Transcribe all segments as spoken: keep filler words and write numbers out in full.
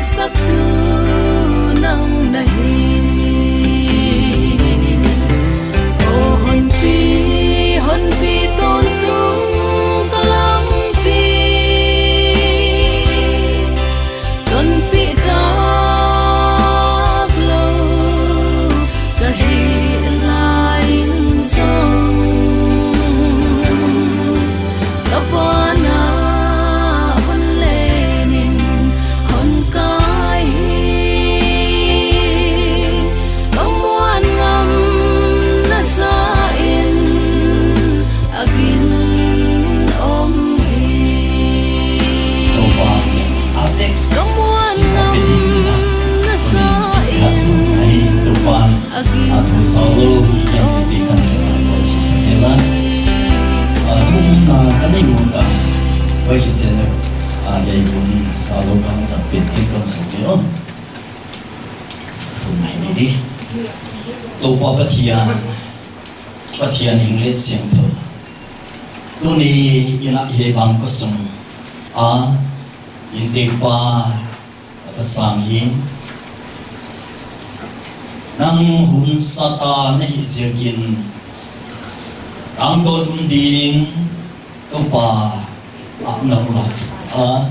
Saktu nang na hi. O honpi, honpi tawntung ka lampi. Tonpih tak lou ka hih lai in zong, ka puanah hon len in hon kai hi. Ka muan ngam na za in a gin om hi. Toupa kiang a vek sak, ka muan ngam na za in a gin om hi. Toupa'n a thu sau lou hi, kiang kiti kan sa kan ko su sa kela. A thu na ka nei ut a, vai hi chen a, a yai un sau lou kan sa pet ke kan sa ke o. Thu ngai ni di. Toupa Pathian, Pathian hing leh siangthou. Tuni in a hi bang ko sung a, in te pa, a pasang hi. Nang hun sa ta na hi ziakin, tangtawn ding, Toupa, a nang la sa ta.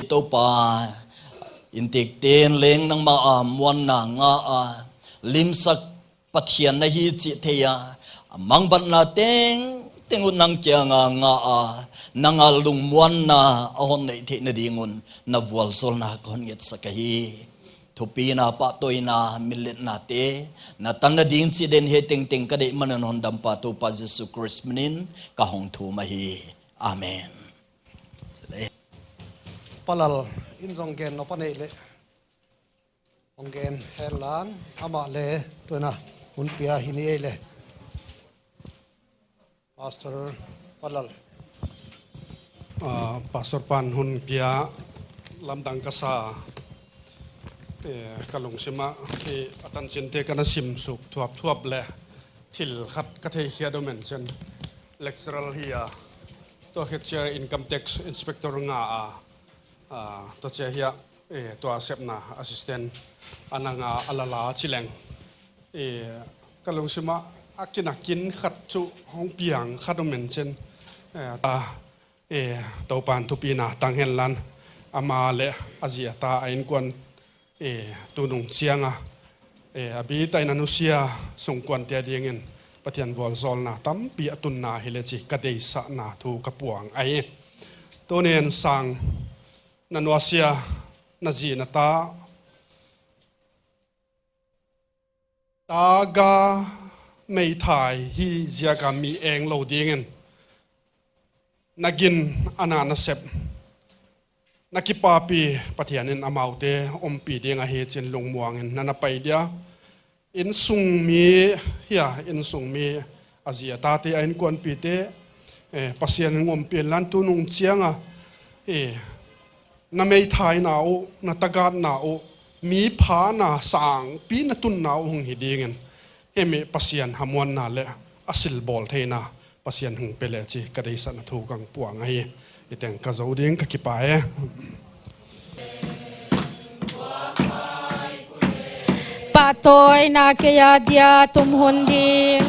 Toupa, in tek ten leng nangmah a muanna nga a, limsak Pathian na hi chih thei a, a mangbatna tengteng uh nang kianga nga a, nanga lungmuanna a hon neih theihna ding un, na vualzawlna ka hon ngetsak ahi. Thupina, pahtawina, minletna te, na tanna ding chih den hi tengteng ka deih man un hondampa Toupa Jesu Khrist min in ka hong thum ahi. Amen. Pa Lal in zong gen nop a neih leh. Hong gen hen lang, amah leh tuin a hun pia hi ni ei leh. Pastor Pa Lal. Ah, Pastor pa'n hun pia lamdang ka sa, eh, ka lungsim ah, eh, a tanchin te ka na sim suk thuapthuap leh thil khat ka theikhiat uh men chen lecturer hi a, tua khit chia income tax inspector nga a, ah, tua chia hi a, eh, tua sepna assistant a na nga a la la chi leng. Eh, ka lungsim ah a kin a kin khat chu hong piang khat uh men chen, eh, ta, eh, Toupa'n thupina tang hen lang, amah leh a zi a ta a innkuan, eh, tunung chiang a, eh, a bitai na nusia sungkuan te adingin Pathian vualzawlna tampi a tunna hi leh chih ka deihsakna thu ka puang ahi. Tuni'n sang na nusia na zi na ta, ta ga meithai hi ziak a mi eng lou dingin na gin a na na sep, na kipapi Pathian in amaute ompih ding ahi chi'n lungmuang in na na pai dia. Innsung mi hi a, innsung mi a zi a tate a innkuanpihte, eh, Pasian in ompih lang tunung chiang a, eh, na meithaina uh, na tagatna uh, mi phana sangpi na tunna uh hong hi dingin, himi Pasian hamuanna leh a silbawl theihna Pasian hong pe leh chih ka deihsakna thu kang puang ahi. Hi teng ka zou ding, ka kipak e. Pahtawina kei a dia tum hun ding.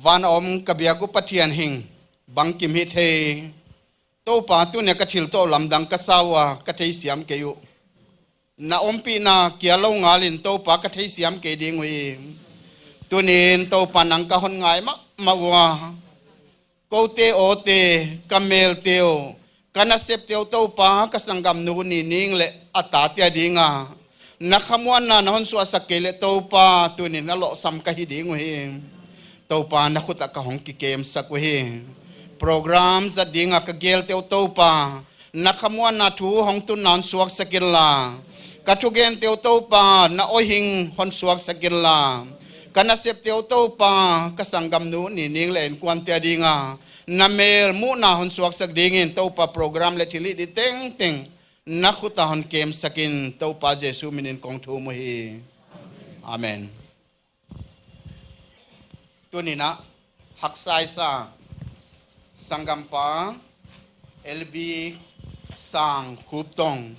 Van a om ka biak uh Pathian hing, bangkim hithei. Toupa, tuni a ka thil toh lamdang ka sa ua, ka theisiam kei uh. Na ompihna kia lou ngal in Toupa ka theisiam kei ding uhi. Tuni'n Toupa nang ka hon ngai mahmah ua. Koute awte, ka melte uh, ka nasepte uh Toupa, ka sanggamnu Nining leh a tate adinga na khamuanna na hon suahsak kei leh Toupa, tuni'n na lohsam ka hi ding uhi. Toupa, na khut ah ka hong kikemsak uhi. Program zat dinga ka gelte uh Toupa, na khamuanna thu hong tunna hon suaksak inla. Ka thugente uh Toupa, na awhing hon suaksak inla. Ka nasepte uh Toupa, ka sanggamnu Nining leh innkuante adinga na mel muhna hon suaksak dingin Toupa, program leh thilhih di tengteng na khut ah hon kemsak in, Toupa Jesu min in kong thum uhi. Amen. Tuni'n a haksa i sa sanggampa L B Sangkhuptong,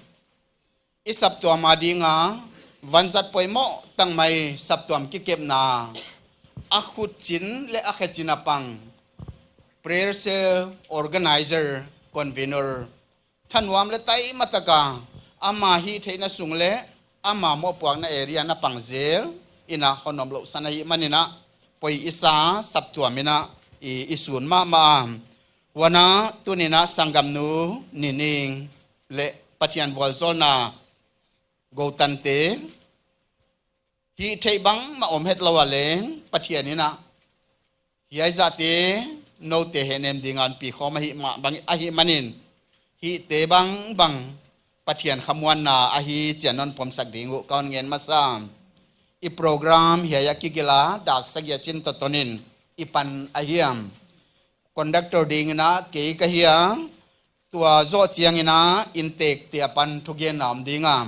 i saptuam a ding a vanzat poimoh tangmai saptuam kikepna a khutchin leh a khechin a pang, prayer cell organizer, convener, thanuam leh taima taka ama hihtheihna sung leh ama mohpuakna area na pang zel in a hon omlouhsan ahihmanin a, poi i sa saptuam in a i, i sun mahmah a. Huan a tuni'n a sanggamnu Nining leh Pathian vualzawlna goutante, hihtheih bangmah om hetlou a leng Pathian in a hiai zahte noute hehnem ding a hon pi khawm ahihmah bang, ahihmanin, hihte bangbang Pathian khamuanna ahi chih a non pom sak ding uh ka hon ngen masa. I program hiai a kigelh a dak sagih a chin tawh tonin i pan ahi a. Conductor dingin a kei ka hi a, tua zoh chiangin a inntekte apan thugenna om ding a.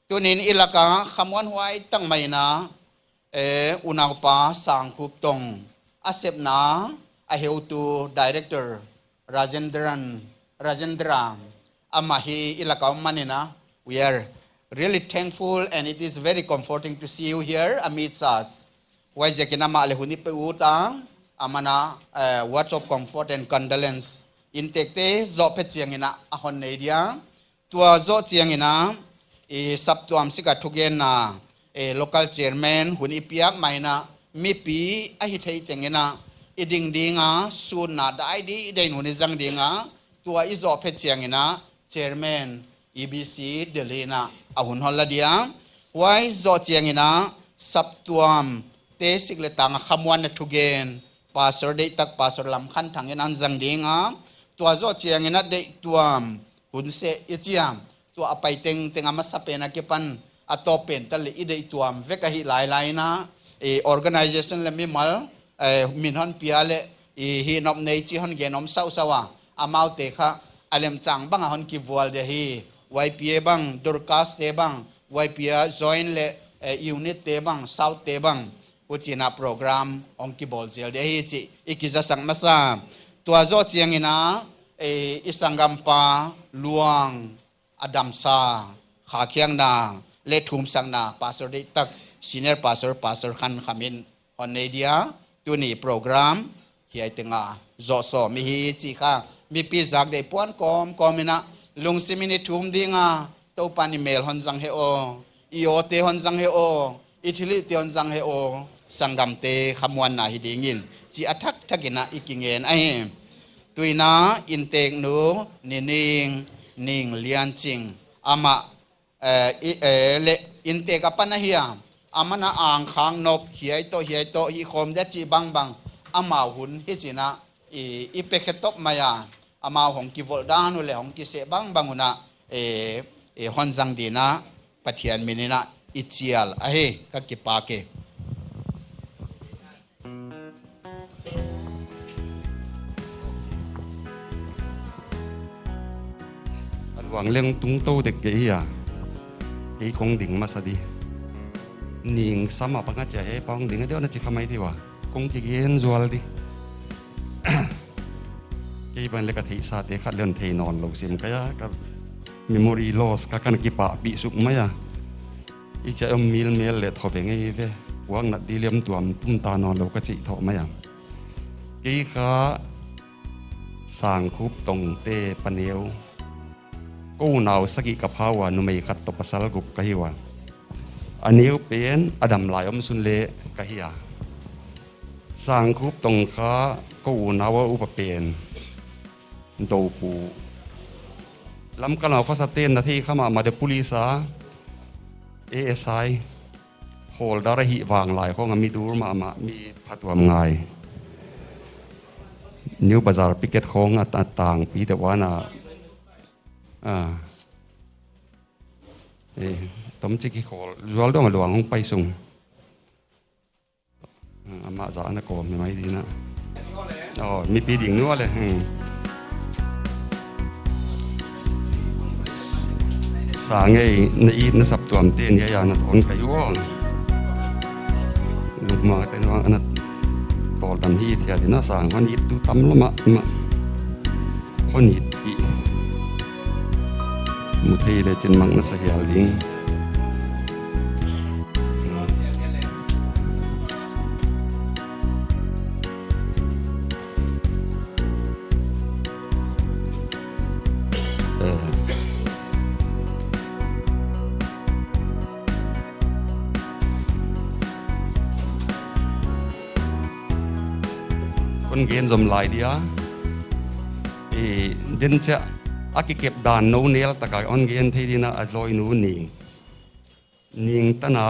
Tuni'n i lak a khamuanhuai tangmai in a, eh, unaupa Sangkhuptong, a sepna a heutu director Rajendran, Rajendra, amah hi i lak a om manin a, we are really thankful and it is very comforting to see you here amidst us. Huaiziakin amah leh hun i pe ut a, aman a, eh, words of comfort and condolence inntekte zoh phet chiangin a a hon nei dia. Tua zoh chiangin a, i saptuam sik a thugenna, eh, local chairman hun i piak mai in a, mipi a hihtheih tengin a i ding ding a, sunna dai di dai in hun i zang ding a, tua i zoh phet chiangin a, chairman, E B C Delhi in a a hun hon la dia. Huai zoh chiangin a saptuamte sik leh tang a khamuanna thugen, Pastor deihtak Pastor Lamkhanthang in a hon zang ding a. Tua zoh chiangin a deihtuam hun seh i chi a, tua a pai tengteng a masapen a kipan a tawp pen ta leh i deihtuam vek ahih lailai in a, i organization leh mimal, eh, min hon pia leh i hihnop nei chih hon gen om sauhsauh a, amaute kha a lemchang bang a hon kivual dia hi. Y P A bang, Dorcas te bang, Y P A joint leh, eh, unit te bang, South te bang, huchi'n a program hong kibawl zel dia hi chih i kizasak masa. Tua zoh chiangin a, eh, i sanggampa Luang a damsa, khakhiakna leh thumsakna Pastor deihtak, Senior Pastor, Pastor Khankhamin hon nei dia. Tuni program hiai teng a zoh sawm i hi chih kha mipi zak deih puan kawmkawm in a lungsim in i thum ding a, Toupa'n i mel hon zang hen aw, i awte hon zang hen aw, i thilhihte hon zang hen aw, sanggamte khamuanna hi dingin chih a thakthak in a i kingen ahi. Tuin a innteknu Nining, Ning Lianching, amah, eh, i, eh, leh inntek apan ahi a, aman a angkhang nop hiai toh hiai toh hih khawm dia chih bangbang amau hun hichi'n a i, i pe khe top mai a, amau hong kivolh dan uh leh hong kiseh bangbang un a, eh, eh, hon zang dingin a Pathian min in a i chial ahi. Ka kipak e. A luang leng tungtou dek kei hi a. Kei kong ding masa di. Ning sama panga chia he pang ding a deuh na chi kha mai di ua. Kong kigen zual di. Kei ban leh ka theihsate khat leng thei nawnlou sim ka hi a, ka memory loss ka, ka na kipahpih suk mai a. I chia om mil mel leh tho ve ngei ve. Puak nat di lem tuamtuam ta nawnlou ka chih thoh mai a. Kei kha Sangkhuptong te paneu. Ka unau sagih ka pha ua, numei khat toh pasal guk ka hi ua. A neu pen a dam lai om sun leh ka hi a. Sangkhuptong kha ka unau a upa pen. Dopu. Lamka lam khosate'n na thei kha mahmah de, police a A S I holder ahi vanglai khong a mi dur mahmah, mi phatuam ngai. New Bazar picket khong a ta-, tangpi deuh a na. Ah. Eh, tomchik hi khol zual dong a luang hong pai sung. Hmm, amah zah ana kawm hi mai di na. Oh, mipi ding nua leh. Hmm. Sa ngei na it na saptuamte ni a ya na ton ka hi ua. Lukma te nua ana. Tawldam hi thei ding a sang hon it tu tam lou mahmah. Hon it i mu thei le chin mang na sa hial ding. Eh. Kon gen zom lai dia. Eh, den chia a kikep dan nou nel taka hon gen thei ding a, a lawinu Ning. Ning tana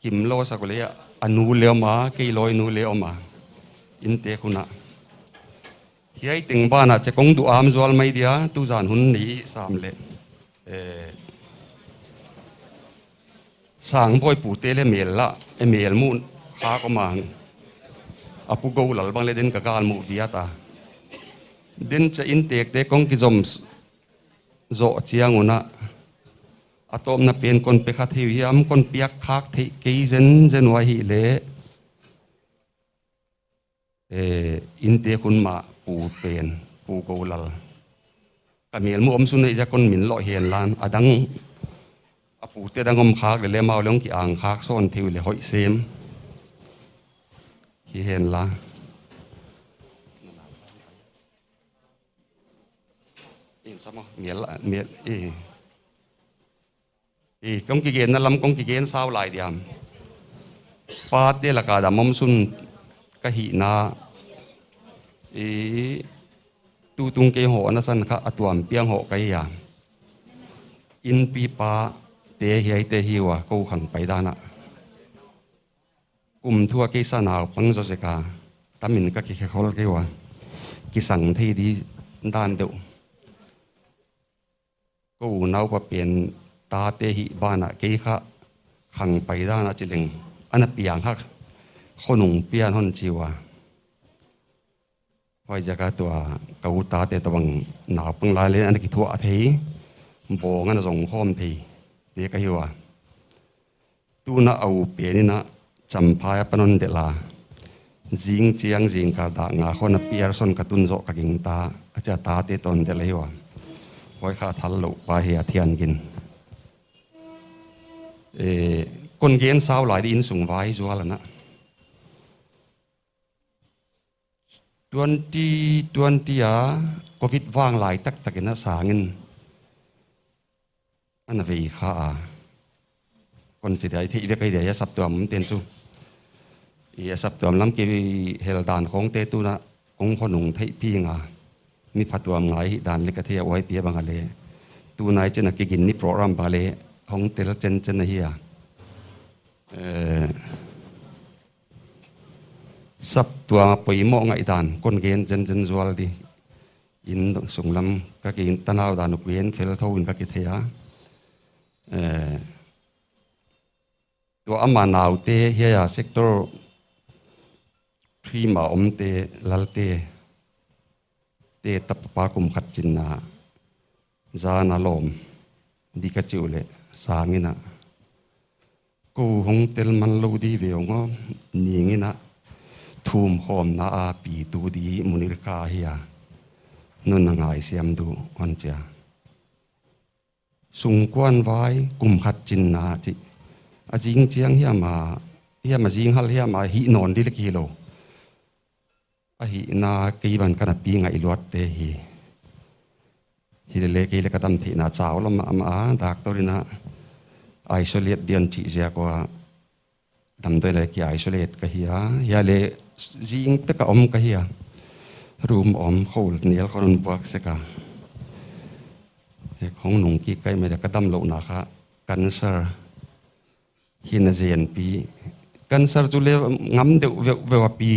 kim lou sak uleh a nu le om a, kei lawinu le om a. Inntek hun a. Hiai teng ban ah chia kong duh am zual mai dia, tu zan hun ni sam le. Eh, Sangbawi pute le mel la, eh, mel mu kha ko mang. A Pu Golal bang le den ka gal mu viat a. Den chia inntekte kong kizom s-, zoh chiang un a. A tawpna pen kon pe kha thei uh hiam, kon piak khak thei kei zenzen uh ahihleh. Eh, inntek hun mah pu pen, Pu Golal. Ka mel mu om sun nei ziak kon min loh hen lan, a dang, a pute dang om khak leh le amau leng ki ang khak sawn thei uleh hoih sem. Hi hen la. In sama, mel, mel, eh. Eh, kong kigenna lam kong kigen sau lai diam. Pate laka dam om sun ka hihna. Eh, tutung kei hohna san kha a tuam piang hoh ka hi a. Innpi pate hiaite hi ua, kou khang pai dan a. Kum thua kei sa naupang zaw zek a, tamin ka kikhe khol kei ua. Kisang thei di dan deuh. Kou naupa pen tate hih ban ah kei kha khang pai dan a chi leng. Ana piang hak khonung pian hon chi ua. Huaiziak a tua ka u tate tobang naupang lai leh ana kithuah thei, bawng ana zong khawm thei, te ka hi ua. Tuna a u pen in a Champhai apan hon delh a. Zing chiang zingkal dak nga khawng a Pearson ka tun zoh ka gingta, a chia tate toh hon delh ahi ua. Huai kha thal lou pa hi a Thian Gin. Eh, kon gen sau lai di innsung vai zual ana. Twenty twenty a Covid vang lai taktak in a sangin ana vei kha a. Kon chi dia i theih vek ahi dia, a saptuam ten chu. I a saptuam lam kihel dan khawngte tuna kong khonung theih pi nga. Mi phatuam ngai hi dan leh ka thei a uai pia bang a leh. Tunai chin a kigin ni program bang a leh. Hong tel chen chen ahi a. Eh, saptuam a poimoh ngaihdan kon gen zenzen zual di. Innsung lam ka ki tanau dan uh gen fel thou in ka kithei a. Eh, tua ama naute hiai a sector three ma omte lalte te tapa kum khat chinna zan a lawm di ka chi uleh sangin a. Kou hong tel man lou di ve ung aw, Ning in a thum khawmna a pitu di Munirka hi a. Nunna ngaisiam du hon chi a. Sungkuan vai kum khat chinna chi. A zing chiang hiam a, hiam a zing hal hiam a hih nawn di leh hilou. A hihna kei ban ka na pi ngaih luat te hi. Hilele kei leh ka dam theihna chau lou mahmah a, doctor in a isolate di hon chih ziak ua damdawi leh ki isolate ka hi a. Hiai leh zing te ka om ka hi a. Room om khol nial khon hon buak sek a. Hong nung kik kai mai leh ka damlouhna kha cancer hi na zen pi. Cancer chu leh ngam deuh veuh veuh a pi.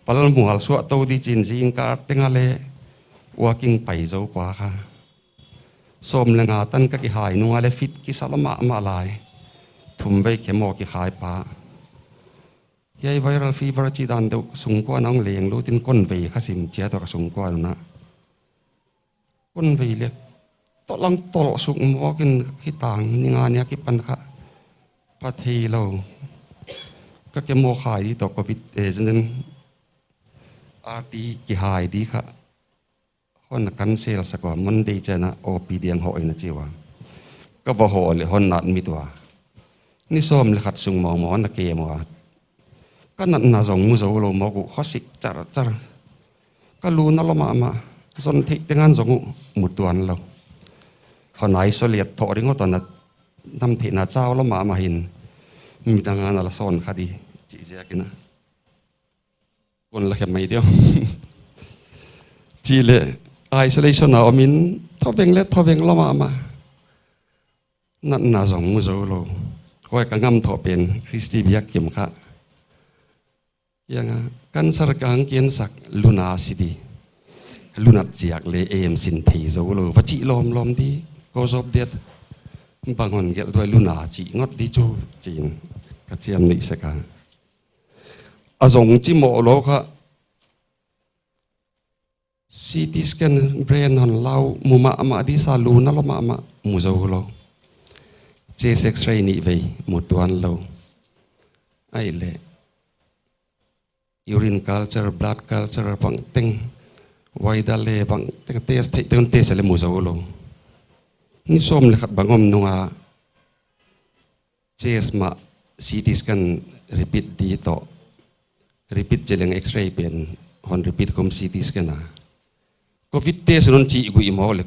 Pal mual suah tou di chin zingkal teng a leh walking pai zou pa kha. Sawm leh nga tan ka kihai nung a leh fit kisa lou mahmah lai. Thum vei chemo kikhai pa. Hiai viral fever chi dan deuh sungkuan a hong leng lut in kon vei kha sim chiat ua ka sungkuan un a. Kon vei leh tolh lang tolh suk mawk in kitang ni nga ni a kipan kha. Pa thei lou. ka kemo khai di toh covid, eh, zen zen R T kihai di kha. Hon cancel sak ua, Monday chiang a O P D a hoh in a chi ua. Ka va hoh leh hon na admit ua. Ni sawm leh khat sung mawngmawng a kem ua. Ka natna zong mu zou lou mawk uh, khosik char char. Ka lu na lou mahmah, zon theih teng a zong uh mu tuan lou. Hon isolate thoh ding uh toh na nam theihna chau lou mahmah hi'n. Midang a na la sawn kha di, chih ziakin a. Kon la khem mai diam. Chih leh isolation a om in, thoveng leh thoveng lou mahmah. Natna zong mu zou lou. Huai ka ngam thoh pen, Christy Biak Kim kha. Hiang a, cancer ka hong kisak, luna si di. Lunat ziak leh em sin thei zou lou. Va chih lawmlawm di, cause of death. Bang hon gelh duai luna chih ngot di chu, chi'n. Ka chiam neih sek a. A zong chi mawh lou kha. C T scan brain hon lau mu mahmah di sa, lu na lou mahmah mu zou lou. Chest X-ray nih vei mu tuan lou. Ahihleh urine culture, blood culture bangteng, waida leh bangteng test theih teng test leh mu zou lou. Ni sawm leh khat bang om nung a chest mah C T scan repeat di toh. Repeat cheleng X-ray pen hon repeat khawm C T scan a. Covid test non chih gui maw leh.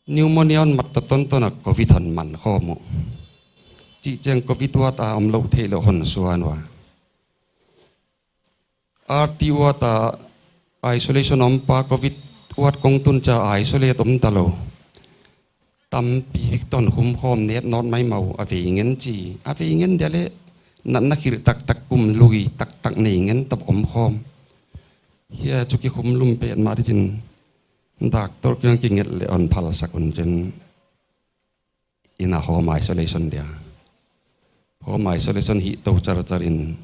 Pneumonia hon mat ta tonton a covid hon man khawm uh. Chih chiang covid ward a om lou theilou hon suan ua. R T ward a isolation om pa covid ward kong tun cha isolate om ta lou. Tampi hik ton khum khawm net not mai mau a vei ngen chi. A vei ngen dia leh natna khir taktak kum lui taktak nei ngen tawp om khawm. Hia chu kikhum lum petmah di chin. Doctor kiang kinget leh hon phal sak un chin. In a home isolation dia. Home isolation hi tou char char in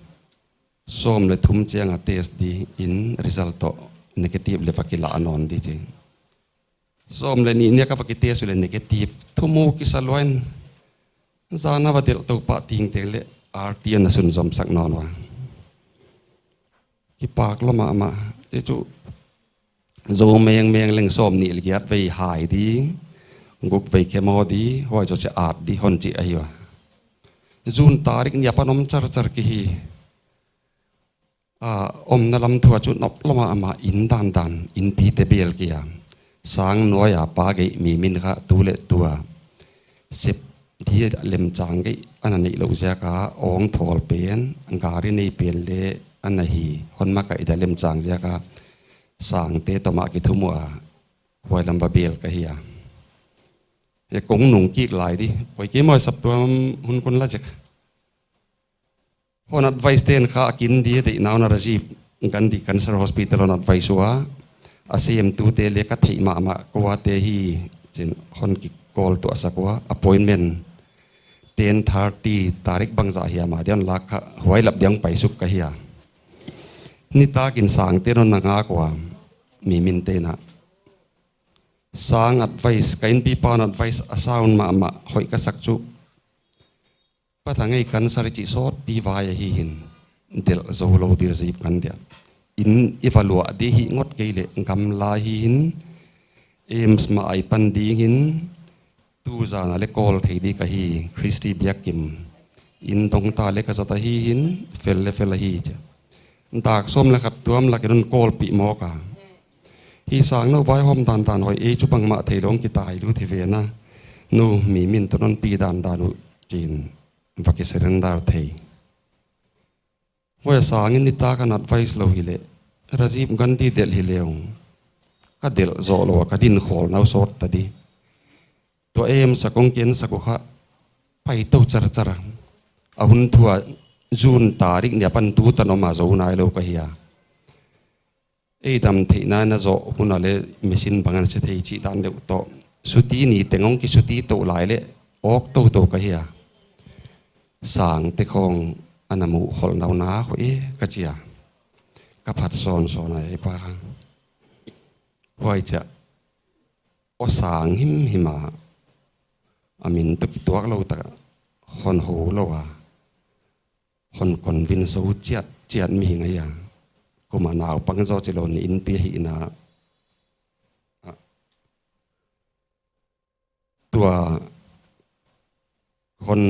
sawm leh thum chiang a test di in result toh negative leh va kila nawn di chi. Sawm leh nih nia ka va kitest leh negative. Thumu kisa lua in. Zan a va delh tou pah ting teng leh R T ana sunzom sak nawn ua. Kipak lou mahmah. Te chu zo mengmeng leng sawm nih leh giat vei hai di, guk vei kemo di, huai zoh chiah at di hon chih ahi ua. June tarik nih apan om char char ki hi. A, omna lam thu a chu nop lou mahmah, in dandan, inpi te bel kia. Sang nuai a pa gei mi min kha tu leh tu a. Sep di lemchang gei ana neih lou ziak a, ong thawl pen, gari nei pen leh ana hi, hon makaih dia lemchang ziak a, Sangte toh mah kithum ua, huai lam va bel ka hi a. E kong nung kik lai di, poi kei maw saptuam hun kon la zek. Hon advice ten kha a kin di deihna un a Rajiv Gandhi Cancer Hospital hon advice ua. A semtute leh ka theih mahmah kuate hi, chin hon ki call tuah sak ua. Appointment ten thirty tarik bangzah hiam a dia hon lak kha, huai lap dia hong pai suk ka hi a. Nitak in Sangte hon na ngak ua, mi min te na. Sang advice, ka inpi pa'n advice a sound mahmah, hoih ka sak chu. Patang ei cancer chih sawtpi vai ahi hi'n, delh zou lou di Rajiv kan dia. In i va luah di hi ngot kei leh, gamla hi hi'n, AIIMS mah a i pan ding hi'n, tu zan a leh call thei di ka hi, Christy Biak Kim. In dong ta leh ka zat ahi hi'n, fel leh fel ahi chia. Dak sawm leh khat tuam lak in hon call pih mawk a. Hi Sang, nou vaihawm dandan hoih e, chu bangmah theilou hong kitai lut hi ve na. Nou mi min toh non pi dandan uh chin va ki surrender thei. Huai Sang in nitak a hon advice lou hileh, Rajiv Gandhi delh hi leng, ka delh zoh lou a, ka din khawlna uh sawt ta di. Tua AIIMS a kong kisak uh kha, pai tou char char a. A hun thu a June tarik nih apan tutan om a zou nailou ka hi a. Ei dam theihna na zoh hun a leh machine bang ana se thei chih dan deuh toh. Suti ni teng hong ki suti tou lai leh, awk tou tou ka hi a. Sangte khawng ana muh khol nau na khu e ka chi a. Ka phat sawnsawn a ei pa kha. Huai chia. Aw Sang himhim a, a min toh kituak lou tak a, hon hou lou a. hon convince zou chiat chiat mihing ahi a. Kum a naupang zaw chilou in pi hi na. Tua hon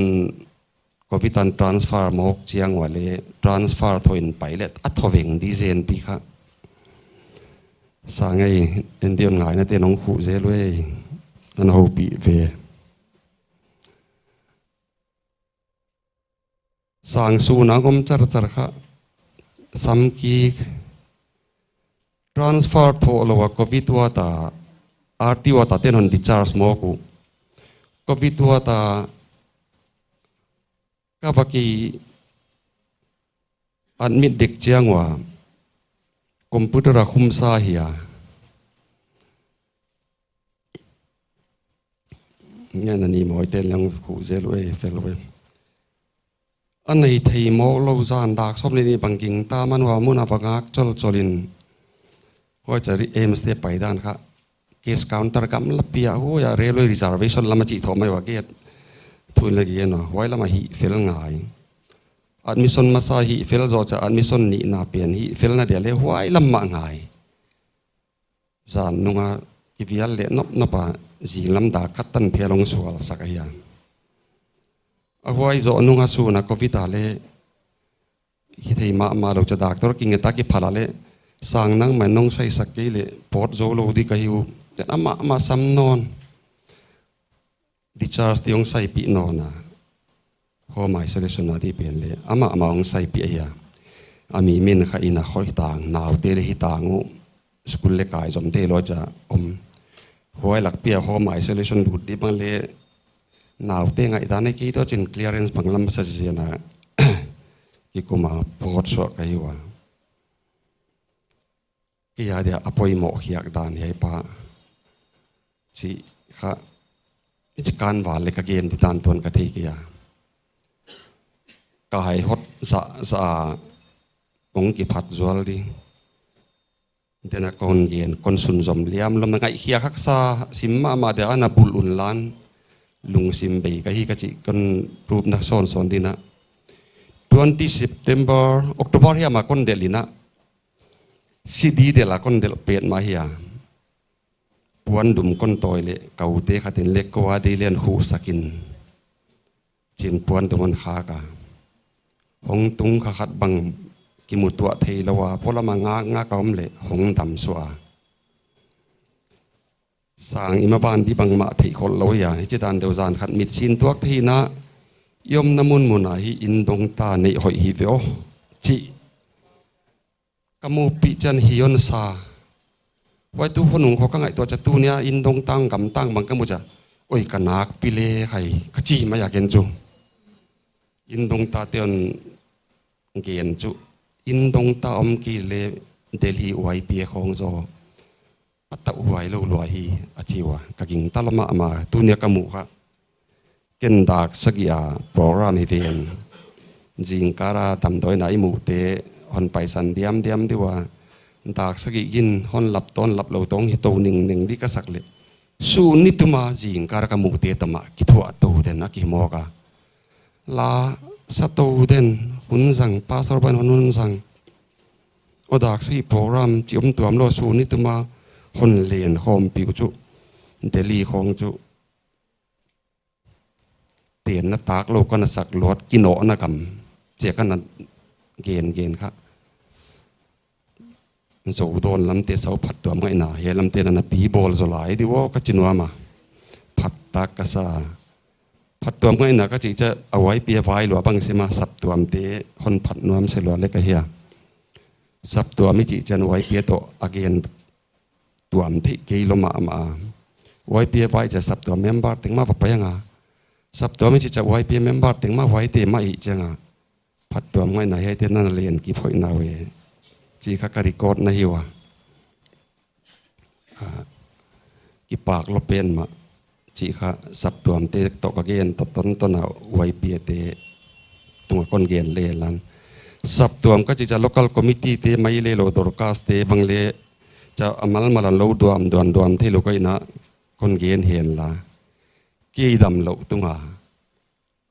Covid tan transfer mawk chiang ua leh, transfer thou in pai leh a thou veng di zen pi kha. Sang ei, en dion ngaina te nong khu zel uei, ana houpih ve. Sang sun a om char char kha. Sam ki transfer thou lou a Covid ward a, R T ward a ten hon discharge mawk uh. Covid ward a ka va ki admit dek chiang ua, computer a khum sa hi a. Ngen a ni mawi te leng khu zel uei, fel uei. A nei thei mawk lou zan dak sawm leh nih bang gingta man ua, mun a va ngak chol chol in. Huai cha ri M S te pai dan kha. Case counter gamla pi a, huai a railway reservation lam a chih thou mai ua gate. Thu in la gen ua, huai lam a hih fel ngai. Admission masa hih fel zaw cha, admission nihna pen hih fel na dia leh huai lam mah ngai. Zan nung a kivial leh nop nop a, zing lam dak khat tan phial hong sual sak ahi a. A huai zoh nung a sun a Covid a leh, hithei mahmah lou cha doctor kiang a kiphal a leh, sang nangmah in nong saisak kei leh, pawt zou lou di ka hi uh. Ten amah mah sam nawn. Discharge di hong saipih nawn a. Home isolation a di pen leh, amah mah hong saipih ahi a. A mi min kha in a khoi tang, naute leh hi tang uh. School leh kai zom te lou cha om. Huai lak pi a home isolation lut di bang leh, naute ngaihdan a kei toh chin clearance bang lam sa zen a. Kikum a pawt suak ka hi ua. Kei a dia a poimoh khiak dan hi pa. Chih kha, i chi kan val leh ka gen di tan tuan ka thei kei a. Ka hai hot za, za, hong kiphat zual di. Ten a kon gen, kon sunzom liam lou na ngaihkhiak haksa, sim mahmah dia ana bul un lan. Lungsim bei ka hi ka chih kon prove na sawnsawn di na. Twenty September, October hiam a kon delh in a. Sidi delh a kon delh petmah hi a. Puandum kon tawi leh, ka u te khat in leh kua di leng khu sak in. Chin puandum hon khak a. Hong tung kha khat bang kimu tuah thei lou a, polam a ngak ngak a om leh, hong dam suak a. Sang i maban di bangmah theih khol lou hi a, hichi dan deuh zan khat mit sin tuak thei na, i omna mun mun a hi in dong ta neih hoih hi ve aw. Chih. Ka mupih chiang hi hon sa. Huai tu hon nung kho ka ngaihtuah cha tuni a in dong tang gam tang bang ka mu cha. Oi ka nak pi leh khai ka chi mai a ken chu. In dong ta te hon gen chu. In dong ta om kei leh Delhi Y P A khong zaw. A tau huai lou lua hi a chi ua. Ka gingta lou mahmah tuni a ka mu kha. Ken dak sagih a program hi ven. Zingkal a damdawi na i mu te hon paisan diamdiam di ua. Dak sagih gin hon lap toh lap lou toh hi tou ningning di ka sak leh. Sun ni tuma zingkal a ka mu te tama kithuah tou den a kimawk a. La sa tou den hun zang, pastor ban hun hun zang. Aw dak sagih program chi om tuam lou sun ni tuma hon len khawm piu chu. Delhi khong chu. Ten na tak lou ka na sak luat kinoh na kam. Chia ka na gen gen kha. Zo dawn lam te sau phattuam ngaihna, he lam te na na pi bawl zaw lai di ua ka chi nuam a. Phat tak ka sa. Phattuam ngaihna ka chih cha a Y P A vai lua bang sim a saptuam te hon phat nuam se lua leh ka hi a. Saptuam i chih chiang Y P A toh a gen tuam theih kei lou mahmah a. Y P A vai cha saptuam member teng mah va pai anga. Saptuam i chih cha Y P A member teng mah vai te mah i chih anga. Phattuam ngaihna hiai te na na len kip hoih na ve. Chih kha ka record na hi ua. Ah, kipak lou pen mah. Chih kha saptuam te toh ka gen toh ton ton a Y P A te tung a kon gen leh lan. Saptuam ka chih cha local committee te mai leh lou dorcas te bang leh cha a mal mal a lou duam duam duam thei lou ka hi na kon gen hen la. Kei dam lou tung a.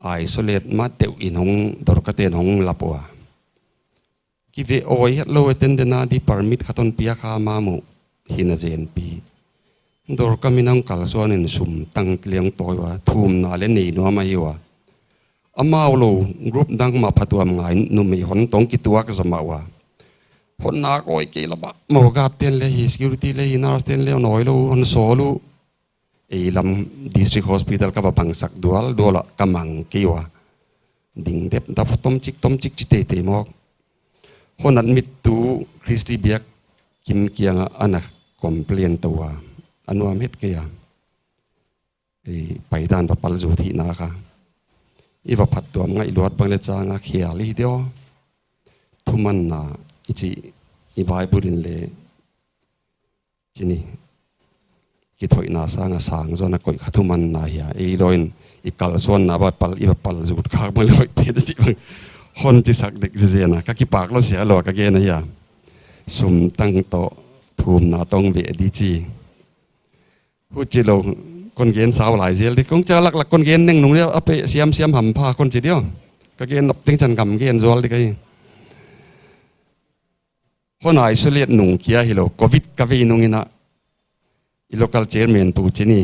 isolate ma teuh in hong Dorka ten hong lap ua. Ki ve oi het lou e, ten dena di permit khat hon piak a ma mu hi na zen pi. Dorka mi nang kalsuan in sum tang leng toi ua, thumna le nei nuam ahi ua. Amau lou group dang mah phatuam ngai numei hon tong kituak zomah ua. Hon nak oi kei la ba, mau guard ten le hi, security le hi, nurse ten le hon oi lou, hon sawl uh. Ei lam district hospital ka va bangsak dual dual a ka mang kei ua. Ding dep dap tom chik tom chik chi teitei mawk. Hon admit tu Christy biak kim kiang a ana complain tou a. A nuam het kei a. Ei paidan va pal zut hihna kha. I va phattuam ngaihluat bang le chang a khial i hi diam. Thumanna i chih i Bible in le chih ni, kithoihna sang a sang zaw na koih kha thumanna hi a. Ei lou in i kalsuanna va pal, i va pal zut khak bang le hoih pen a chih bang hon chi sak dek zenzen a. Ka kipak lou sia lou ka gen ahi a. Sum tang toh thumna tong ve di chi. Huchi lou, kon gen sau lai zel di. Kong cha lak lak kon gen neng nung dia, a pe siam siam hampha kon chi diam. Ka gen nop teng chan gam gen zual di ka hi. Hon isolate nung kia hi lou, covid ka vei nung in a, i local chairman pu chih ni.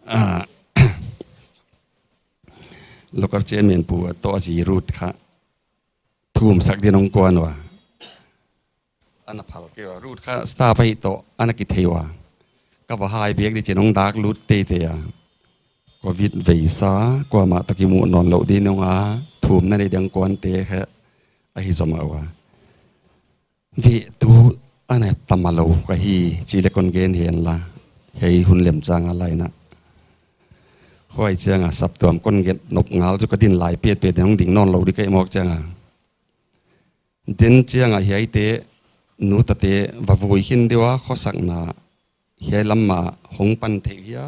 Ah, local chairman pu toh a zi Ruth kha thum sak din hong kuan ua. Ana phal kei ua, Ruth kha staff ahi toh ana kithei ua. Ka va hai biak di chin hong dak lut teitei a. Covid veisa, kuamah toh kimu nawn lou di nung a, thumna nei ding kuan te kha ahi zomah ua. Ve tu ana tam a lou ka hi, chih le kon gen hen la. Hei hun lem chang a lai na. Huai chiang a saptuam kon gen nop ngal chu ka din lai pet pet hong ding nawn lou di kei mawk chiang a. Den chiang a hiaite, nu tate, va vui hin di ua, khosakna, hiai lam mah hong pan thei hia,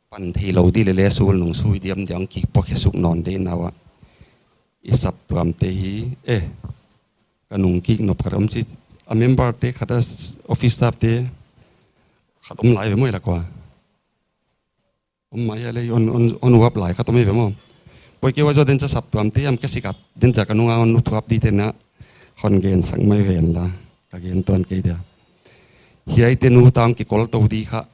pan thei lou di le le sul nung sui diam diam ki pok he suk nawn de na ua. I saptuam te hi, eh, ka nung kik nop khat om chi, a member te khat a s-, office staff te, khat om lai ve maw i lak ua. Om mai a le, on, on, on uap lai khat om mai ve maw. Poi kei ua zaw den cha saptuam te hiam ka sikat, den cha ka nung a on nu thuap di te na, hon gen sak mai ven la, ka gen tuan kei dia. Hiaite nu tang kikol tou di kha,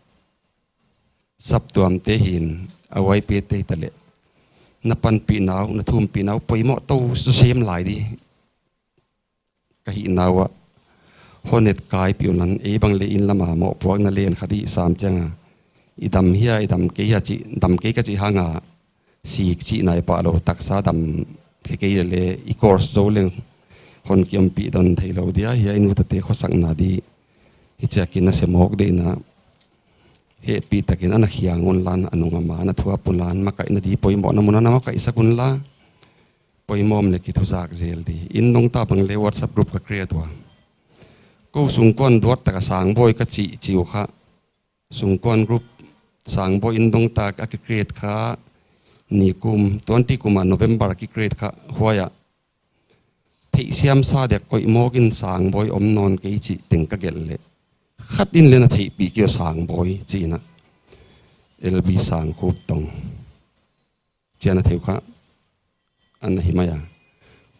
saptuam te hin, a uai pe te ta le. Na panpih nau, na thumpih nau, poimoh tou su sem lai di. Ka hihna ua. Hon et kai piu nan, ei bang le in lam a mohpuakna len kha di sam chiang a. I dam hia, i dam kei hia chih, dam kei ka chih hang a. Sik chih nai pah lou, taksa dam kei kei le le, i course zou leng. Hon kiompih don thei lou dia, hiai nu tate khosakna di. Hichia kin na se mawk de na. Hehpih takin ana khiang un lan, a nung a ma na thuap un lan, makaihna di poimohna mun a na makaih sak un la. Poimoh om le kithuzak zel di. Inn dong ta bang le WhatsApp group ka create ua. Kou sungkuan duat taka Sangboi ka chih chih uh kha. Sungkuan group Sangboi inn dong ta a ki create kha. Ni kum, twenty kum a November a ki create kha. Huai a. Theihsiam sa dek koih mawk in Sangboi om nawn kei chih teng ka gelh le. Khat in le na theihpih kei uh Sangboi chih na. L B Sangkhup tong. Chiang a thei uh kha, ana hi mai a.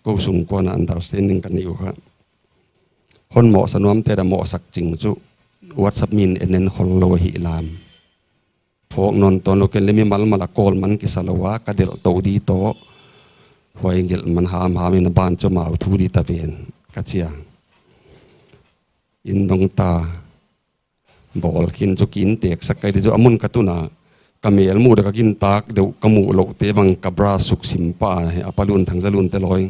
Kou sungkuan a understanding ka nei uh kha. Hon mohsa nuam te da mohsak ching chu, WhatsApp min en en khol lou hi lam. Phawk nawn tawn lou ken le mimal mal a call man kisa lou a, ka delh tou di toh. Huai gelh man hamham in a ban chu mau thu di ta ven, ka chi a. Inn dong ta. Bawl khin chu kin tek sak kai di chu a mun ka tun a. Ka mel muh deuh ka kin tak deuh ka muh lou te bang ka bra suk sim pah a, a pa Lunthang Zalun te lou.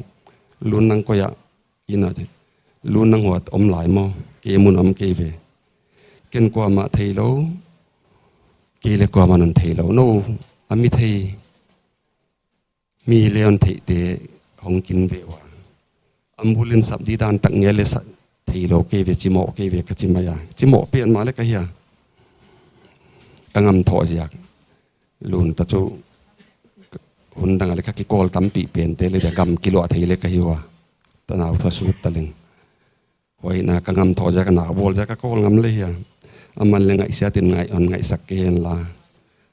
Lun nang koi a, inn a te. Lun nang huat om lai maw, kei mun om kei ve. Ken kuamah thei lou, kei le kuamah non thei lou. Nou, a mi thei. Mi le hon theihte hong kin ve ua. Ambulance sap di dan tak nge le sa thei lou kei ve, chimoh kei ve ka chi mai a. Chimoh pen mah le ka hi a. Ka ngam thoh ziak. Lun ta chu hun dang a le ka kikol tampi pen te le dia gam kiluah thei le ka hi ua. Tanau thua sut ta leng. Huai na ka ngam thoh ziak a na bawl ziak a ka kol ngam le hi a. Aman le ngaihsiat in ngai hon ngaihsak kei hen la.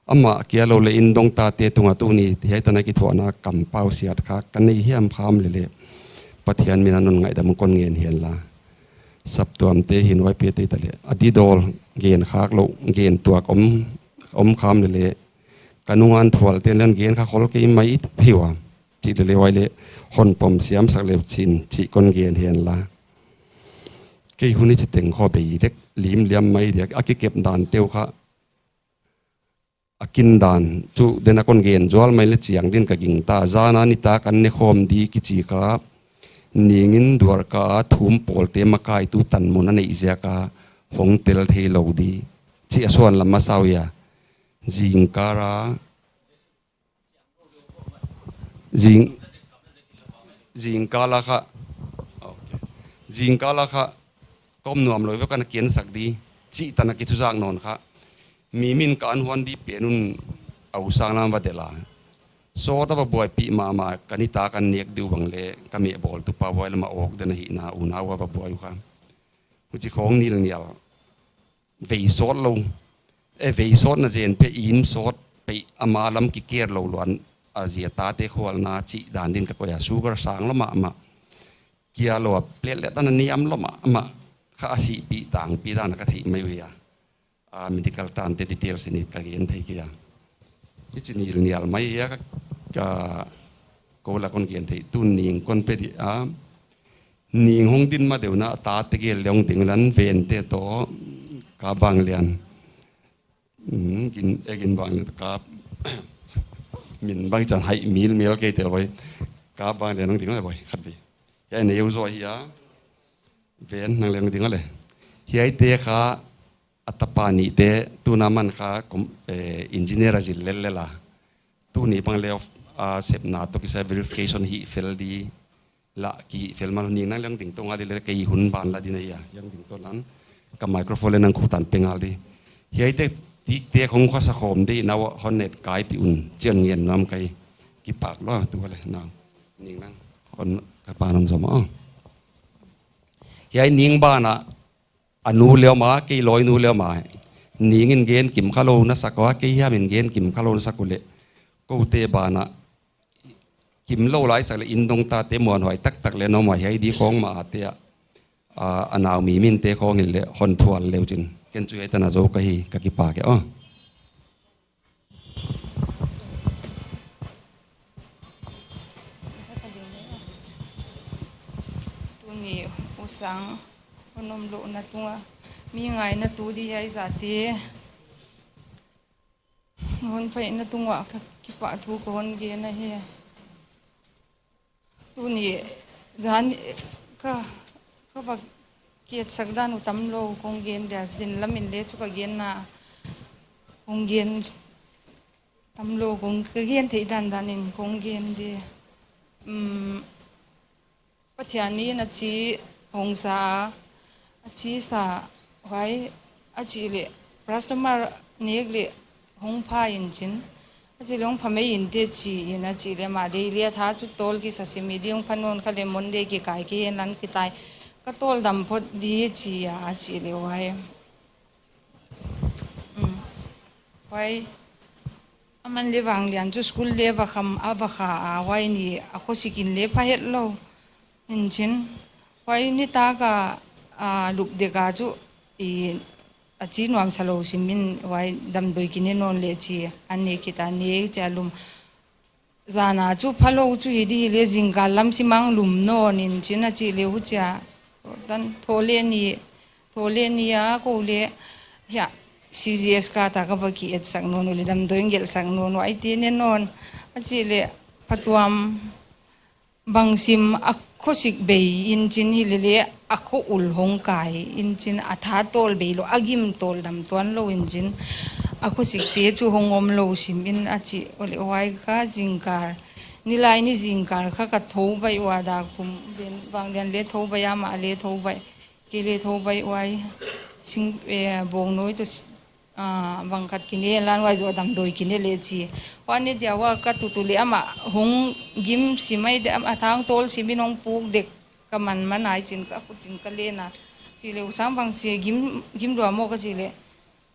Amah kia lou leh inndongtate tunga tuni hiai tan a kithuahna kampau siat kha ka nei hiam kham lele, Pathian min a non ngaihdam kon ngen hen la. Saptuamte hi nuaipi te ta leh, a didawl gen khak lou, gen tuak om, om kham lele, ka nunga thualte leng gen kha khol kei mai thei ua. Chih lele huai leh hon pom siam sak leu chin chih kon gen hen la. Kei hun i chiteng khawng bei dek, limliam mai dek, a kikep dante uh kha, a kin dan chu den a kon gen zual mai leh chiang din ka gingta. Zan a nitak an ne khawm di kichi kha, Ning in Duarka a thum pawlte makaitu tan mun a neih ziak a hong tel thei lou di, chih a suan lam a sau ia. Zingkal a, zing, zingkal a kha, okay. Zingkal a kha, ka om nuam lou ve, ka na kian sak di, chih tan a kithu zak nawn kha. Mi min ka an huan di pen un, a u sang lam va delh a. Sawt a va buaipih mahmah, ka nitak an nek di uh bang leh, ka meh bawltu pa buai lam a awk den ahihna unau a va buai uh kha. Huchi khawng nilnial. Vei sawt lou. E, vei sawtna zen peuh, im sawt peuh, ama lam kiker lou luan, a zi a tate khualna chih dan din ka koih a, sugar sang lou mahmah. Kia lou a, platelet ana niam lou mahmah. Kha a sihpih tangpi dan a ka theih mai uh ia. A, medical tante details in ka gen thei kei a. Hichi nilnial mai ia ka, ka kou la kon gen thei, tun Ning kon pe di a. Ning hong din ma deuh na, tate gel leng ding lan, Vente toh, Kap Vanglian. Hmm, gin, e, Gin Vanglian, Kap. Min bang chan hai mil mel kei tel boi. Kap Vanglian hong ding le boi, khat bi. Hiai nei uh zaw hia. Ven nang leng ding le. Hiaite kha a tapa nihte tuna man kha kom-, eh, engineer a zil lellel a. Tuni bang leh, ah, sepna toh kisai verification hih fel di la ki hih fel man Ning nang leng ding tou nga di le kei hun ban la di na ia. Hiang ding tou nan ka microphone leh nang khu tan pe ngal di. Hiaite tikte khong kha sa khawm di na hon et kai pi un chian ngen nam kai kipak lou tu le na. Ning nang hon ka pa nam zom a. Hiai Ning ban a a nu leh om a, kei lawi nu leh om a. Ning in gen kim kha lou na sak ua, kei hiam in gen kim kha lou na sak uleh. Koute ban a kim lou lai sak leh inndongtate muanhuai taktak leh na om a hiai di khawng mah a te a. A, a nau mi minte khawng in leh hon thual leu chin. Ken chu hiai tan a zou ka hi ka kipak e aw. Tuni u sang hon om louhna tunga mi ngaina tu di hiai zate hon paina tunga ka kipahthu ka hon gen ahi. Tuni zan ka, ka va kietsak dan uh tam lou kong gen dia, din lam in leh chu ka genna kong gen tam lou kong ka gen theih dandan in kong gen di. Um, Pathian in a chi hong sa, a chi sa huai, a chih leh customer nek leh hong pha in chin. A chih leh hong pha mai in te chi in a chih leh ma dei leh tha chu tawl kisa sim i di hong pha nawn kha leh Monday kikai kei hen lan kitai. Ka tawl dam phot di chi a, a chih leh huai. Um. Huai, aman leh Vanglian chu school leh va kham a va kha a, huai ni a khosik in leh pha hetlou. In chin, huai nitak a, a, lup dek a chu, i, a chi nuam sa lou sim in, huai damdawi kine nawn leh chi, a ne kit a ne chia lum. Zan a chu pha lou chu hi di hi leh zingkal lam sim a lum nawn in chin a chih leh huchia. Tan tho leh ni, tho leh ni a kou leh hia C G S ka ta ka va ki et sak nawn uleh damdawi ngelh sak nawn u ai ti ne nawn. A chih leh phatuam bang sim a khosik bei in chin hi lele a kho ul hong kai in chin a tha tawl bei lou a gim tawl dam tuan lou in chin a khosikte chu hong om lou sim in a chih uleh huai kha zingkal. Nilai ni zingkal kha ka tho baih ua da kum ben Vanglian leh tho baih a mah leh tho baih. Kei leh tho baih huai sing, eh, bawng nawi toh si-, ah, bang khat kine lan huai zoh damdawi kine leh chi. Huan ni dia huai ka tut uleh amah hong gim si mai de am a thang tawl sim in hong puk dek ka man man ai chin ka khut in ka len a. Chih leh u sang bang chi gim, gim lua maw ka chih leh.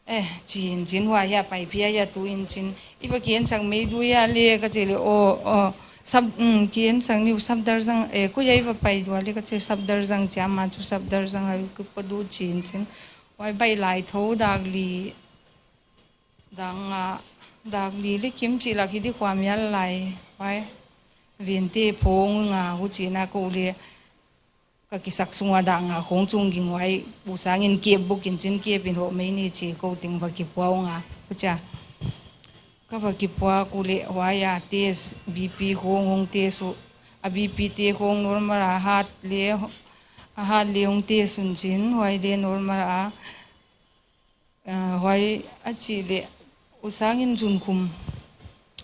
Eh, chi in chin, huai ah pai phei a, tu in chin. I va kiensak mai diu a le ka chi le, o, o, sab, mm, kiensak ni Safdarjung, eh, koi ah i va pai diu a le ka chi, Safdarjung chia, ama chu Safdarjung ah i kipan diu chi in chin. Huai baih lai thou dak li, dak nga, dak li le kim chih lak hi di khua mial lai. Huai, Vente phawng nga hu chi na kou le, ka kisak sung ua dak nga khong chung ging huai, U Sang in kep buk in chin, kep in hoh mai ni chi kou teng va kipua ung a, hu chia. Ka va kipua kou le huai a test, B P khong hong test uh, a B P te khong normal a, heart le, a heart le hong test un chin, huai le normal a, ah, huai a chi le U Sang in zunkhum,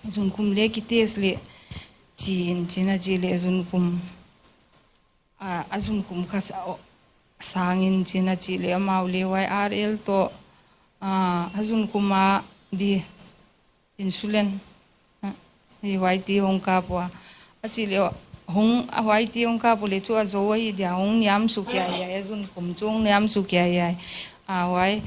zunkhum le ki test le chi in chin a chi le zunkhum, ah, a zunkhum kha sa-, o, sang in chin a chi le amau le huai R L toh, ah, a zunkhum a di insulin, ah, hi huai te hong kap ua. A chi le hong, a huai te hong kap uh le chu a zou ahi dia, hong niam suk hiai hiai, a zunkhum chu hong niam suk hiai hiai. A huai,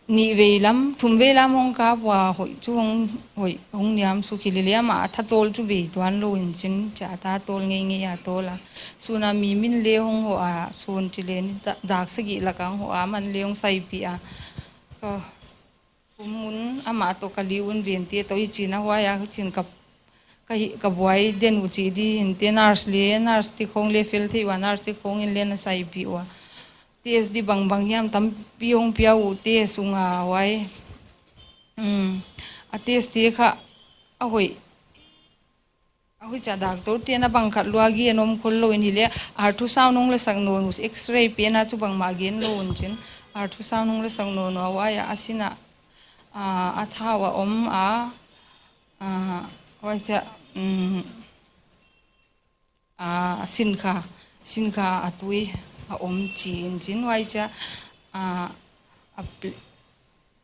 nih vei lam, thum vei lam hong kap ua, hoih chu hong, hoih, hong niam suk hi le le ama a tha tawl chu bei tuan lou in chin, chia a tha tawl ngeingei a tawl a. Sun a mi min le hong hoh a, sun chi le ni da-, dak sagih lak a hong hoh a, aman le hong saipih a. Ka kum un amah toh ka li un Vente toh hi chin a huai a chin ka, ka hi, ka buai den uh chi di in te nurse le, nurse te khong le fel thei ua, nurse te khong in le na saipih ua. Test di bangbang hiam tampi hong pia uh test ung a huai. Hmm. A test te kha a hoih. A hoih chia doctor te'n a bang khat lua gen om khol lou in hi le, ultrasound hong la sak nawn uh, X-ray pen a chu bangmah gen lou un chin. Ultrasound hong la sak nawn uh a huai a, a sin a, a, a thau a om a, a, huai chia, um, a, sinkha, sinkha a tui a om chi in chin huai chia, a, a pl-,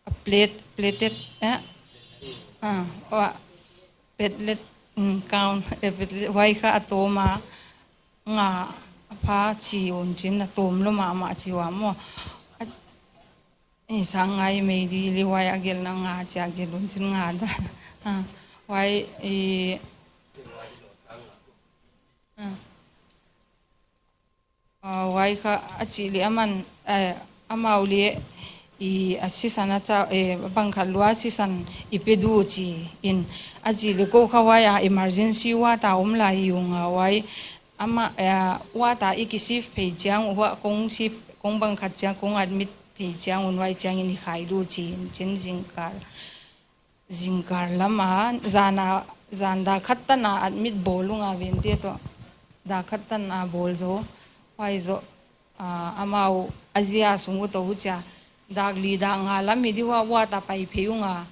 a plate, platelet, eh? Ah, ua, platelet, mm, count, eh, platelet, huai kha a tawm a, nga a pha chi un chin, a tawm lou mahmah chi ua maw. A, eh, sang ngai mai di le huai a gelh na nga chia gelh un chin nga da. Ah, huai, eh, ah. Ah, huai kha a chi le aman, eh, amau le i a sisan a cha, eh, bang khat lua sisan i pe di uh chi in a chi le kou kha huai a emergency ward a om lai ung a huai ama, eh, ward a i ki shift phei chiang uh, huai kong shift, kong bang khat chiang, kong admit phei chiang un huai chiang in i khai di uh chi in chin zingkal. Zingkal lam a, zan a, zan dak khat tan a admit bawl ung a Vente toh. Dak khat tan a bawl zaw, huai zaw, ah, amau a zia sung uh toh hu chia. Dak li dak nga lam hi di ua, ward a pai phei ung a.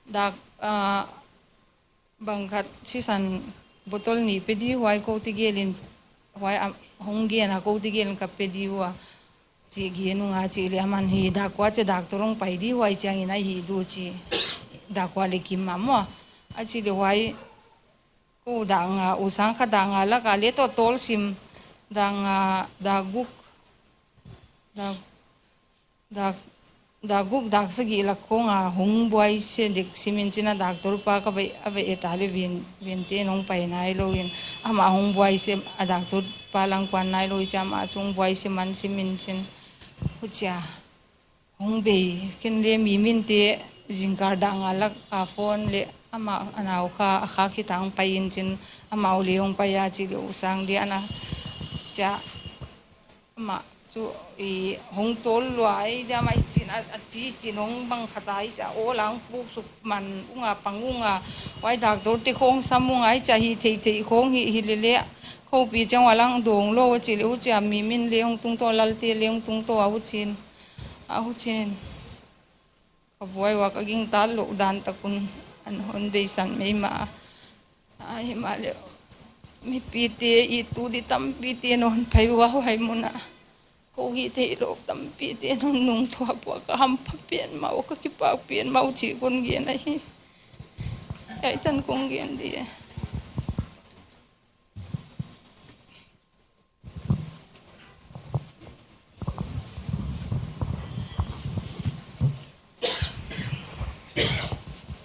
Dak, ah, bang khat sisan bottle nih pe di huai kou te gel in, huai a, hong gen a kou te gel in ka pe di ua. Chi gen ung a chi le aman hi dak kua chia doctor hong pai di huai chiang in a hi di uh chi. Dak kua le kim a maw. A chi le huai kou dak nga, U Sang kha dak nga lak a le toh tawl sim. Dak nga, dak guk. Dak, dak, dak guk dak sagih lak khong a hong buai se dek sim in chin a doctor pa ka va, a va et a le Ven, Vente'n hong pai nai lou in. Amah hong buai se a doctor pa lang kuan nai lou i chia amah chu hong buai se man sim in chin. Hu chia. Hong bei, ken le mi min te zingkal dak nga lak a phone le amah a nau kha, a kha khit a hong pai in chin amau le hong pai a chi le U Sang le ana chia amah chu i hong tawl lua i dia mai chin a, a chi chin hong bang khat a i chia awl a hong puk suk man ung a pang ung a huai doctor te khong sam ung a i chia hi thei thei khong hi, hi le le. Khopi chiang ua lang dong lou a chi le hu chia mi min le hong tung toh, Lalte le hong tung toh a hu chin. A hu chin. Ka buai ua ka gingta lou dan tak un an hon beisan mai mah a. Ahi mah le mipi te i tu di tampi te non pai ua huai mun a. Kou hi thei lou tampi te non nungthu a pua ka hampha pian mah ua ka kipak pian mah ua chi kon gen ahi. Ai tan kong gen di.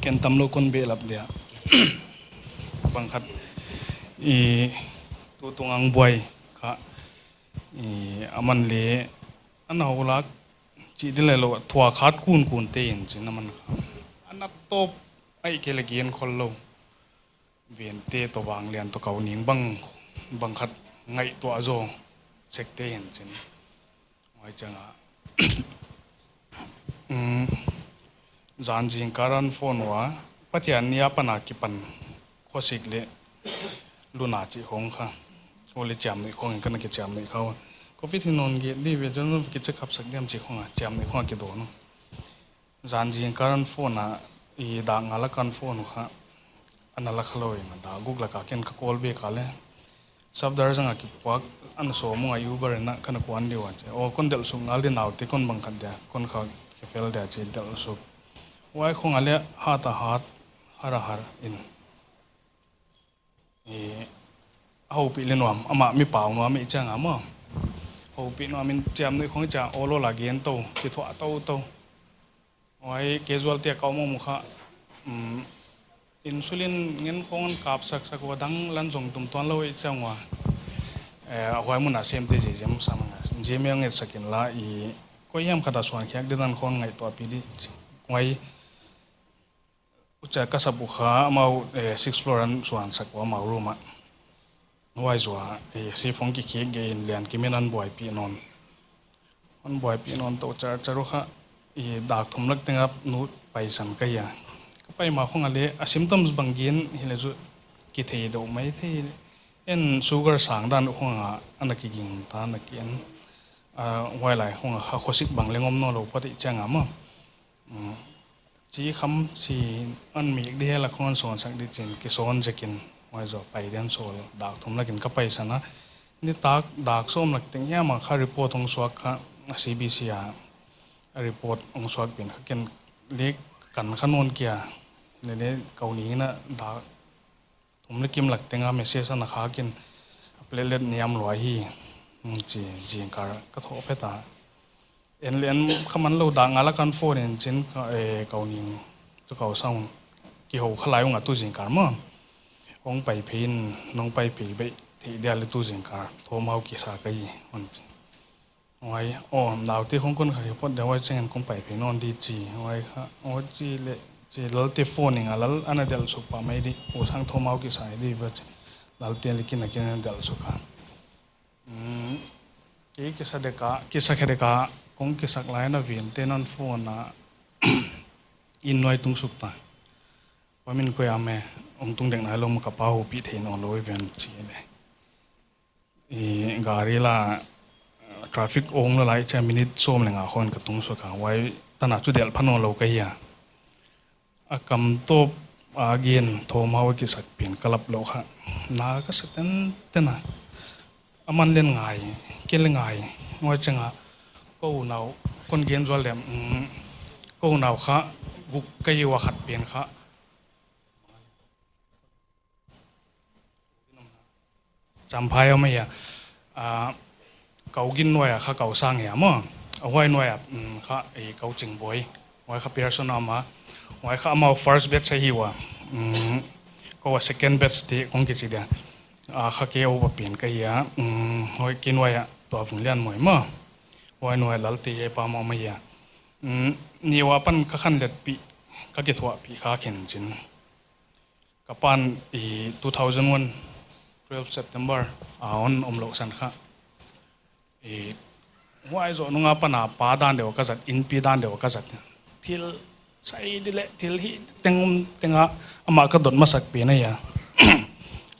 Ken tamlou kon behlap dia. Bang khat, i, tu tung ang buai kha, i, aman le ana houlak chi di le lo, thua khat kun kun te in chin aman kha. Ana top ai ke le gen khol lo. Vente toh Vanglian toh Kauning bang, bang khat ngaihtuah zaw sek te in chin. Huai chang a. Um, zan zingkal a phone ua, Pathian ni apan a kipan khosik le luna chi khong kha. Ole chiam ni khong in kana kichiam ni kha. Covid hi non ge di ve jon ki check up sak diam chi khong a, chiam ni khong a kido no. Zan zingkal a phone a, i dak nga lak a phone kha. Ana la kha lou in a dak guk lak a ken ka call back a le. Safdar zang a kipuak ana sawm ung a Uber in a kana kuan di ua chi. O kon delh suk ngal di nau te kon bang khat dia, kon kha kifel dia chi delh suk. Huai khong a le hat a hat, har a har in. I, a houpih le nuam, amah mi pau nuam i chang a maw. Houpih nuam in chiam ni khong cha olo la gen tou, kithuah tou tou. Huai casualty a ka om om kha, um, insulin ngen khong kap sak sak ua dang lan zong tum tuan lou i chang ua. Eh, huai mun a sem te zem sam nga. Zem yang et sak in la i, koi hiam khat a suan khiak di dan khong ngaihtuah pi di. Huai, ucha ka sap uh kha amau, eh, sixth floor a suan sak ua amau room a. Huai zaw a, eh, sifong kikhek ge in lian kimin an buaipih non. An buaipih non tou char char uh kha, i dak thum lak teng a nu paisan ka hi a. Ka pai ma khong a le, a symptoms bang gen hi le zu kithei deuh mai thei le. En sugar sang dan uh khong a, ana kiging ta ana ki en. A, huai lai khong a kha khosik bang leng om nawn lou pah i chang a maw. Um, chi kham chi an mik di hela khon son sak di chin kisawn zekin huai zaw pai den sawl dak thum lakin ka paisan a. Nitak dak sawm lak teng hiam a kha report hong suak kha C B C a report hong suak pen kha ken lek kan kha non kia. Lele kau ni na dak thum le kim lak teng a message ana khak in a platelet niam lua hi, mm, chi zingkal ka thoh phet a. En le en kha man lou dak nga lak a phone in chin ka, eh, kau ning tu kau sang kiho kha lai ung a tu zingkal maw. Hong pai phei in, nong pai phei bei thei dia le tu zingkal thawmhau kisa ka hi, hon chi. Huai, aw, naute khong kon kha hi phot dia huai cheng in kong pai phei non di chi. Huai kha, aw chi le, chi Lalte phone ning a Lal ana delh suk pah mai di, U Sang thawmhau kisa di va chi. Lalte le kin a kin ana delh suk a. Mm, kei kisa dek a, kisa khe dek a, kong kisak lai na vin te non phone a, inn nuai tung suk ta. Huai min koi a me, hong tung dek nai lou maw ka pa houpih thei nawn lou i ven chi le. I gari la, traffic ong la lai cha minute sawm le nga khon ka tung suk a, huai tan a chu delh pha nawn lou ka hi a. A kam tawp a gen thawmhau kisak pen ka lap lou kha. Na ka sa ten ten a. Aman len ngai, ken le ngai. Huai chang a, kou nau, kon gen zual lem, mm, kou nau kha, guk ka hi ua khat pen kha. Champhai om a hia. Ah, kau gin nuai a kha kau sang hia maw. A huai nuai a, mm, kha, eh, kau ching boi. Huai kha Pearson a om a. Huai kha amau first batch a hi ua. Mm, kou a second batch te kong kichi dia. Ah, kha ke o pa pin ka hia. Mm, huai ki nuai a tua vung lian moi maw. Huai nuai Lalte he pa maw ma hia. Mm, ni ua pan ka khan let pi, ka kithuah pi kha khen chin. Ka pan i two thousand one, twelve September, a on om lou san kha. I huai zoh nung a pan a pa dan deuh ka zat, inpi dan deuh ka zat. Thil sai di le, thil hi teng um teng a, amah ka dot masak pen a hia.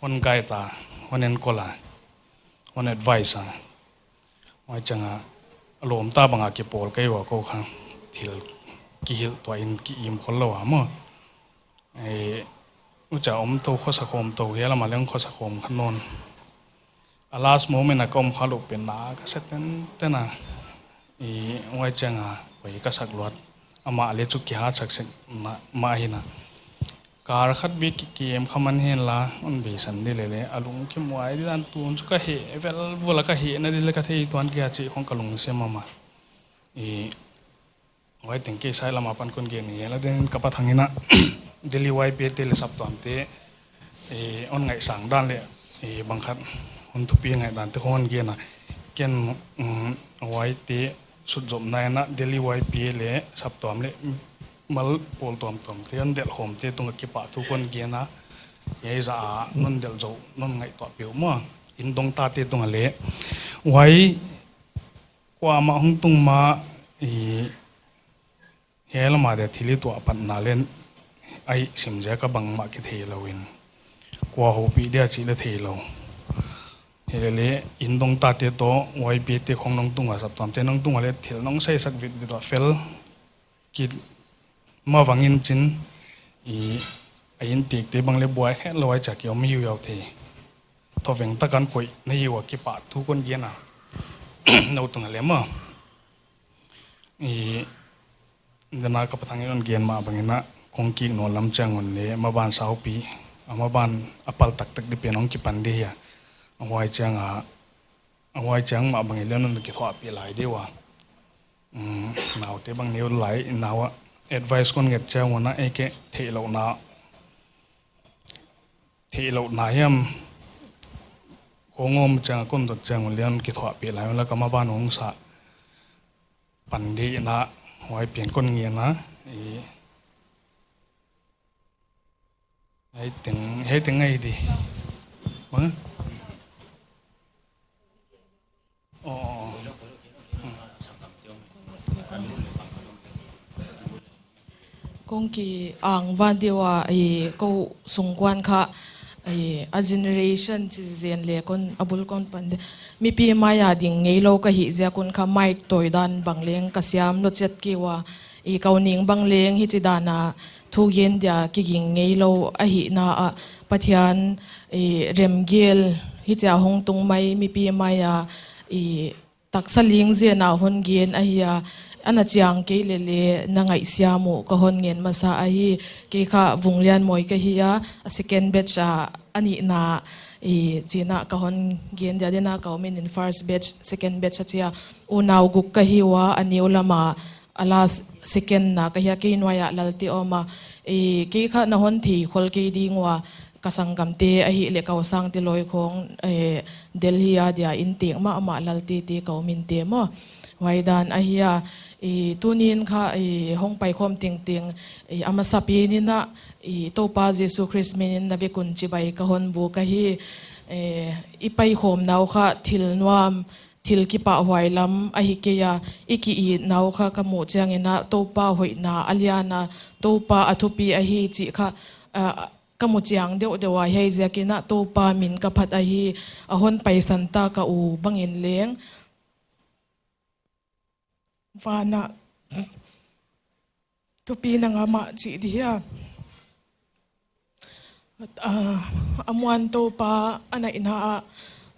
Hon guide a, hon encourage a, hon advice a. Huai chang a, a lawm ta bang a kipawl ka hi ua kou kha. Thil kihilh tuah in ki-im khol lou a maw. Eh, ucha om tou khosa khawm tou, hia lam a leng khosa khawm kha non. A last moment a ka om kha lou pen na ka sa ten ten a. Eh, huai chang a, huai ka sak luat. Amah le chu kihat sak sek na, mah hi na. Kar khat bik ki, ki em kha man hen la, hon beisan di lele, a lungkim huai di dan tun chu ka heh, vel vul a ka hehna di le ka thei tuan kia chi khong ka lungsim a ma. I, huai teng kei sai lam a pan kon gen ni, la den ka pa thang in a. Delhi Y P A te leh saptuamte, eh, hon ngaihsang dan leh, eh, bangkhat hon thupi ngaih dante khong hon gen a. Ken, mm, huaite sutzopna in a Delhi Y P A leh saptuam leh mal pawl tuamtuamte hon delh khawmte tungah kipahthu kon gen a. Hiai zah a non delh zou, non ngaihtuah peuhmah. Inn dong tate tungah leh. Huai kuamah hong tung ma, eh, hiai lam a dia thil i tuah patna leh a hihsim ziak a bangmah kithei lou in, kua houpih dia chih leh theilou. Hilele inn dong tate toh Y P A te khong nong tung a, saptuamte nong tung a leh thil nong saisak vitvit a fel kit ma vang in chin, i, a inntekte bang leh buai khetlou a i chak i om hi uh thei. Thoveng tak a koih na hi ua kipahthu kon gen a. Nou tung a leh mah. I, dana ka Pa Thang in hon gen mah bang in a, kong kik nawn lam chiang un leh, maban saupi, a maban a pal taktak di pen hong kipan di hia. A huai chiang a, a huai chiang mah bang in leh non kithuahpih lai di ua. Mm, naute bang neu lai, nau a advice kon nget chiang un a, ei ke theihlouhna, theihlouhna hiam, kong om chiang a kon dot chiang un leh non kithuahpih lai un la ka maban hong sa. Pan di na, huai pen kon ngen a, i, hei teng, hei teng ngai di. Bang? Oh. Kong ki ang van di ua, i, kou sungkuan kha, i, a generation chi zen leh kon a bul kon pan di. Mipi mai a ding ngeilou ka hih ziak un kha mic toi dan bang leng ka siam lou chiat kei ua, i, kou ning bang leng hichi dan a thu gen dia kiging ngeilou ahihna ah Pathian, i, remgel hichia hong tung mai mipi mai a, i, taksa ling zen a hon gen ahi a, ana chiang kei lele na ngaihsiam uh ka hon ngen masa ahi. Kei kha Vunglianmawi ka hi a, a second batch a, a nihna, i, chihna ka hon gen dia dena ka om in, first batch, second batch a chia, unau guk ka hi ua, a neu lam a, a last second na ka hi a, kei nuai a Lalte om a, i, kei kha na hon thei khol kei ding ua, ka sanggamte ahihleh kou sangte lawi khong, eh, Delhi a dia inntek mahmah Lalte te kou min te maw. Huai dan ahi a, i, tuni'n kha, i, hong paikhawm tengteng, i, a masapen in a, i, Toupa Jesu Khrist min in na vek un chibai ka hon buk ahi, eh, i paikhawmna uh kha thil nuam, thil kipahhuai lam ahi kei a, i ki-itna uh kha ka muh chiang in a, Toupa hoihna a lian a, Toupa a thupi ahi chih kha, ah, ka mu chiang deuhdeuh a, hiai ziak in a Toupa min ka phat ahi, a hon paisan ta ka u bang in leng. Van a thupi na ngam a chih di hia. Ah, a muan Toupa a naihna ah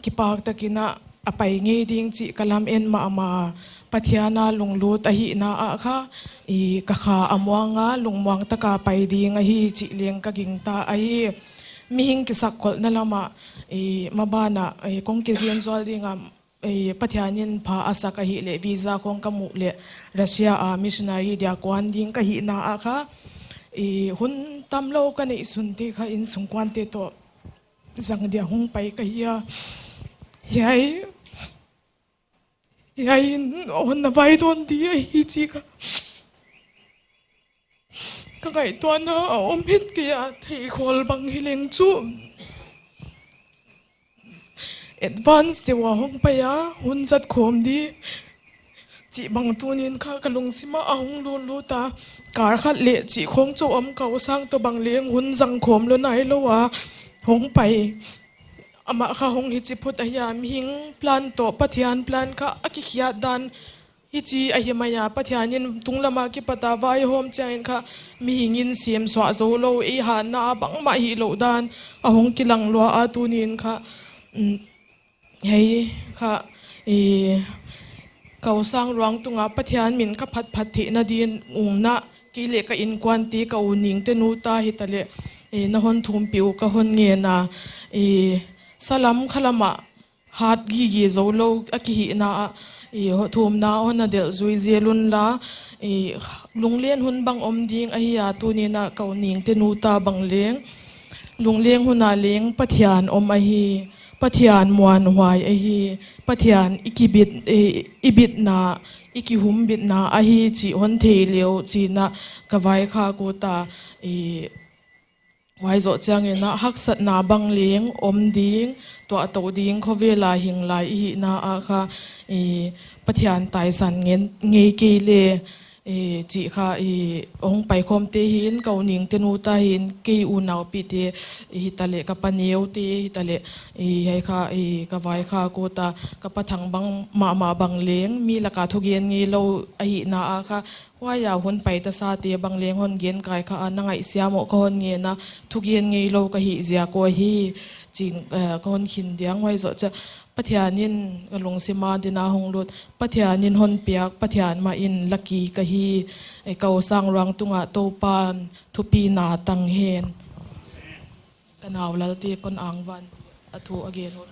kipak tak in a, a pai ngei ding chih ka lam en mahmah a, Pathian a lunglut ahihna ah kha, i, ka kha a muang a, lungmuang tak a pai ding ahi chih leng ka gingta ahi. Mihing kisakkholhna lam ah, i, maban a, i, kong kigen zual ding a, eh, Pathian in pha a sak ahihleh visa khong ka muh leh Russia a missionary dia kuan ding ka hihna ah kha, eh, hun tamlou ka neih sunte kha innsungkuante toh zang dia hong pai ka hi a. Hiai, hiai in hon na vai dawn di ahi chih kha ka ngaihtuahna a om het kei a, thei khol bang hi leng chu advance deuh a hong pai a, hun zat khawm di chih bang tuni'n kha ka lungsim ah a hong lutlut a, kar khat leh chih khong chauh om, kou sang toh bang leng hun zang khawm lou nailou a hong pai. Amah kha hong hichi phut ahi a, mihing plan toh Pathian plan kha a kikhiat dan hichi ahi mai a, Pathian in tunglam a kipat a vaihawm chiang in kha mihing in sem suah zou lou, ei hatna a bangmah hih louh dan a hong kilang lua a, tuni'n kha, um, hiai kha, eh, kou sang ruang tung a Pathian min ka phatphat theihna din umna, kei leh ka innkuante, ka u ningte nu ta hitaleh, eh, na hon thumpih uh ka hon ngen a, eh, salam khalam ah hat gige zou lou a kihihna ah, i, ho-, thumna hon na delh zui zel un la, i, lunglen hun bang om ding ahi a, tuni'n a ka u Ningte nu ta bang leng, lunglen hun a leng Pathian om ahi, Pathian muanhuai ahi, Pathian i kibit, i, i bitna, i kihumbitna ahi chih hon thei leu chi'n a ka vaikhak ut a, i, huai zoh chiangin a haksatna bang leng om ding, tuah tou ding khovel a hing lai i hihna ah kha, i, Pathian taisan ngen, ngei kei le, i, chih kha, i, hong paikhawmte hi'n, ka u Ningte nu ta hi'n, kei unaupite, i, hitaleh ka pa neute, hitaleh, i, hiai kha, i, ka vaikhak ut a, ka pa Thang bang mahmah bang leng, mi laka thugen ngeilou ahihna ah kha, huai a hun pai ta sate bang leng hon gen kai kha a, na ngaihsiam uh ka hon ngen a, thugen ngeilou ka hih ziak uh ahi, chi'n, eh, ka hon khin diang huai zoh chiah. Pathian in ka lungsim a din a hong lut, Pathian in hon piak, Pathian mah in lucky ka hi, eh, ka u Sang Ruang tung a Toupa'n thupina tang hen. Ka nau Lalte kon angvan a thu a gen ut.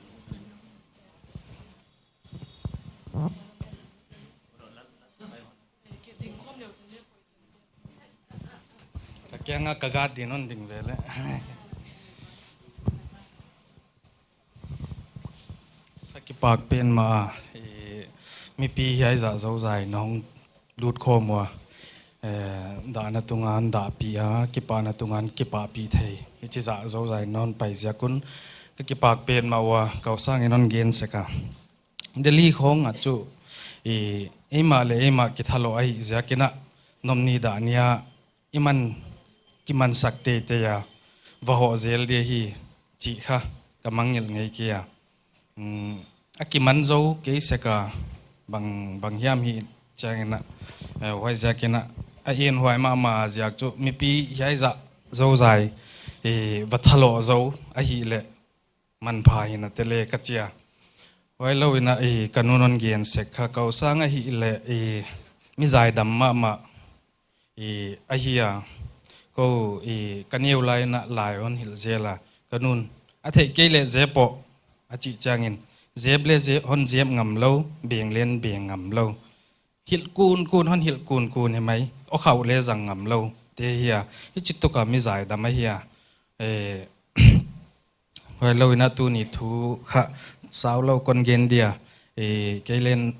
Ka kiang a ka guard din hon ding ve le. Ka kipak petmah a, i, mipi hiai zah zozai in hong lut khawm ua, eh, dahna tung a hon dahpih a, kipahna tung a hon kipahpih thei, hichi zah zozai in hon pai ziak un, ka kipak petmah ua, ka u Sang in hon gen sek a. Delhi khawng ah chu, i, eimah leh eimah kithalawh ahih ziakin a, nomni dah ni a, i man, kimansak teitei a, va hoh zel di hi, chih kha, ka mangngilh ngei kei a. Mm, a kiman zou kei sek a, bang, bang hiam hih chiangin a, eh, huaiziakin a, a enhuai mahmah ziak chu, mipi hiai zah zozai, eh, va thalawh zou ahihleh, manpha hi nate le ka chi a. Huailou in a, i, ka nu'n hon gen sek kha, ka u Sang ahihleh, i, mi zaidam mahmah, i, ahi a. Kou, i, ka neu lai in a lai hon hilh zel a. Ka nu'n, a theih kei leh zep aw, a chih chiangin, zep le ze-, hon zep ngam lou, beng leng beng ngam lou. Hilh kunkun, hon hilh kunkun hi mai, aw khauh le zang ngam lou, te hi a. Hichi tuk a mi zaidam ahi a. Eh, huailou in a tuni thu kha saulou kon gen dia. Eh, kei leng,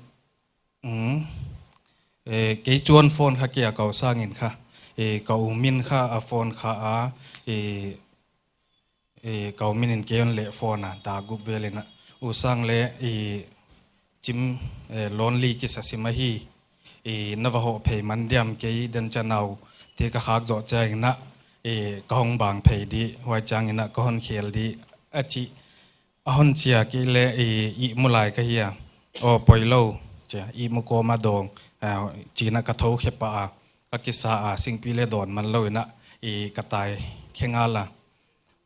mm, eh, kei chuan phone kha kia ka u Sang in kha. Eh, ka u min kha a phone kha a. Eh, eh, ka u min in kei hon leh phone a, dak guk vel in a. U Sang le, eh, chim, eh, lonely kisa sim ahi. I, na va hoh phei man diam kei den chanau, te ka khak zoh chiangin a, i, ka hong bang phei di, huai chiangin a ka hon khel di, a chi, a hon chi a kei le, i, ihmu lai ka hi a, aw poilou, chi a, ihmu kawm a dawng, a, chi'n a ka thou khe pah a, ka kisa a, singpi le dawn man lou in a, i, ka tai khe ngal a.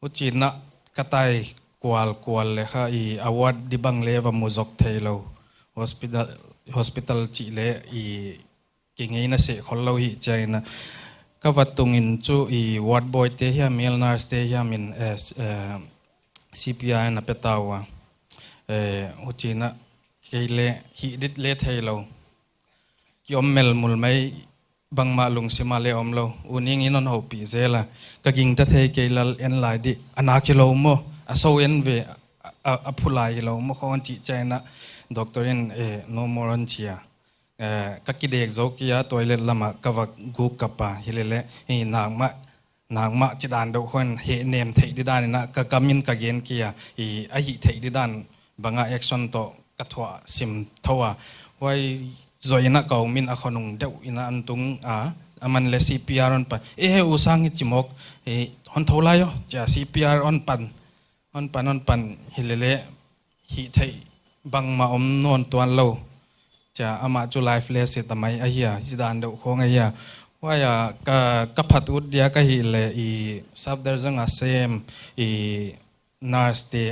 Huchi'n a ka tai kualkual le kha i award di bang le va mu zok theilou. Hospital, hospital chih le i kingeina seh khollou hi chiangin a. Ka va tung in chu i ward boy te hiam, male nurse te hiam in, eh, s-, eh, C P R na pe ta ua. Eh, huchi'n a kei le hih di le theilou. Ki om melmul mai bangmah lungsim a le omlou. U Ning in hon houpih zel a. Ka gingta thei kei lel en lai di. A nak hilou maw. A sou en ve a, a, a phu lai hilou maw. Khawng chih chiangin a doctor in, eh, no more hon chi a. Eh, ka kidek zou kei a toilet lam ah ka va guk ka pa. Hilele, hi nak mah, nak mah chi dan deuh khawng hehnem theih di dan in a ka kam in ka gen kei a. I, a hih theih di dan bang a action toh ka thuah sim thou a. Huai zoh in a ka u min a khonung deuh in a hon tung a, aman le C P R hon pan. Eh, he U Sang hi chimawk, eh, hon thou lai aw, chi a C P R hon pan, hon pan, hon pan hilele hih theih bangmah om nawn tuanlou. Chi a amah chu lifeless hi ta mai ahi a, chi dan deuh khawng ahi a. Huai a ka, ka phat ut dia ka hih le i Safdarjung a sem i nurse te,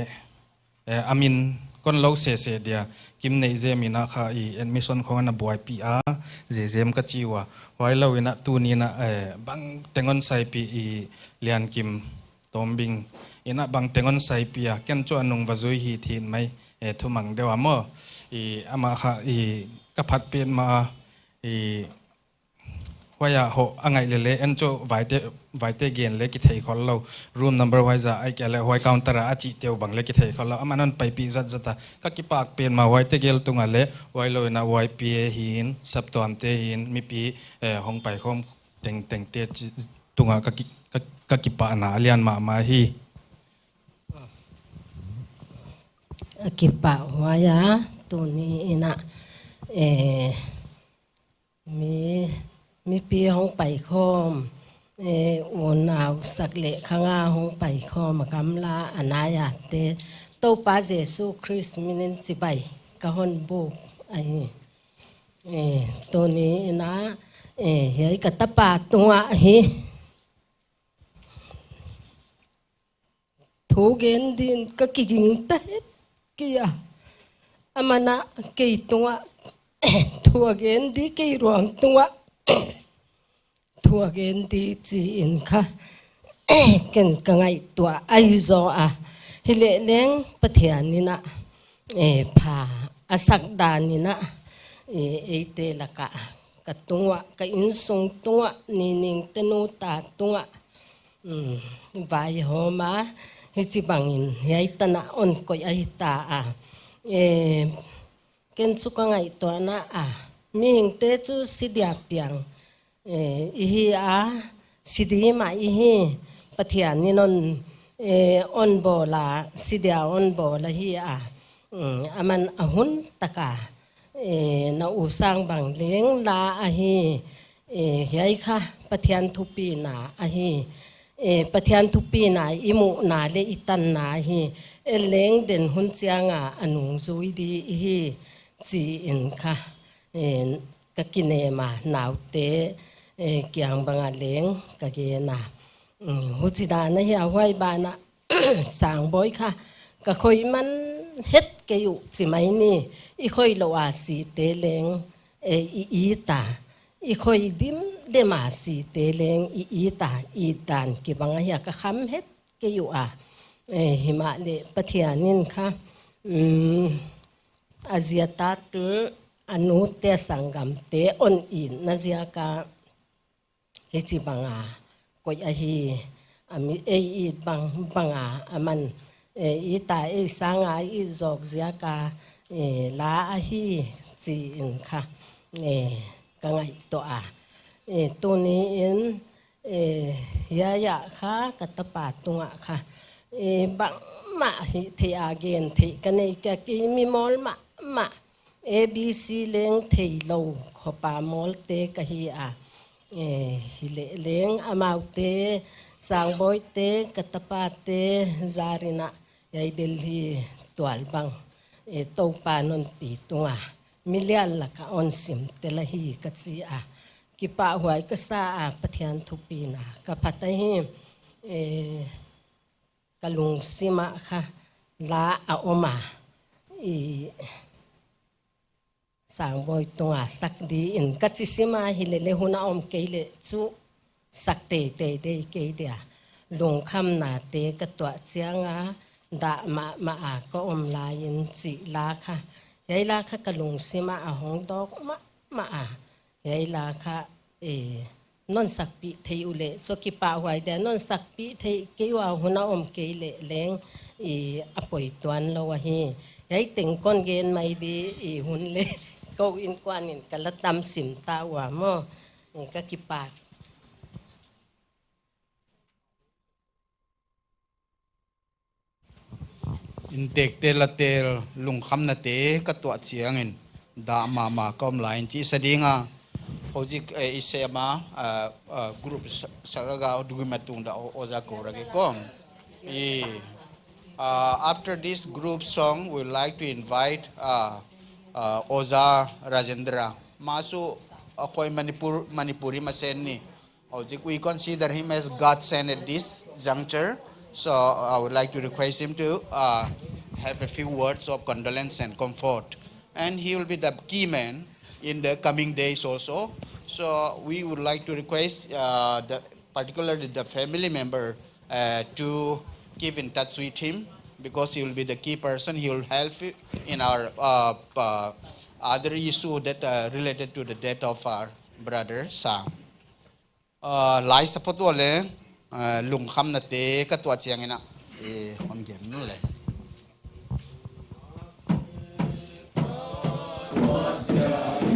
eh, a min kon lou sese dia, Kimneizem in a kha i admission khawng ana buaipih a, Zeizem ka chi ua. Huailou in a tuni'n a, eh, bang teng hon saipih i Liankim Tombing in a bang teng hon saipih a, ken chu a nung va zui hi thei mai, eh, thumang deuh a maw. I, amah kha, i, ka phat petmah a, i, huai a hoh a ngaih lele, en chu vaite, vaite gen le kithei khol lou. Room number huai zah ahihkeileh huai counter a a chih teuh bang le kithei khol lou. Aman hon paipih zatzat a. Ka kipak petmah huaite gel tung a le, huailou in a huai P A hi'n, saptuamte hi'n, mipi, eh, hong paikhawm tengtengte chi, tung a ka ki, ka, ka kipahna a lian mahmah hi. A kipahhuai a, tuni in a, eh, mi, mipi hong paikhawm, eh, unau sak leh khang a hong paikhawm a gamla a nai a te, Toupa Jesu Khrist min in chibai ka hon buk ahi. Eh, tuni in a, eh, hiai ka tapa tung a hi. Thu gen din ka kiging ta het kei a. Aman a kei tung a thu a gen di kei ruang tung a thu a gen di chi in kha ken ka ngaihtuah ahi zaw a. Hileh leng Pathian in a, eh, pha a sak dan in a, eh, eite lak a ka tung a, ka innsung tung a, Nining te nu ta tung a, um, vaihawm a, hichibang in hiai tan a hon koih ahi ta a. Eh, ken chu ka ngaihtuahna a, mihingte chu si dia piang, eh, i hi a, si di mah i hi, Pathian in hon, eh, hon bawl a, si dia hon bawl ahi a. Um, aman a hun tak a, eh, na u sang bang leng la ahi, eh, hiai kha Pathian thupina ahi, eh, Pathian thupina i muhna leh i tanna hi, en leng den hun chiang a a nungzui di i hi chi in kha, eh, ka kinem a, naute, eh, kiang bang a leng ka gen a. Um, huchi dan a hi a, huai ban a Sangbawi kha ka khoih man het kei uh chi mai ni, i khoih lou a site leng, eh, i it a, i khoih dimdem a site leng i it a, it dan kibang ahi a ka kham het kei uh a. Eh, himahleh Pathian in kha, um, a zia ta tu a nute sanggamte hon itna ziak a, hichibang a koih ahi, a mi ei it bang bang a, aman, eh, it a ei sang a it zawk ziak a, eh, la ahi chi in kha, eh, ka ngaihtuah a. Eh, tuni in, eh, hiai a kha ka tapa tung a kha, eh, bangmah hih theih a gen theih ka nei kei a, kei mi mawl mahmah, A B C leng theilou khop a mawlte ka hi a. Eh, hileh leng amaute, Sangbawite, ka tapate zar in a, hiai Delhi tual bang, eh, Toupa'n hon pi tung a, mi lian lak a hon sim tel ahi ka chi a. Kipahhuai ka sa a, Pathian thupina ka phat ahi, eh, ka lungsim a kha la a om a, i Sangbawi tung a sak di in ka chi sim a, hilele hun a om kei leh chu sak teitei dei kei dia. Lungkhamnate ka tuah chiang a, dah mahmah a ka om lai in chih la kha, hiai la kha ka lungsim a a hong dawk mahmah a. Hiai la kha, eh, non sakpih theih uleh chu kipahhuai dia, non sakpih theih kei ua, hun a om kei leh leng, eh, a poi tuan lou ahi. Hiai teng kon gen mai di, eh, hun leh kou innkuan in ka la tam sim ta ua maw. Eh, ka kipak. Inntekte la tel, lungkhamnate ka tuah chiang in dah mahmah ka om lai in chi sa ding a. Heuzik, eh, i sem a, ah, ah, group sa-, saraga dugima tung da o-, oza ko rage kom. I, ah, after this group song, we would like to invite, ah, ah, Oza Rajendra. Masu, ah, khoi Manipur, Manipuri masen ni. Heuzik, we consider him as God sent at this juncture. So I would like to request him to, uh, have a few words of condolence and comfort. And he will be the key man in the coming days also. So we would like to request, uh, the, particularly the family member, uh, to keep in touch with him, because he will be the key person. He will help in our, uh, uh, other issue that, uh, related to the death of our brother Sang. Uh, lai support wale, uh, lungkhamna te ka tuah chiangin a, eh, hon gen nu le.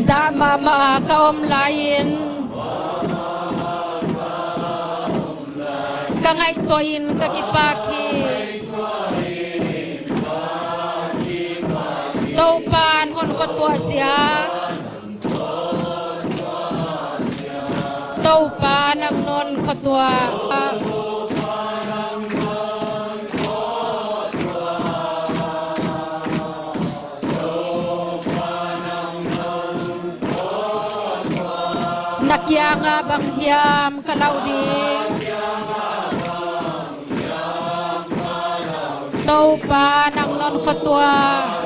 Dah mahmah ka om laiin, ka ngaihtuahin ka kipak hi. Toupa'n hon khotuah ziak. Toupa nang non khotuah. Na kianga bang hiam ka lau ding. Toupa nang non khotuah.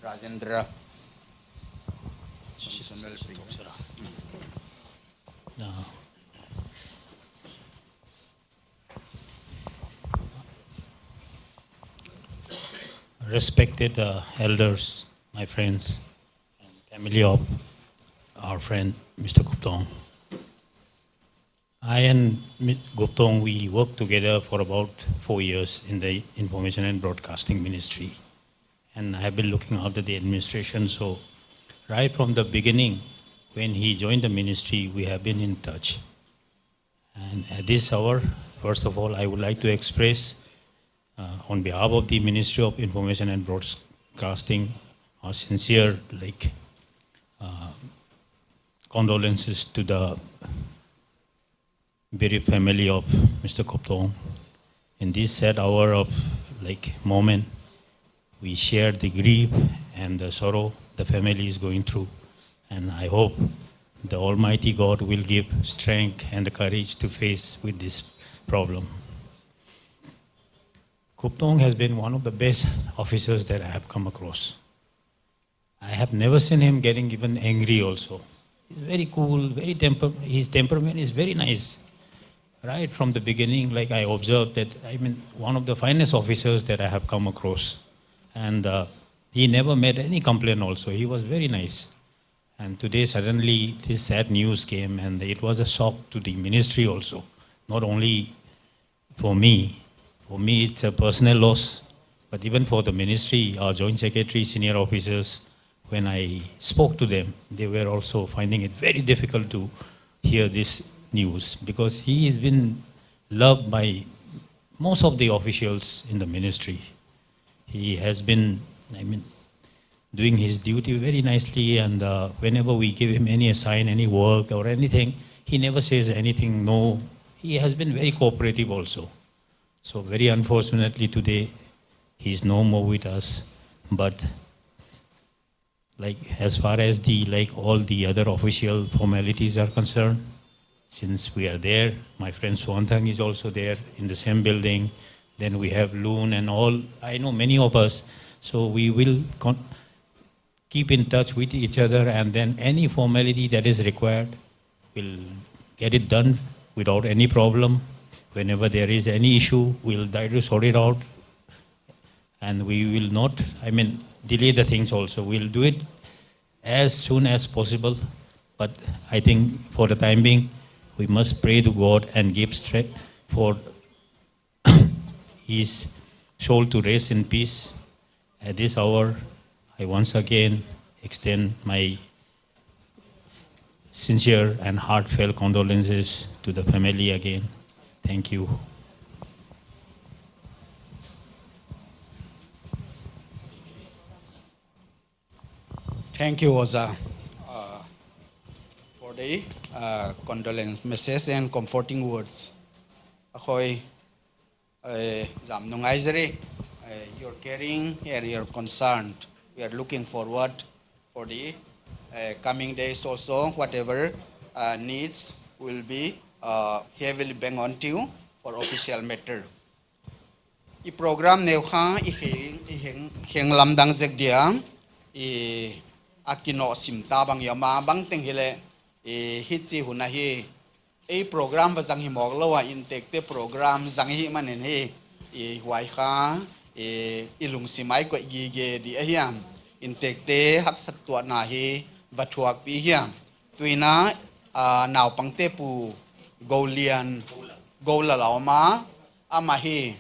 Rajendra. Respected, uh, elders, my friends, and family of our friend Mister Guptong. I and Mi-, Guptong, we worked together for about four years in the Information and Broadcasting Ministry. And I have been looking after the administration. So right from the beginning, when he joined the ministry, we have been in touch. And at this hour, first of all, I would like to express, uh, on behalf of the Ministry of Information and Broadcasting, our sincere, like, uh, condolences to the bereaved family of Mister Guptong. In this sad hour of, like, mourning, we share the grief and the sorrow the family is going through. And I hope the Almighty God will give strength and the courage to face with this problem. Guptong has been one of the best officers that I have come across. I have never seen him getting even angry also. He's very cool, very temper-, his temperament is very nice. Right from the beginning, like, I observed that, I mean, one of the finest officers that I have come across. And, uh, he never made any complaint also. He was very nice. And today, suddenly, this sad news came, and it was a shock to the ministry also. Not only for me, for me, it's a personal loss, but even for the ministry, our joint secretary, senior officers, when I spoke to them, they were also finding it very difficult to hear this news, because he has been loved by most of the officials in the ministry. He has been, I mean, doing his duty very nicely, and, uh, whenever we give him any assign, any work or anything, he never says anything, no. He has been very cooperative also. So very unfortunately today, he's no more with us. But, like, as far as the, like, all the other official formalities are concerned, since we are there, my friend Suanthang is also there in the same building. Then we have Loon and all, I know many of us. So we will con-, keep in touch with each other, and then any formality that is required, we'll get it done without any problem. Whenever there is any issue, we'll try to sort it out. And we will not, I mean, delay the things also. We'll do it as soon as possible. But I think for the time being, we must pray to God and give strength for his soul to rest in peace. At this hour, I once again extend my sincere and heartfelt condolences to the family again. Thank you. Thank you, Oja, uh, for the, uh, condolence message and comforting words. Akhoi, uh, Zam Nungai Zeri, uh, your caring and your concern. We are looking forward for the, uh, coming days also. Whatever, uh, needs will be, uh, heavily bang on to you for official matter. I program neu kha i kheng, i kheng, kheng lamdang zek dia, i a kinoh sim ta bang ia ma bang teng hileh, I hichi hun ahi, ei program va zang hi mawk lou a, inntekte program zang hi manin hi, i huai kha, i, i lungsim ah i koih gige di ahi a. Inntekte haksat tuahna hi va thuakpih hi a. Tuin a, a, naupangte pu Golian, Golal a om a, amah hi,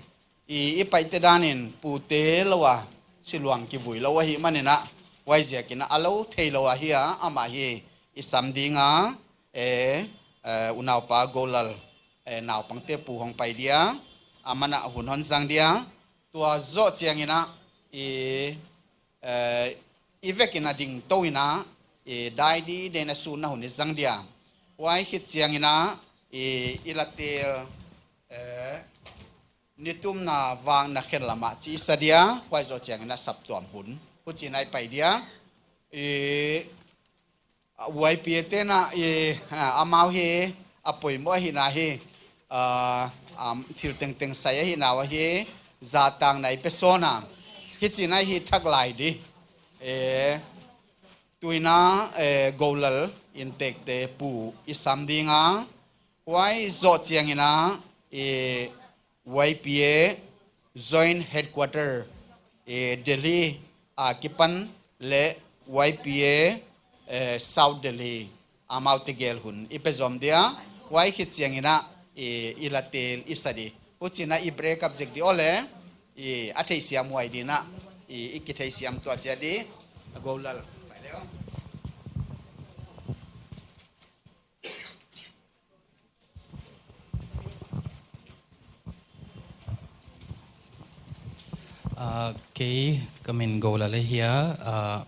i, i paite danin pute lou a, siluang kivui lou ahi manin a, huaiziakin a lou theilou ahi a, amah hi i sam ding a, e, e, unaupa Golal, e, naupangte pu hong pai dia, aman a hun hon zang dia, tua zoh chiangin a, i, e, i vekin a ding tou in a, i, dai di den a sun a hun i zang dia. Huai khit chiangin a, i, i la tel, e, nitumna vang na khen lam ah chi sa dia, huai zoh chiangin a saptuam hun. Huchi'n a i pai dia. I, a, Y P A te'n a, i, a, amau hi, a poimoh ahihna hi, a, am, thil tengteng sai ahihna uh hi, zahtakna i pe sawn a. Hichi'n a hi thak lai di. E, tuin a, e, Golal inntekte pu i sam ding a. Huai zoh chiangin a, i, Y P A Joint Headquarter, eh, Delhi a kipan leh Y P A, eh, South Delhi amaute gel hun i pe zom dia, huai khit chiangin a, eh, i la tel i sa di. Huchi'n a i break up zek di aw leh, eh, a theisiam huai di'n a, eh, i kitheisiam tuah chiat di, a Golal. Ah, kei ka min Golal ahi a, ah,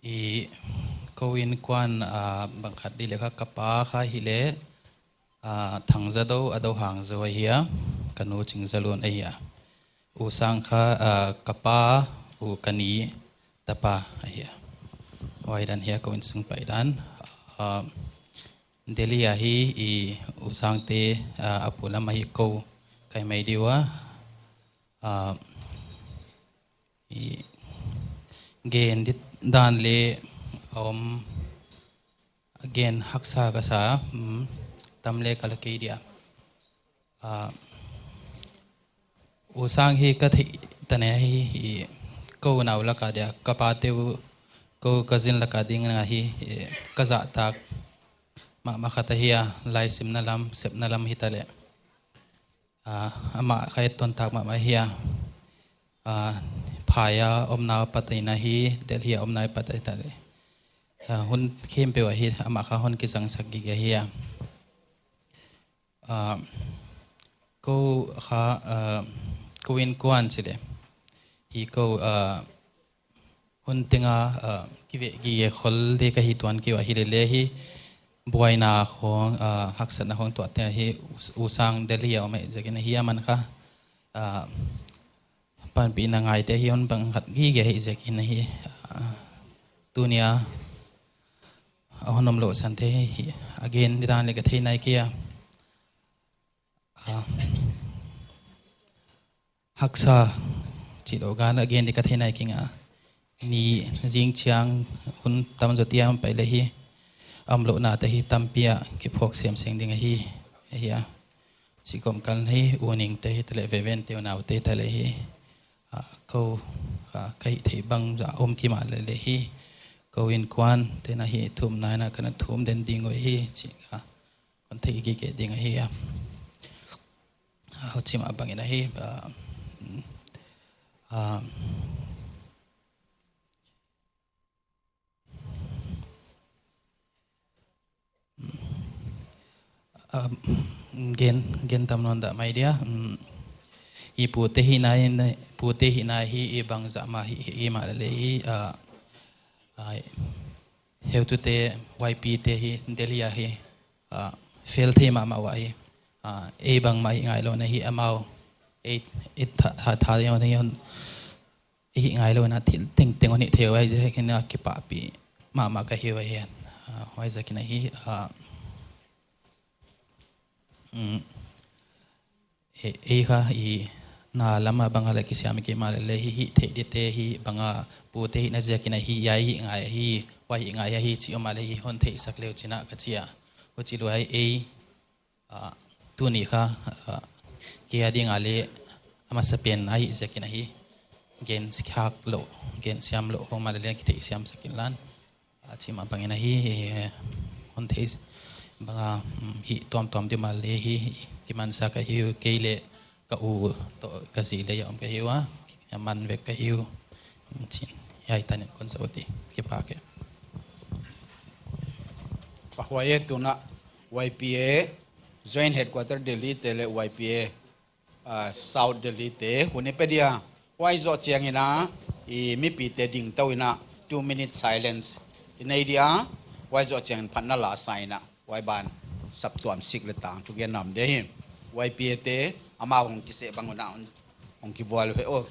i kou innkuan, ah, bang khat di leh kha ka pa kha hi leh, ah, Thangzadou, a Douhangzou ahi a, ka nu Chingzalun ahi a. U Sang kha, ah, ka pa, u ka ni tapa ahi a. Huai dan hi a kou innsung paidan. Ah, Delhi a hi i U Sangte, ah, a pu lam a hi kou kai mai di ua. Ah, i gen di dan leh a om, gen haksa ka sa, mm, tam leh ka la kei dia. Ah, U Sang hi ka theih ta nei hi, hi kou nau lak a dia, ka pate uh, kou cousin lak a ding a hi, hi ka zahtak mahmah khat ahi a, laisimna lam, sepna lam hi ta leh. Ah, amah kha et tuan tak mahmah hi a. Ah, phai a omna apat in a hi, Delhi a omna apat in a hi ta leh. Ah, hun khempeuh a hi, amah kha hon kizangsak gige hi a. Ah, kou kha, ah, kou innkuan chi leh. Hi kou, ah, hun teng a, ah, kiveh gige khol di ka hi tuan kei ua hi leh leh hi buaina khong, ah, haksatna khong tuah teng a hi U, U Sang Delhi a om ahih ziakin a hi aman kha, ah, panpihna ngaite hi hon bang khat gige ahih ziakin a hi, ah, tuni a, a hon om lou sante hi, a gen di dan leh ka thei nai kei a. Ah, haksa chih lou gan a gen di ka thei nai kei a. Ni zing chiang hun tam zaw tiam pai leh hi, a omlouhnate hi tampi a kiphawk semsem ding ahi, ahi a. Chi kom kal hi, U Ningte hi ta leh, Vevente unaute hi ta leh hi. Ah, kou, ah, ka hih theih bangzah om kimah leh leh hi. Kou innkuante'n a hi thumna in a ka na thum den ding uh hi, chi kha kon thei gige ding ahi a. Ah, huchi mah bangin a hi, ah, mm, ah, ah, gen, gen tam nawn dah mai dia, mm, i pute hihna in, pute hihna hi i bangzah mah hi, hi, hi mah leh hi, ah, ah, heutute, Y P te hi, Delhi a hi, ah, fel thei mahmah ua hi. Ah, ei bangmah hih ngailouhna hi amau, ei, ei tha, tha, tha, hih ngailouhna thil tengteng hon hih thei ua hi, huaiziakin a kipahpih mahmah ka hi ua hi. Ah, huaiziakin a hi, ah, mm, ei, ei kha i na lam a bang a leh kisiam kei mahleh leh hi, hih theih dite hi bang a pute hihna ziakin ahi, hiai hih ngai ahi, huai hih ngai ahi chih om a leh hi hon theihsak le uh chi'n ka chi a. Huchi lua ei, ah, tuni kha, ah, kei a ding a leh a masapen ahih ziakin ahi, gen khak lou, gen siam lou om a leh leng kitheihsiam sak inla. A chih mah bangin ahi, hon theih bang a, mm, hih tuamtuam di mahleh hi, hi, kimansa ka hi uh, kei leh ka u toh ka zi leh a om ka hi ua, a man vek ka hi uh. Chin, hiai tan in kon sa ut di, kipak e. Pahhuai e, tuin Y P A Joint Headquarter Delhi te leh Y P A ah, South Delhi te hun i pe dia. Huai zoh chiangin a, i mipite ding tou in a, two minute silence i nei dia. Huai zoh chiangin phatna la sa in a, huai ban saptuam sik leh tangthu gen nuam di hi. Y P A te amau hong kiseh bang un a, hong kivual uh e aw.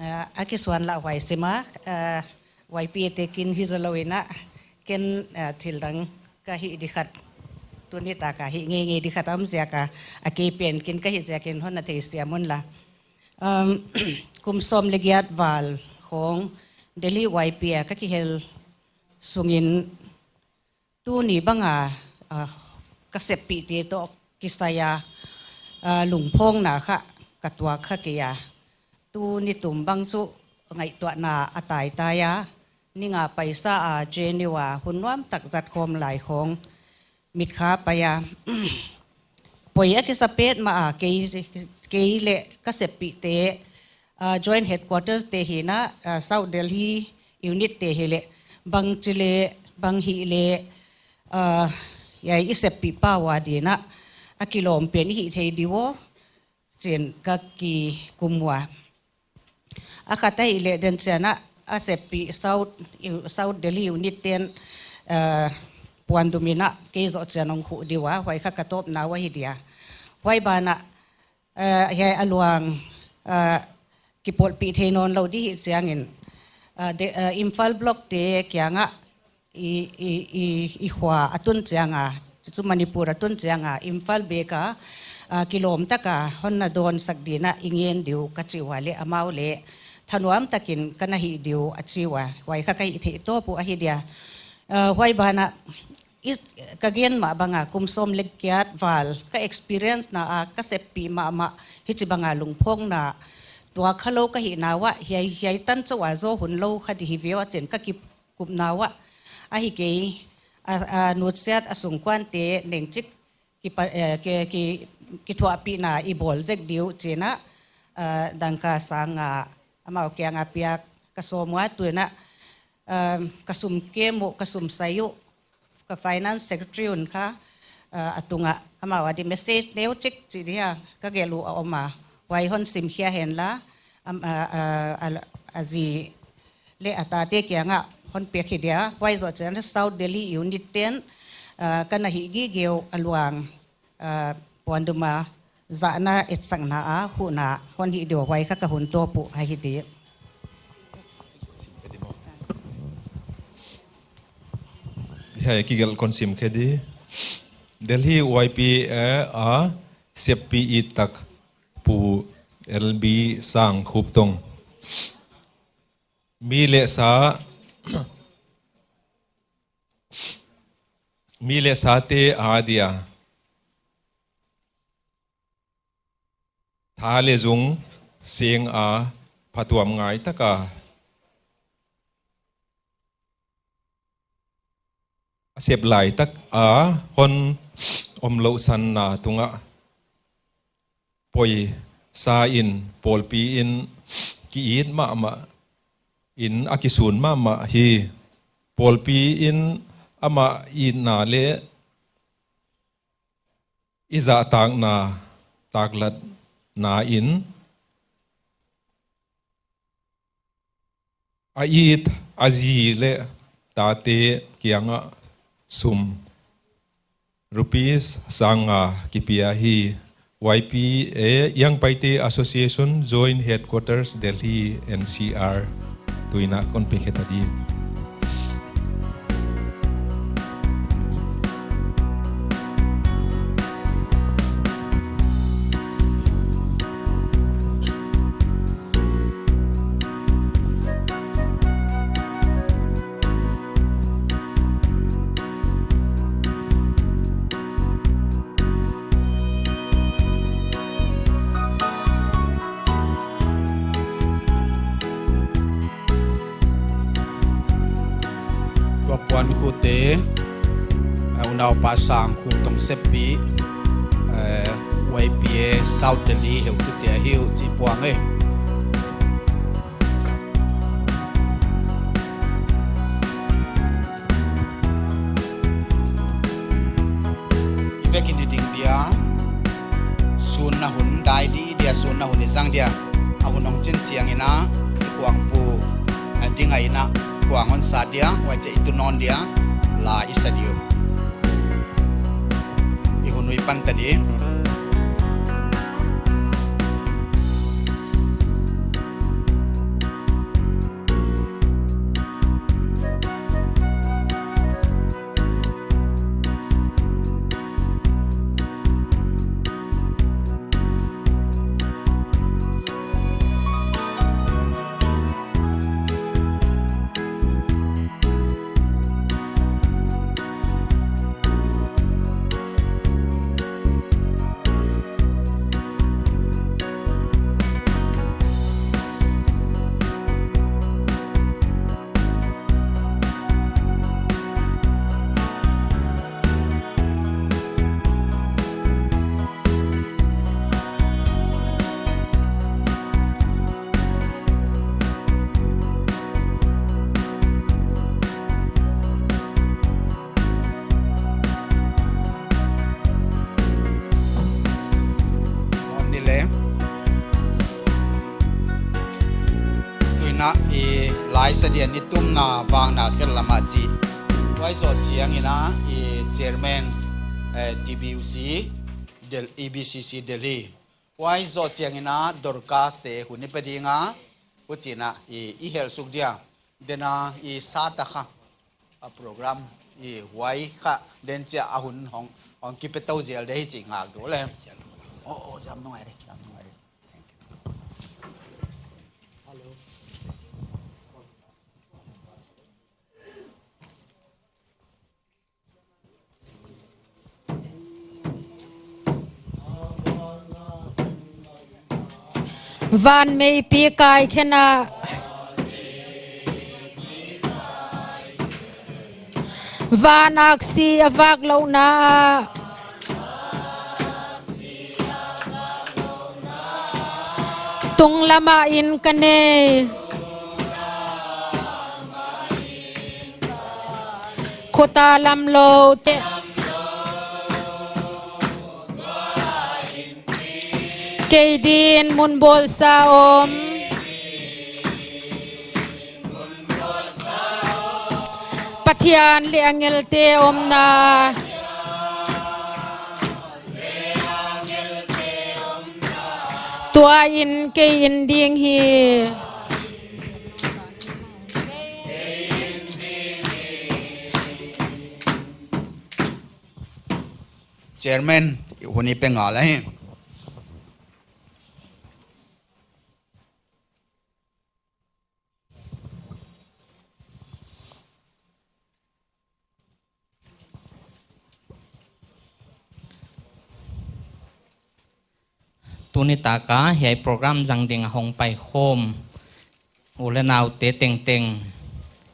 Ah, a kisuan lah huai sim a, ah, Y P A te kin hi zou lou in a, ken, ah, thil dang ka hih di khat, tuni tak a hih ngeingei di khat om ziak a, a kei pen kin ka hih ziakin hon na theisiam un la. Um, kum sawm leh giat val khong Delhi Y P A ka kihel sungin tuni bang a, ah, ka seppihte toh kisai a, ah, lungphawngna kha ka tuak kha kei a. Tuni tum bang chu ngaihtuahna a taitai a. Ni nga paisa a J N U a hun nuam tak zat khawm lai khong mit kha pai a. Poi a kisa petmah a, kei, kei leh ka seppihte, ah, Joint Headquarters te hi in a, ah, South Delhi Unit te hi leh, bangchi leh, bang hih leh, ah, hiai i seppih pa ua ding in a, a kilawm pen i hih thei di uh, chi'n ka kikum ua. A khat ahihleh den chiang a, a seppih South, South Delhi Unit te'n, eh, puandum in a kei zoh chiang hong huh di ua, huai kha ka tawpna uh ahi dia. Huai ban ah, eh, hiai a luang, eh, kipawlpih thei nawn lou di hi chiangin, eh, de, eh, Imphal Block te kiang ah, i, i, i, i khua a tun chiang a, chu Manipur a tun chiang a, Imphal bek a, a, kilawm tak a hon na dawn sak ding in a i ngen di uh ka chi ua leh amau leh thanuam takin ka na hih di uh a chi ua, huai kha ka hih theih tawp uh ahi dia. A, huai ban ah, i, ka gen mah bang a kum sawm leh giat val ka experience na a ka seppih mahmah hichi bang a lungphawngna tuak kha lou ka hihna uah, hiai, hiai tan chauh a zaw hun lou kha di hi ve uh a chi'n ka ki kupna uah, ahi kei, a, a nutsiat a sungkuante neng chik kipa, eh, ki, ki, kithuahpihna i bawl zek di uh chi'n a, eh, dangka sang nga amau kiang a piak ka sawm ua, tuin a, eh, ka sum kem uh, ka sum sai uh, ka finance secretary un kha, eh, a tung ah amau a di message neu chik chi dia ka gelh uh a om a, huai hon simkhia hen la, am, a, a, a, a zi leh a tate kiang ah hon piak hi dia, huai zoh chiang South Delhi Unit te'n, ah, ka na hih gige uh a luang, ah, puandum a zahna etsakna a huhna hon hih di uh, huai kha ka hun tawp uh ahi di. Hiai kigelh kon sim khe di. Delhi Y P A a seppih it tak Pu L B Sangkhuptong. Mi leh sa, mi leh sate a dia tha leh zung seng a phatuam ngai tak a, a sep lai tak a hon omlouhsanna tung ah poisa in pawlpi in ki it mahmah in a kisun mahmah hi. Pawlpi in amah itna leh i zahtakna taklatna in a it a zi leh tate kiang ah sum rupees sang nga kipia hi. Y P A, Young Paite Association, Joint Headquarters, Delhi, N C R, tuin a kon pe khe ta di. Puan khute, eh, unau pa sang khu tong sepi, eh, Y P A South Delhi heutute ahi uh chi puang e. I vekin i ding dia, sun na hun dai di dia, sun na hun i zang dia. A hun hong chin chiangin a, i kuangpu, eh, ding a inn ah, kuang hon sa dia, huai chiah i tun nawn dia, la i sa di uh. I hun uh i pan ta di. Ni le. Tuin a i la i sa dia ni tumna vangna khel lam ah chi. Huai zoh chiangin a i chairman, eh, T B U C, Del-, E B C C Delhi. Huai zoh chiangin a Dorcas te hun i pe ding a, huchiin a i, i hel suk dia. Den a i sa ta kha. A program i huai kha den chiah a hun hong, hong kipe tou zel di hi chih ngak dou le. Oh, oh, zam nung ai re, zam nung ai re. Thank you. Hello. Van meipi kai khen a, van aksi a vak louhna ah, tunglam ah inn ka nei. Khuta lam lou te. Kei din mun bawlsa om. Pathian leh angelte omna. Tua in kei in ding hi. Chairman, hun i pe ngal ahi. Tuni taka hiai program zang ding a hong pai khawm u leh naute tengteng,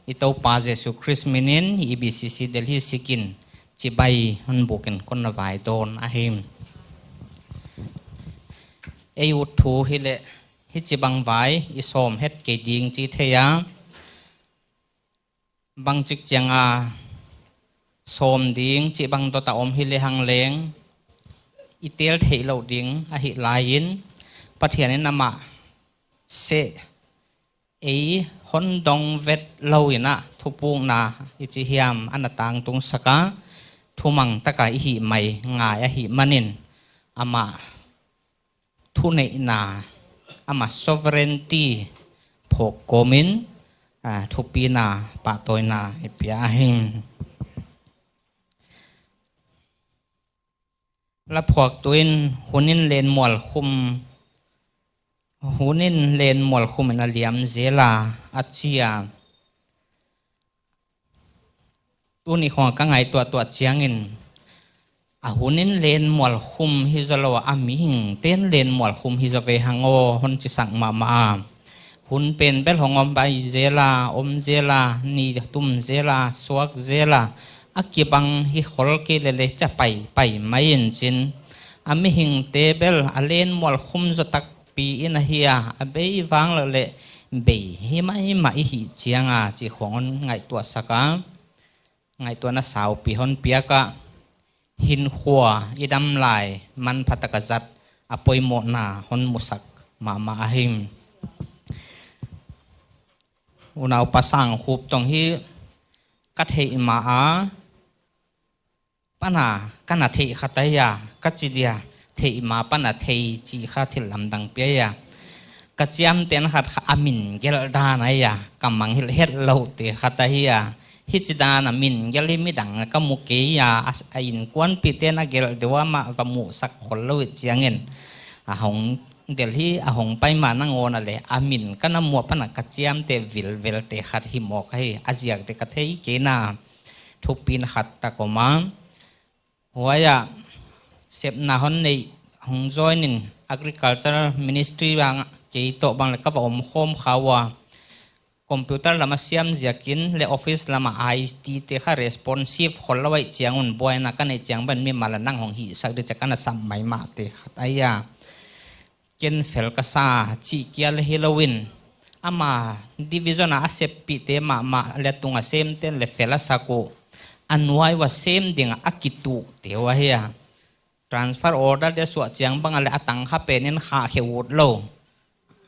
i Toupa Jesu Khrist minin E B C C Delhi sikin chibai hon bukin kon na vaidawn ahi. Ei ut thu hileh hichibang vai i sawm het kei ding chi thei a. Bangchik chiang a sawm ding chibang dot a om hileh hang leng i tel theih louh ding ahih laiin Pathian in amah seh ei hon dong vet lou in a thupukna i chi hiam ana tangtung sak a, thumang taka i hih mai ngai ahih manin amah thuneihna, amah sovereignty phawk kawmin, ah, thupina pahtawina i pia ahi. Laphuaktu in hun in len mualkhum, hun in len mualkhum in a liam zel a, a chi a. Tuni khong ka ngaihtuah tuah chiangin, a hun in len mualkhum hi zaw lou a, a mihingte'n len mualkhum hi zaw ve hang aw hon chi sak mahmah a. Hun pen bel hong om pai zel a, om zel a, ni tum zel a, suak zel a, a kibang hi khol kei leh leh cha pai pai mai in chin. A mihingte bel a len mual khum zaw takpi in ahi a, a bei vang leh leh bei hi mai mah i hih chiang a, chih khong hon ngaihtuah sak a. Ngaihtuahna saupi hon piak a, hinkhua i dam lai manpha taka zat a poimohna hon musak mahmah ahi. Unaupa Sangkhup toh hi ka theih mah a, pana ka na theih khat ahi a, ka chi dia, theih mah pana thei chih kha thil lamdang pi ahi a. Ka chiamtehna khat kha a min gelh dan ahi a, ka mangngilh het louhte khat ahi a. Hichi dan a min gelh hi midang ka mu kei a, a, a inkuanpihte na gelh deuh a, amah va musak khol lou chiangin. A hong, Delhi a hong pai mah nangawn a leh, a min ka na muh pana ka chiamteh vilvelte khat hi mawk ahi, a ziakte ka thei kei na. Thupina khat tak om a. Huai a, sepna hon neih, hong join in Agriculture Ministry bang kei toh bang leh ka va om khawm kha ua. Computer lama siam ziakin leh office lama I T te kha responsive khol lou ahih chiang un buaina ka neih chiang ban mimal a nang hong hihsak di chia ka na sam maimahte khat ahi a. Ken fel ka sa chih kia leh hi lou in, ama division a a seppihte mahmah leh tunga semte leh fel a sak uh, a nuai ua sem ding a a kituhte uh ahi a. Transfer order dia suah chiang bang a leh a tangkha pen in khah khe ut lou,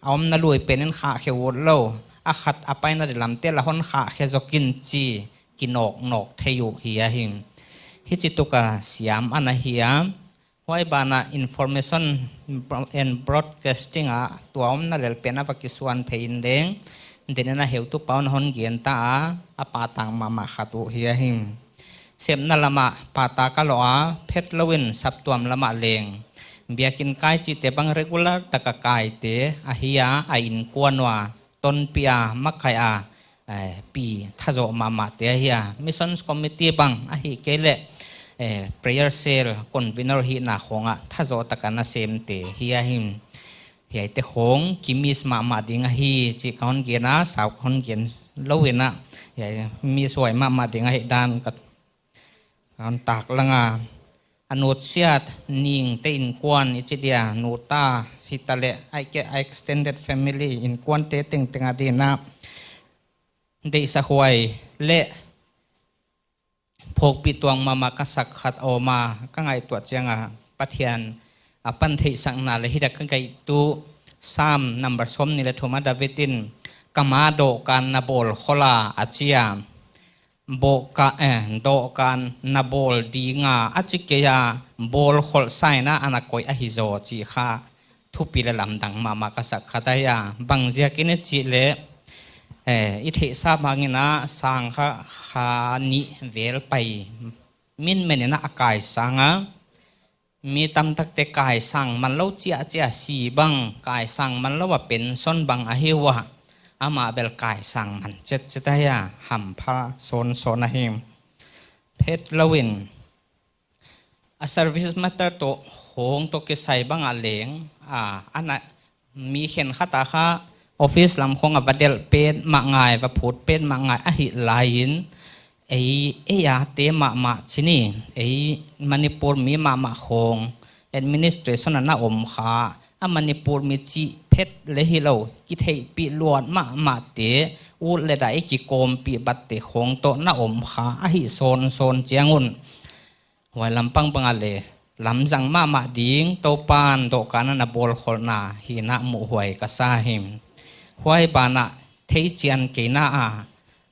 a omna lui pen in khah khe ut lou, a khat a paina di lamte la hon khah khe zaw kin chi kinawknawk thei uh hi ahi. Hichi tuk a siam ana hi a. Huai ban ah Information and Broadcasting a tua omna lel pen a va kisuan phei in leng, den in a heutupa un hon gen ta a, a pahtak mahmah khat uh hi ahi. Sepna lam ah pahtak a lou a, phetlou in saptuam lam ah leng biakin kai chihte bang regular tak a kaite ahi a, a inkuan ua tonpih a, makai a, eh, pi thazoh mahmahte ahi a. Missions Committee bang ahihkeileh, eh, Prayer Cell Convener hihna khong ah thazoh tak a na semte hi ahi. Hiaite khong ki miss mahmah ding ahi chih ka hon gen a, sau ka hon gen lou in a, hiai miss huai mahmah ding ahihdan ka hon taklang a. A nutsiat ningte inkuan i chi dia, nuta hitaleh, ahihkeileh a extended family inkuante tengteng a din a deihsakhuai leh phawkpih tuak mahmah ka sak khat om a, ka ngaihtuah chiang a Pathian a pantheihsakna leh hiai ka ngaihtuah, Psalm number sawmnih leh thum a David in, "Ka ma dohkan na bawl khol a," a chi a. Bawhka, eh, dohkan na bawl ding a, a chi kei a, bawl khol sa in a ana koih ahi zaw chih kha thupi leh lamdang mahmah ka sak khat ahi a. Bang ziakin i chih leh, eh, i theihsa bang in a sang kha, kha nih vel pai min men in a kaisang a. Mi tamtakte kaisang manlou chiahchiah, si bang kaisang manlou a pension bang ahi ua, amah bel kaisang man chetchet ahi a, hampha sawnsawn ahi. Phetlou in a service matter toh khong toh kisai bang a leng, a, ana mi khenkhat a kha office lam khong a va delh petmah ngai, va phut petmah ngai ahih lai in, ei, ei a te mahmah chi ni, ei Manipur mi mahmah khong administration a na om kha, a Manipur mi chih phet leh hilou, kitheihpih luat mahmahte, ut leh dai kikawmpih batte khong toh na om kha ahi sawnsawn chiang un, huai lampang bang a leh lamzang mahmah ding Toupan dohkan a na bawlkholhna hi na muhhuai ka sa hi. Huai ban ah theichian keina a,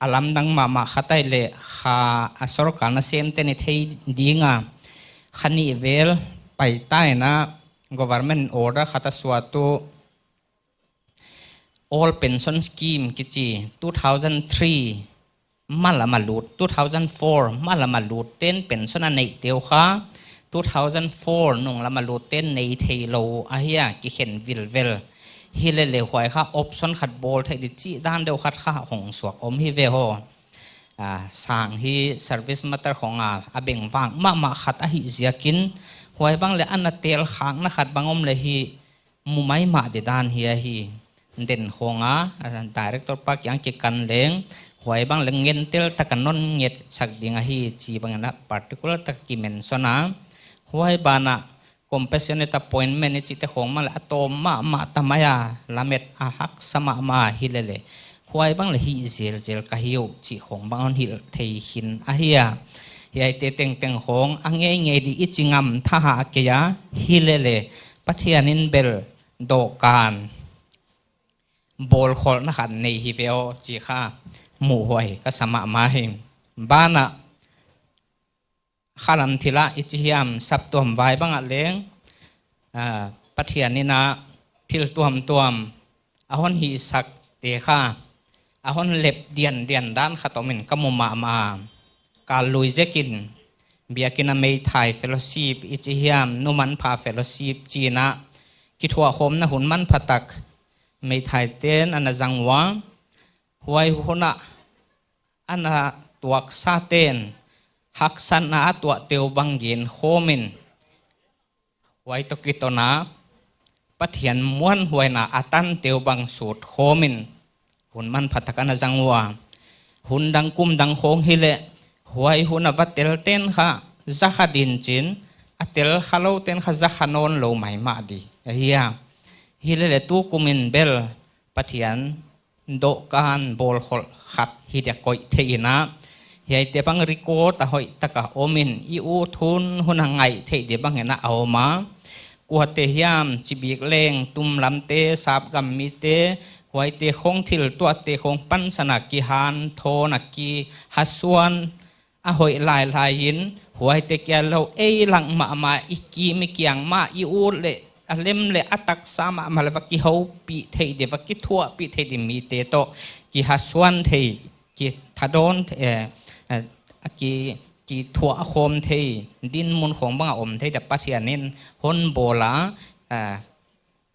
a lamdang mahmah khat ahihleh kha a sorkar nasemte in thei ding a, kha nih vel paita in a government order khat a suah uh, Old Pension Scheme kichi, two thousand three malam a lut, two thousand four malam a lut ten pension a neihte uh kha, two thousand four nung lam a lut ten nei theilou ahi a, kikhen vilvel. Hileleh huai kha option khat bawl theih di chih dan deuh khat kha hong suak om hi ve haw. A, sang hi service matter khong a, a bengvang mahmah khat ahih ziakin, huai bang leh ana tel khakna khat bang om leh hi, mu maimah di dan hi ahi. den khong a, a, director pa kiang kikan leng, huai bang leng ngentel taka non ngetsak ding ahi chih bang in a particular taka kimention a, huai banah compassionate appointment i chihte khong bang leh a tawm mahmah ta mai a, lamet a haksa mahmah hi lele. Huai bang leh hih zelzel ka hi uh chih khong bang hon hilh thei khin ahi a. Hiaite tengteng khong a ngeingei di i chi ngam thaha kei a, hi lele. Pathian in bel dawhkan bawlkholhna khat nei hi ve aw chih kha muh huai ka sa mahmah hi. Banah khalam thil ah i chi hiam saptuam vai bang ah leng, ah, Pathian in a thil tuamtuam a hon hihsak te kha, a hon lep diandian dan khat om in ka mu mahmah a. Kal lui zek in biakinn a meithai fellowship i chi hiam, nu manpha fellowship chi in a kithuahkhawmna hun manpha tak meithaite'n ana zang ua. Huai hun ah ana tuaksate'n haksatna a tuahte uh bang gen khawm in, huai toh kiton a Pathian muanhuaina a tante uh bang sut khawm in hun manpha tak ana zang ua. Hun dang kum dang khong hi leh, huai hun a va telte'n kha za kha din chin, a tel kha loute'n kha za kha nawn lou maimah di ahi a. Hi lele tukum in bel Pathian dawhkan bawlkholh khat hi dia koih theih in a, hiaite bang record a hoih taka om in i ut hun hun a ngaih theih di bang in a om a. Kuate hiam, Chibik leng, Tumlamte, Sapgam mite, huaite khong thil tuahte khong pansan a kihanthawn a kihasuan a hoih lailai in, huaite kia lou ei lak mahmah i kim i kiang mah i ut leh a lem leh a taksa mahmah leh va kihoupih theih di, va kithuahpih theih di mite toh kihasuan thei, kithadown, eh, eh, a ki, kithuahkhawm thei dinmun khong bang a om thei dia Pathian in hon bawl a, eh,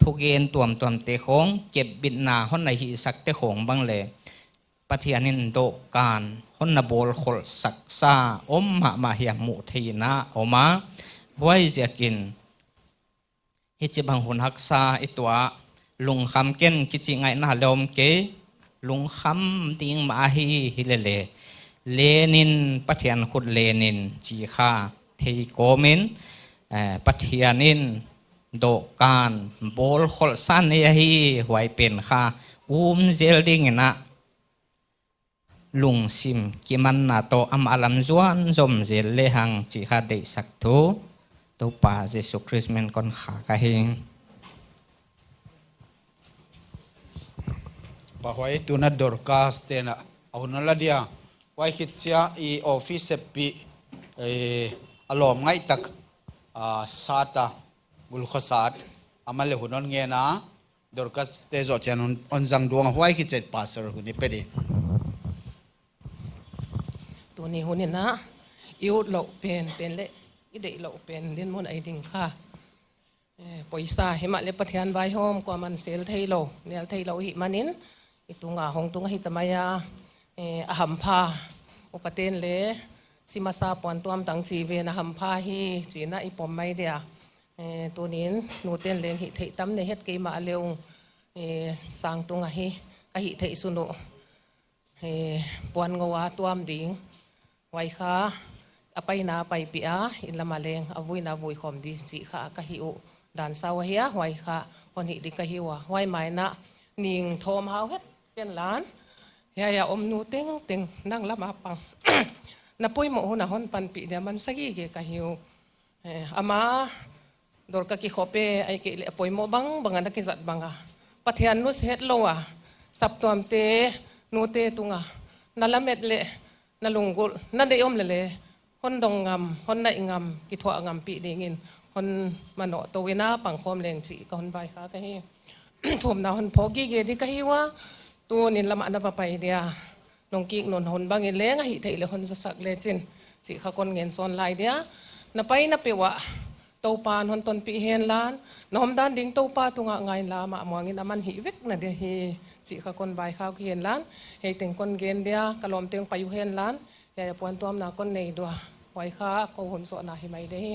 thugen tuamtuamte khong, kepbitna hon na hihsakte khong bang leh Pathian in dawhkan hon na bawlkholhsaksa om mahmah hi a muh theih in a om a. Huaiziakin hichibang hun haksa i tuah, lungkham ken kichi ngaihna leh om kei, lungkham ding mah ahi, hi lele. Len in, Pathian khut len in chih kha thei kawm in, eh, Pathian in dawhkan bawlkholhsa nei ahi, huai pen kha um zel ding in a lungsim kimanna toh amah lam zuan zom zel lehang chih kha deihsak thu Toupa Jesu Khrist min in kon khak ahi. Pa huai tuna Dorcas te'n a hun a la dia. Huai khit chiah i office seppih, eh, a lawm ngaih tak, ah, Sat a, Gulkha Sat, amah leh hun hon ngen a, Dorcas te zoh chiang hon, hon zang ding a, huai khit chiah Pastor hun i pe di. Tuni hun in a, i utlouh pen, pen leh i deihlouh pen dinmun ahi ding kha. Eh, poisa, himahleh Pathian vaihawm kuaman sel theilou, nel theilou ahihmanin, i tunga hong tung ahi ta mai a, eh, a hampha, upate'n leh, si masa puan tuam tang chi ven a hampha hi, chi in a i pom mai dia. Eh, tunin, nute'n leng hihtheih tam nei het kei mahleh ung, eh, sang tung ahi, ka hihtheih sun uh. Eh, puan ngou a tuam ding. Huai kha, a paina paipih a, inn lam a leng, a vuina vuikhawm di chih kha ka hih uh. Dan sau ahi a, huai kha, hon hih di ka hi ua. Huai mai in a, ning thawm hau het, ken lan. Hiai a om nu tengteng, nang lam a pang. Na poimoh hun a hon panpih dia mansa gige ka hi uh. Eh, amah, Dorcas kikhop e, ahihkeileh a poimoh bangbang a na kizat bang a. Pathian nusia hetlou a, saptuamte, nute tunga, na lamet leh, na lunggulh, na deih om lele, hon dong ngam, hon naih ngam, kithuah ngampih dingin, hon manoh tou in a pangkhawm leng chih ka hon vaikhak ahi. Thumna hon phawk gige di ka hi ua, tunin lam ah na va pai dia. Nong kik nawn hun bangin leng a hihtheih leh hon zasak lechin. Chih kha kon ngen sawn lai dia. Na paina peuh ah. Toupa'n hon tonpih hen lan. Na omdan ding Toupa tungah ngainla mah muangin aman hih vek na dia hi. Chih kha kon vaikhak hen lan. Hiai teng kon gen dia. Ka lawmte hong pai uh hen lan. Hiai a puantuamna kon nei dua. Huai kha kou hun sawhna hi mai dia hi.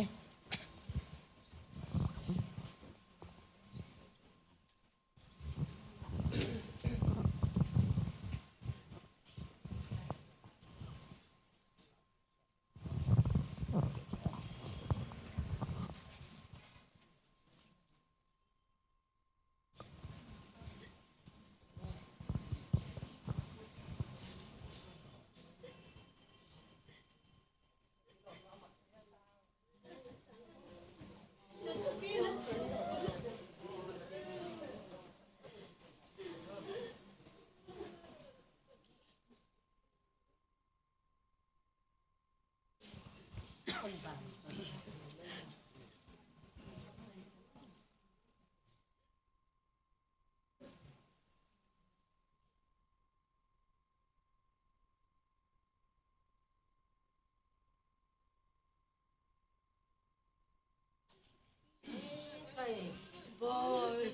Oi.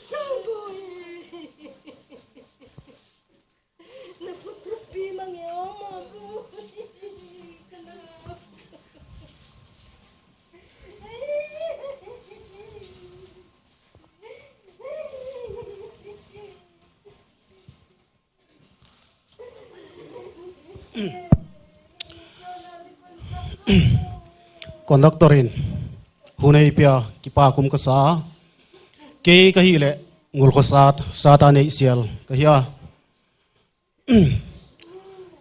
Sangboy. Na putrupi mang e, oh, mabu. Kana. Conductor in hun ei pia kipak um ka sa. Kei ka hih leh ngul khosat sat a neih sial ka hi a.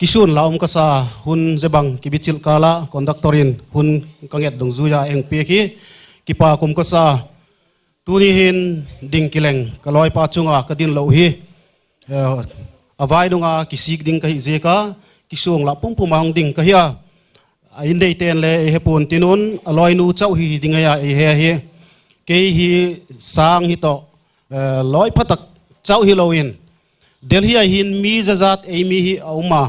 Kisun la um ka sa, hun zebang kibichilh kal a conductor in hun ka nget dungzui a eng pek hi kipak um ka sa. Tuni hin ding kileng ka lawipa chunga ka din lou hi. Eh, a vai nunga kisik ding ka hih ziak a, kisung la pumpum a hong ding ka hi a. A indeiten leh ei he pun tin un, a lawinu chauh hi ding ahi a, ei he hi. Kei hi sang hi toh, eh, lawi phatak chauh hi lou in. Delhi a hin mi zazat ei mi hi a um a.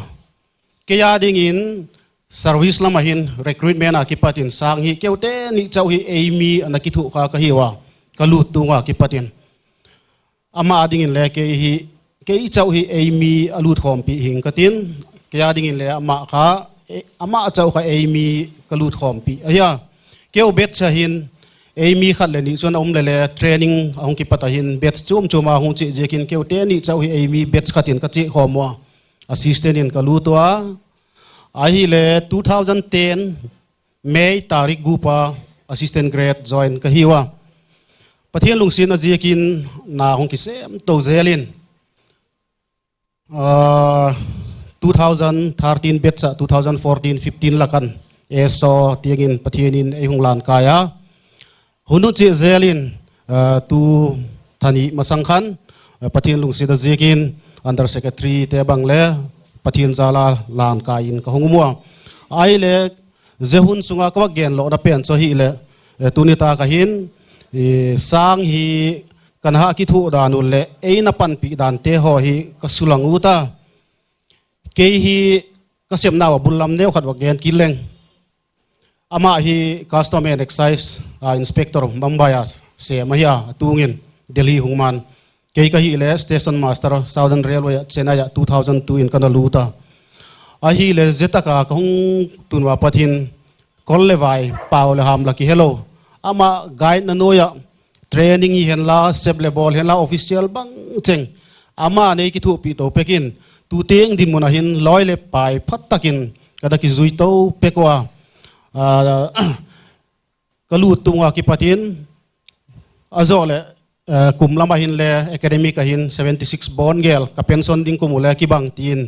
Kei a dingin service lam a hin recruitment a kipat in sang hi keute nih chauh hi ei mi ana kithuh kha ka hi ua, ka lut tung a kipat in. Amah a dingin leh kei hi, kei chauh hi ei mi a lut khawmpih hing ka tin, kei a dingin leh amah kha, e, amah chauh kha ei mi ka lut khawmpih ahi a. Keu batch a hin ei mi khat leh nih chuan a um leh leh training a hong kipat a hin batch chuam chuam a hong chih ziakin keute nih chauh hi ei mi batch khat in ka chih khawm ua. Assistant in ka lut ua. Ahihleh two thousand ten May tarik gup a assistant grade join ka hi ua. Pathian lungsiatna ziakin na hong kisem tou zel in, ah, two thousand thirteen batch a two thousand fourteen fifteen lak ah eso tiangin Pathian in ei hong lan kai a. Hun hong chih zel in, ah, tu tha nih masang khan, ah, Pathian lungsiatna ziakin under secretary te bang leh Pathian zala lan kai in ka hong um ua. Ahihleh zia hun sunga ka va gen louhna pen chu ahihleh, eh, tuni tak a hin, eh, sang hi ka na kithuh dan uh leh ei na panpih dan te haw hi ka sulang ut a. Kei hi ka sepna ua bul lam neu khat va gen kit leng. Amah hi Custom and Excise, ah, Inspector Mumbai a sem ahi a, a tungin Delhi hong man. Kei ka hih leh Station Master Southern Railway a Chennai a two thousand two in ka na lut a. Ahihleh zia tak a ka hong tun ua pat hin kol leh vai, pau leh ham la kihe lou. Amah guide na nuai a training hi henla, sep leh bawl henla, official bang cheng. Amah nei kithuhpih tou pek in, tu tiang dinmun a hin lawi leh pai phat takin ka da kizui tou pek ua. Ah, ka lut tung a kipat in, a zoh leh, eh, kum lam a hin leh academic a hin seventy six bang gel, ka pension ding kum uh leh kibang tiin,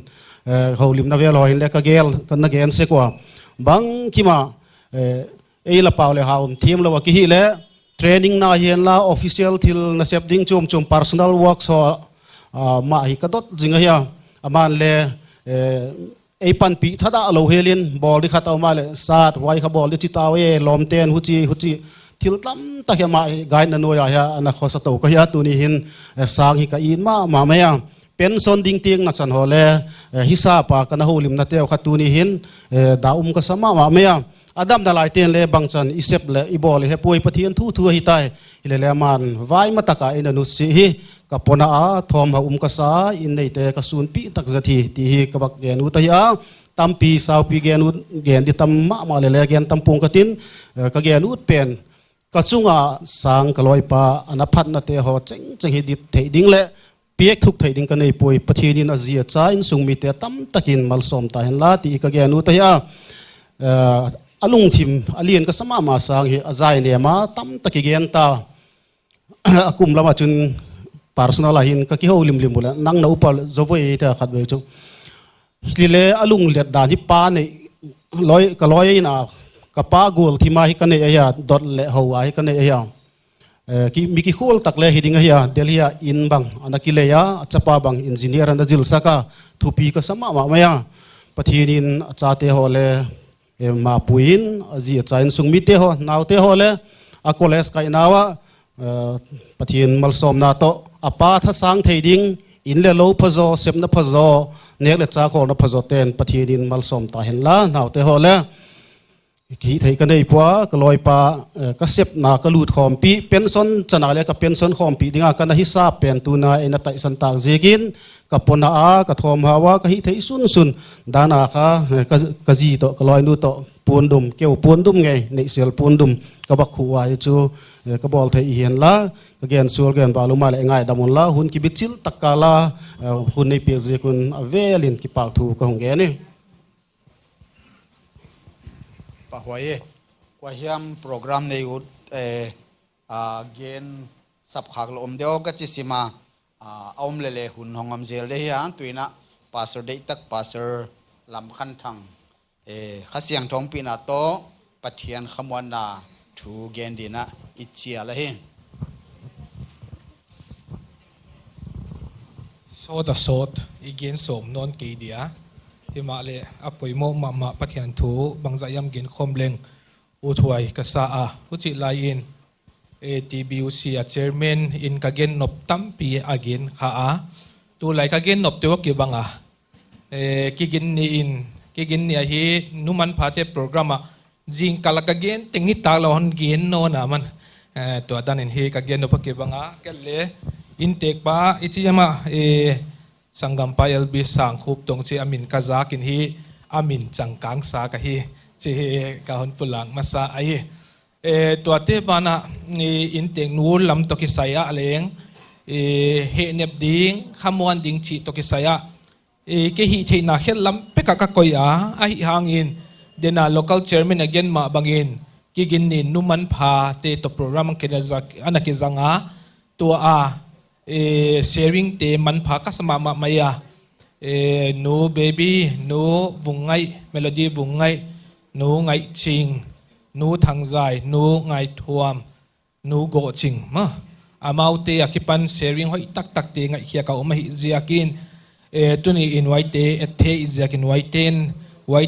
eh, houlimna vel haw hin leh ka gel, ka na gen sek ua. Bangkim a, eh, ei la pau leh ham thiam lou a ki hih leh, training na hi henla, official thil na sep ding chuam chuam personal works haw, ah, mah hi ka dot zing ahi a. Aman leh, eh, ei panpih thadah lou hial in, bawl di khat a um a leh sat, huai kha bawl di chi tau e, lawmten huchi, huchi. Thil tam tak hi amah hi guide na nuai a hi a, ana khosa tou ka hi a tuni hin, eh, sang hi ka it mahmah mai a. Pension ding tiang na san haw leh, eh, hisap a ka na houlimna te uh kha tuni hin, eh, da um ka sa mahmah mai a. A damna lai ten leh bangchan i sep leh i bawl i he puai Pathian thu thu ahi tai. Hileleh aman vai ma tak a ei na nutsih hi ka pona a thawm ha um ka sa in neite ka sunpih tak zat hi ti hi ka va gen ut ahi a. Tampi saupi gen ut, gen di tam mahmah leh leh gen tam pung ka tin, eh, ka gen ut pen ka chunga sang ka lawipa ana phatna te haw cheng cheng hi dit theih ding leh piak thuk theih ding ka nei puai. Pathian in a zi a cha insung mite tam takin malsawm ta henla ti ka gen ut ahi a. Eh, a lungthim a lian ka sa mahmah sang hi a zai nem a tam tak i gen ta. A kum lam a chun personal a hin ka kihoulim lim ua leh nang na upa zo voi te khat vei chu. Hileleh a lunglet dan hi pa nei, lawi, ka lawi in a, ka pa gual thim a hi ka nei ahi a, dot leh hou a hi ka nei ahi a. Eh, ki, mi kikhual tak leh hi ding ahi a, Delhi a in bang ana kilei a, a chapa bang engineer ana zilsak a, thupi ka sa mahmah mai a. Pathian in a chate haw leh, eh, mapui in, a zi a cha insung mite haw, naute haw leh, a college kaihna ua, eh, Pathian malsawmna toh, a pa thasang thei ding, in leh lou phazaw, sepna phazaw, nek leh chak hawlna phazaw ten, Pathian in malsawm ta henla, naute haw leh. Hihtheih ka nei pua, ka lawipa, eh, ka sepna ka lut khawmpih, pension chana leh ka pension khawmpih dinga ka na hisap pen tuna ei na taisan tak ziakin, ka pona a, ka thawmhau a, ka hihtheih sunsun, dan a kha, eh, ka, ka zi toh, ka lawinu toh, puandum, keu puandum ngei, neihsial puandum, ka bak khu uai chu, eh, ka bawl thei hi hen la, ka gen sual gen bawl uh mahleh ngaidam un la, hun kibichil tak kal a, eh, hun nei piak ziak un a velin kipahthu ka hon gen hi. Pahuai e. Kua hiam program nei ut, eh, a gen sap khak lou om deuh ka chi sim a, a, a om leh leh hun hong om zel deuh hi a, tuin a Pastor deihtak Pastor Lamkhanthang, eh, Kha Siangthou ompihna toh Pathian khamuanna thu gen dingin i chial ahi. Sawt a sawt, i gen sawm nawn kei dia. Himahleh a poimoh mahmah Pathian thu bangzah hiam gen khawm leng uthuai ka sa a. Huchih laiin, eh, T B U C a chairman in ka gen nop tampi a gen kha a. Tulai ka gen nop tuh a kibang a. Eh, Kiginni in, Kiginni ahi nu manphate program a zingkal a ka gen teng nitak lou hon gen nawn a man. Eh, tua danin hi ka gen nop a kibang a. Kei leh inntekpa i chi hiam a, eh, sanggampa L B Sangkhup tawh chi a min ka zakin hi a min changkang sa ka hi. Chi hi ka hon pulak masa ahi. Eh, tuate banah, eh, innteknu lam toh kisai a leng, eh, hehnep ding, khamuan ding chih toh kisai a, eh, kei hihtheihna khel lam pek a ka koih a, ahihhangin, dena local chairman a gen mah bangin, Kiginni nu manphate toh program a kizang, ana kizang a, tua a, eh, sharing te manpha ka sa mahmah mai a. Eh, nu Baby, nu Vungngaih, Melody Vungngaih, nu Ngaihching, nu Thangzai, nu Ngaithuam, nu Gohching, maw. Amaute akipan sharing hoih taktak te ngaihkhiak a om ahih ziakin, eh, tuni in huaite et theih ziakin huaiten, huai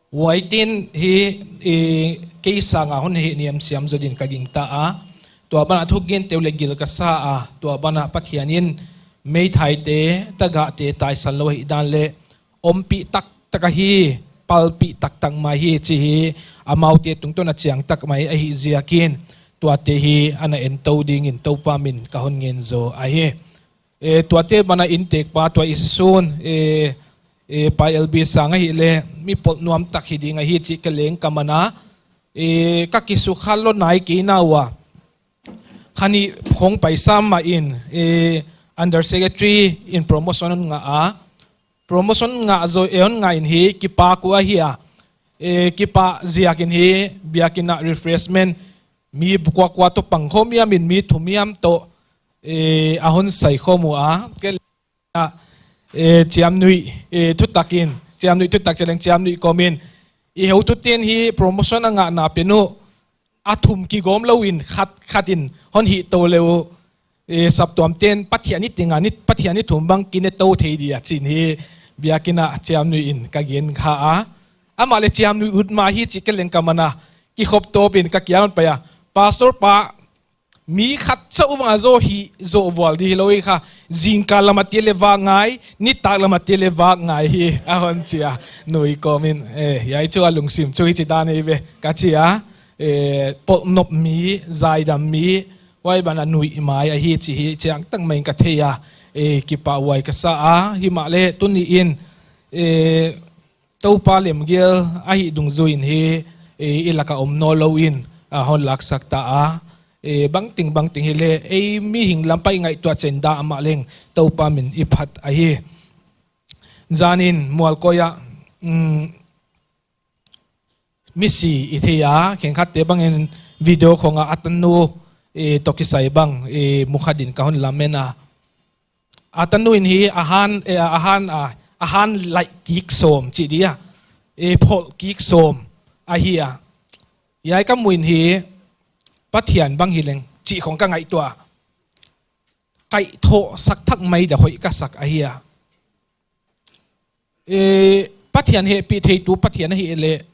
Huaiten hi, eh, kei sanga hon hihniam siam zaw din ka gingta a. Tua banah thugente uh leh gil ka sa a. Tua banah Pathian in meithaite, tagahte taisan lou ahihdan leh ompih taktak ahi, palpih taktak mah hi chih hi. Amaute tungtawn a chiang tak mai ahih ziakin, tuate hi ana en tou dingin Toupa min ka hon ngen zaw ahi. Eh, tuate banah inntekpa tua i sisun, eh, eh, Pa L B Sang ahihleh, mi polh nuam tak hi ding ahi chih ka leng ka man a, eh, ka kisukha lou nai kei na ua. Kha nih khong paisa mah in, eh, under secretary in promotion ngah a. Promotion ngah zaw, eh, hon ngah in hi kipak uh ahi a. Eh, kipak ziakin hi biakinn ah refreshment mi kuakua toh pang khawm hiam in mi thum hiam toh, eh, a hon sai khawm ua, kei leh, eh, Chiamnuih, eh, thutakin, Chiamnuih thutak chi leng Chiamnuih kawmin, i heutute'n hi promotion a ngahna pen uh, a thum kigawm lou in khat, khat in hon hih tou leh uh, eh, saptuamte'n Pathian ni tinga ni, Pathian ni thum bang kine tou thei dia chi'n hi biakinn ah Chiamnuih in ka gen kha a. Amah leh Chiamnuih ut mah hi chih kei leng ka man a, kikhop tawpin ka kiang hon pai a. Pastor pa, mi khat chauh bang a zaw hi, zaw vual di hilou hi kha, zingkal lam a te leh vak ngai, nitak lam a te leh vak ngai hi, a hon chi a, nui kawmin, eh, hiai chu a lungsim chu hichi dan hi ve, ka chi a, eh, polh nop mi, zaidam mi, huai banah nuih mai ahi chih hi, chiang tak mai in ka thei a, eh, kipahhuai ka sa a, himahleh tuni in, eh, Toupa lemgel ahih dungzuiin hi, eh, i laka om nawn lou in, a hon laksak ta a. Eh, bangteng, bangteng hileh, ei mihing lam pang i ngaihtuah chiang dan mah leng, Toupa min i phat ahi. Zanin, Mualkoi ah, mm, misi i thei a, khenkhatte bangin video khong ah a tanu, eh, toh kisai bang, eh, mukha din ka hon lamen a. A tanu in hi a han, eh, a han, a, a han laih kik sawm chih dia. Eh, pholh kik sawm ahi a. Hiai ka muh in hi Pathian bang hileng chih khong ka ngaihtuah. Kaihthoh sak thak mai dia hoih ka sak ahi a. Eh, Pathian hehpihtheitu Pathian ahihleh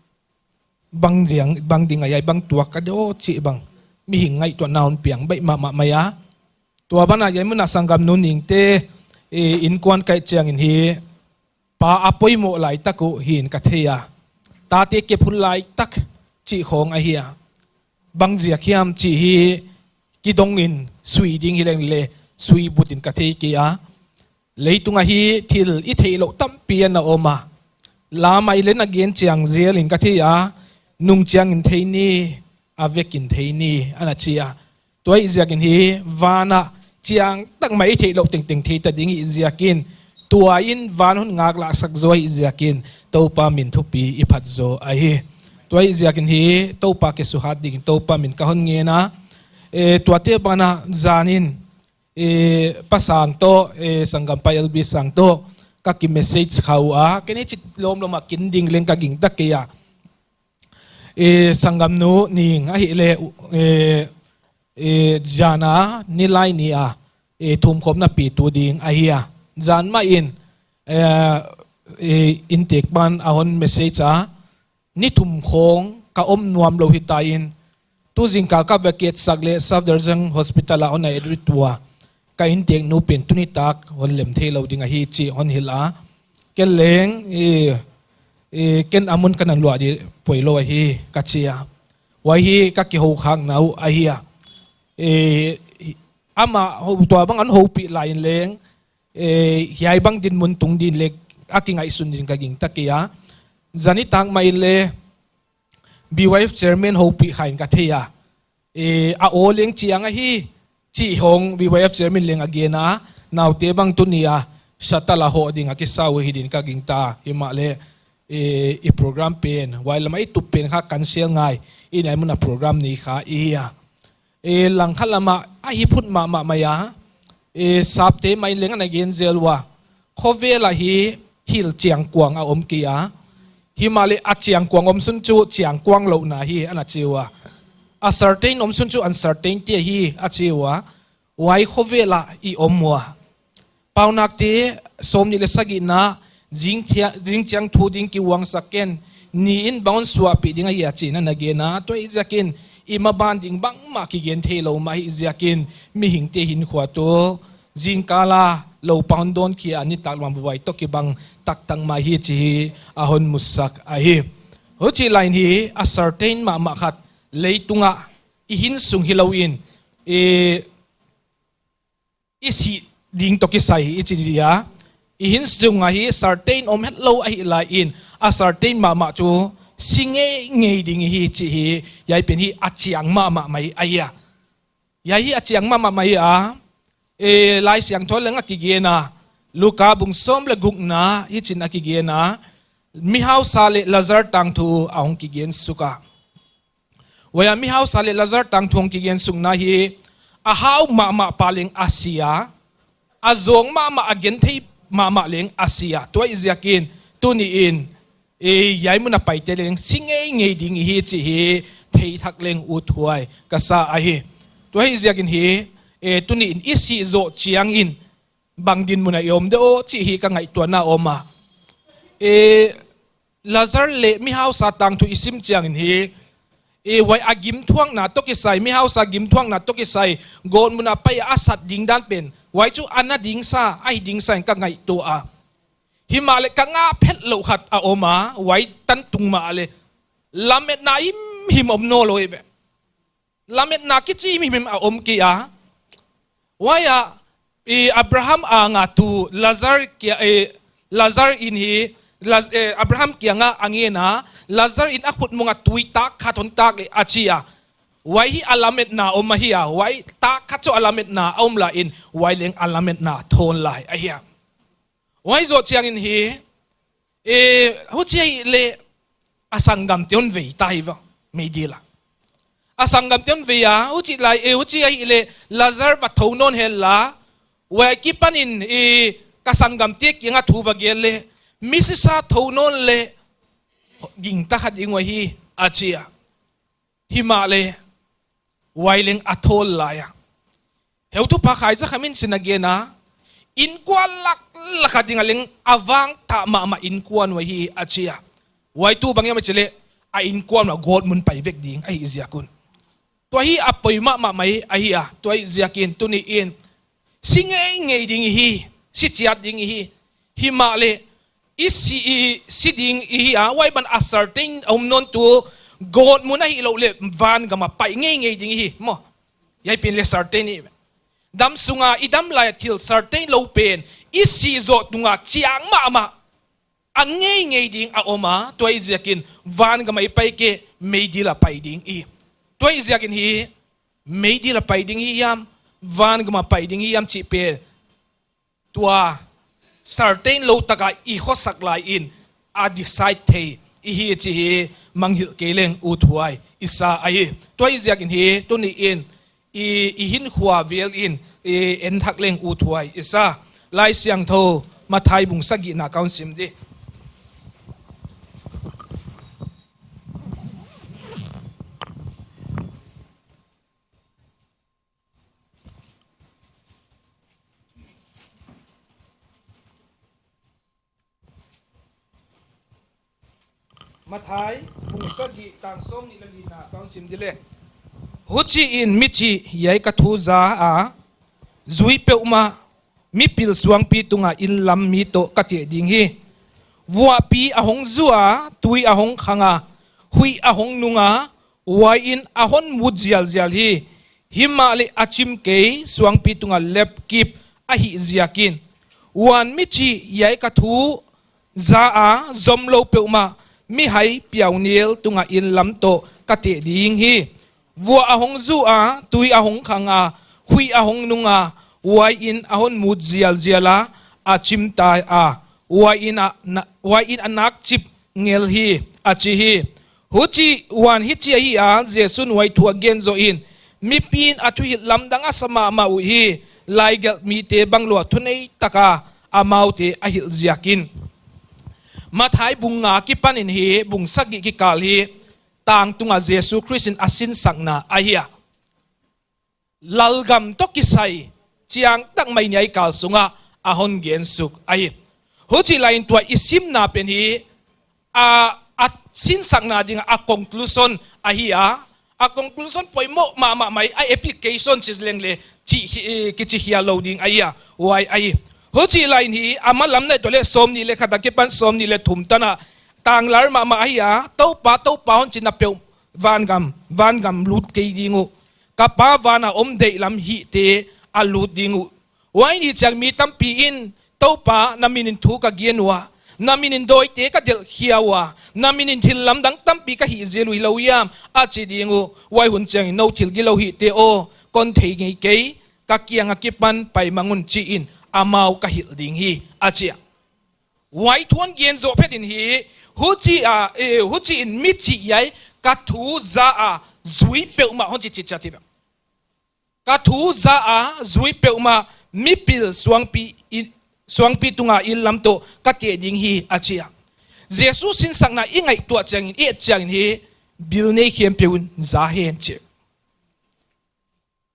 bang ziang, bang ding a hiai bang tuak ka deuh chih bang mihing ngaihtuahna hon piang baih mahmah mai a. Tua banah hiai mun ah sanggamnu Ningte, eh, innkuan kai chiangin hi pa a poimoh lai tak uh hi'n ka thei a. Tate kep hun lai tak, chih khong ahi a. Bang ziak hiam chih hi kidong in sui ding hileng le sui but in ka thei kei a. Leitung a hi thil i theih louh tampi ana om a. Lamah i len a gen chiang zel in ka thei a. Nung chiang in thei ni, a vek in thei ni, ana chi a. Tua ahih ziakin hi van ah chiang tak mai i theih louh tengteng thei ta ding ahih ziakin, tua in van hon ngaklah sak zaw ahih ziakin Toupa min thupi i phat zaw ahi. Tua ahih ziakin hi Toupa kisuhat dingin Toupa min ka hon ngen a. E, tuate banah zan in, e, Pa Sang toh, e, Sanggam Pa L B Sang toh ka ki message kha ua, ken hichi lawmlawm a kin ding leng ka gingta kei a. E, Sanggam nu Ning ahihleh, e, e, zan a ni lai ni a, e, thumkhawmna pitu ding ahi a. Zan mah in, e, e, inntek pan a hon message a, ni thum khong ka om nuam lou hita in, tu zingkal ka va kietsak leh Safdarjung Hospital a hon admit ua, ka inntek nu pen tuni tak hon lem theilou ding ahi chih hon hilh a. Ken leng, e, e, ken a mun ka na luah di poilou ahi ka chi a. Huai hi ka kihoukhakna uh ahi a. E, amah hou, tua bang a hon houpih lai in leng, e, hiai bang dinmun tung ding leh a kingaihsun ding ka gingta kei a. Zan nitak mah in leng B Y F chairman houpih kha in ka thei a. E, a aw leng chiang ahi, chih hong B Y F chairman leng a gen a, naute bang tuni a shuttle a hoh ding a kisa uh hi din ka gingta, himahleh, e, i program pen, huai lam a i tup pen kha cancel ngai, i nai mun a program nei kha i hi a. E, langkhat lam ah a hi phut mahmah mai a, e, sapte mah in leng ana gen zel ua. Khovel ah hi thil chiangkuang a om kei a. Himahleh a chiangkuang omsun chu chiangkuang louhna hi ana chi ua. A certain omsun chu uncertainty ahi a chi ua. Huai khovel ah i om ua. Paunakte sawmnih leh sagihna, zingthia-, zingchiang thu ding kiuangsak ken, ni in bang hon suahpih ding ahia chi'n ana gen a, tua ahih ziakin, i maban ding bangmah kigen theilou mah ahih ziakin, mihingte hinkhua tuh, zingkal a, lou pa hon dawn khia a nitak lam vuai toh kibang taktak mah hi chih hi, a hon musak ahi. Huchi lai in hi, a certain mahmah khat, leitung ah, i hinsung hilou in, i i sih ding toh kisai i chi dia. I hinsung ah hi certain om hetlou ahih lai in, a certain mahmah chu si ngeingei ding hi chih hi, hiai pen hi a chiang mahmah mai ahi a. Hiai hi a chiang mahmah mai a, e, Laisiangthou leng a kigen a, Luka bung sawm leh gukna, hichi'n a kigen a, mihausa leh Lazar tangthu a hong kigen suk a. Huai a mihausa leh Lazar tangthu hong kigensukna hi, a hau mahmah pa leng a si a, a zawng mahmah a genthei mahmah leng a si a. Tua ahih ziakin, tuni in, e, hiai mun a paite leng si ngeingei ding hi chih hi, theithak leng uthuai ka sa ahi. Tua ahih ziakin hi, e, tuni in i sih zoh chiang in, bang dinmun a i om de aw chih hi ka ngaihtuahna om a. E, Lazar leh mihausa tangthu i sim chiang in hi, e, huai a gimthuakna toh kisai, mihausa gimthuakna toh kisai, gawtmun a pai a sat ding dan pen, huai chu a na ding sa, a hi ding sa in ka ngaihtuah a. Himahleh ka ngap hetlou khat a om a, huai tan tung mah leh, lametna himhim om nawnlou ve. Lametna kichi himhim a om kei a. Huai a, i Abraham anga tu Lazar kia, e, Lazar in hi, Laz-, e, Abraham kiang a a ngen a, Lazar in a khutmung a tui tak khat hon tak leh a chi a. Huai hi a lametna om ahi a, huai tak khat chu a lametna a om lai in, huai leng a lametna thawn lai ahi a. Huai zoh chiang in hi, e, huchi ahihleh a sanggamte hon vei ta hi va, meidil a. A sanggamte hon vei a, huchi lai, e, huchi ahihleh Lazar va thou nawn hen la, huai akipan in, e, ka sanggamte kiang a thu va gen leh, mi sisa thou nawn leh, gingta kha ding uh ahi, a chi a. Himahleh, huai leng a thawn lai a. Heutupa Khaizakhamin chi'n a gen a, innkuan laklak a ding a leng a vangtah mahmah innkuan uh ahi a chi a. Huai tuh bang hiam a chih leh, a innkuan uh a gawtmun pai vek ding ahih ziak un. Tua hi a poi mahmah mai ahi a, tua ahih ziakin tuni in, si ngeingei ding hi, si chiat ding hi, himahleh, i si, i si ding i hi a, huai ban a certain a om nawn tuh, Gawtmun ahihlouhleh vangam a pai ngeingei ding hi maw. Hiai pen leh certain hi. Dam sunga i dam lai a thil certain lou pen, i si zoh tung a chiang mahmah a ngeingei ding a om a, tua ahihziakin vangam a i pai kei, meidil a pai ding i. Tua ahihziakin hi, meidil a pai ding hi hiam, vangam a pai ding hi hiam chih pen, tua certain lou taka i khosak lai in a decide thei i hi chih hi manghilh kei leng uthuai i sa ahi. Tua ahihziakin hi, tuni in i, i hinkhua vel in i en thak leng uthuai i sa. Laisiangthou Matthai bung sagihna ka hon sim di. Matthai bung sagih tang sawmnih leh lina ka hon sim di leh. Huchiin michih hiai ka thu za a zui peuhmah mipil suangpi tunga inn lam mi toh ka teh ding hi. Vuahpi a hong zu a, tui a hong khang a, huih a hong nung a, uain a hon mut zialzial hi. Himahleh a chim kei suangpi tunga lep kip ahihziakin. Huan michih hiai ka thu za a zomlou peuhmah mihai piaunel tunga inn lam toh ka teh ding hi. Vuah a hong zu a, tui a hong khang a, huih a hong nung a, uain a hon mut zialzial a, a chim ta a, uain a na-, uain a nak chip ngel hi, a chi hi. Huchi, huan hichi ahi a, Jesu'n huai thu a gen zoh in, mipi'n a thuhilh lamdang a sa mahmah uhi, laigelh mite bang lua thunei taka amaute a hilh ziakin. Matthai bung nga kipan in hi, bung sagih kikal hi, tang tunga Jesu Khrist in a sinsakna ahi a. Lalgam toh kisai chiangtak mai hiai kal sunga a hon gen suk ahi. Huchi laiin tua i simna pen hi, a, a sinsakna dinga a conclusion ahi a. A conclusion poimoh mahmah mai, a application chi leng leh chi hi, kichi hial lou ding ahi a. Huai ahi. Huchi laiin hi, a malam ngaihtuah leh sawmnih leh khat akipan sawmnih leh thum tan a tanglar mahmah ahi a. Toupa, Toupa hon chihna peuh vangam, vangam lut kei ding uh. Ka Pa van a om deihlam hihte a lut ding uh. Huai ni chiang mi tampi in, Toupa, na minin thu ka gen ua, na minin dawite ka delh khia ua, na minin thil lamdang tampi ka hih zel uh hilou hiam, a chi ding uh. Huai hun chiangin nou thil gilou hihte aw, kon thei ngei kei, ka kiang akipan pai mang un chi in, amau ka hilh ding hi, a chi a. Huai thu hon gen zoh phetin hi, huchi a, eh, huchiin michih hiai ka thu za a zui peuhmah hon chi chi chiat hi. Ka thu za a zui peuhmah mipil suangpi i, suangpi tunga inn lam toh ka teh ding hi, a chi a. Jesu sinsakna i ngaihtuah chiangin, i et chiangin hi, bil nei khempeuh in za hen chi.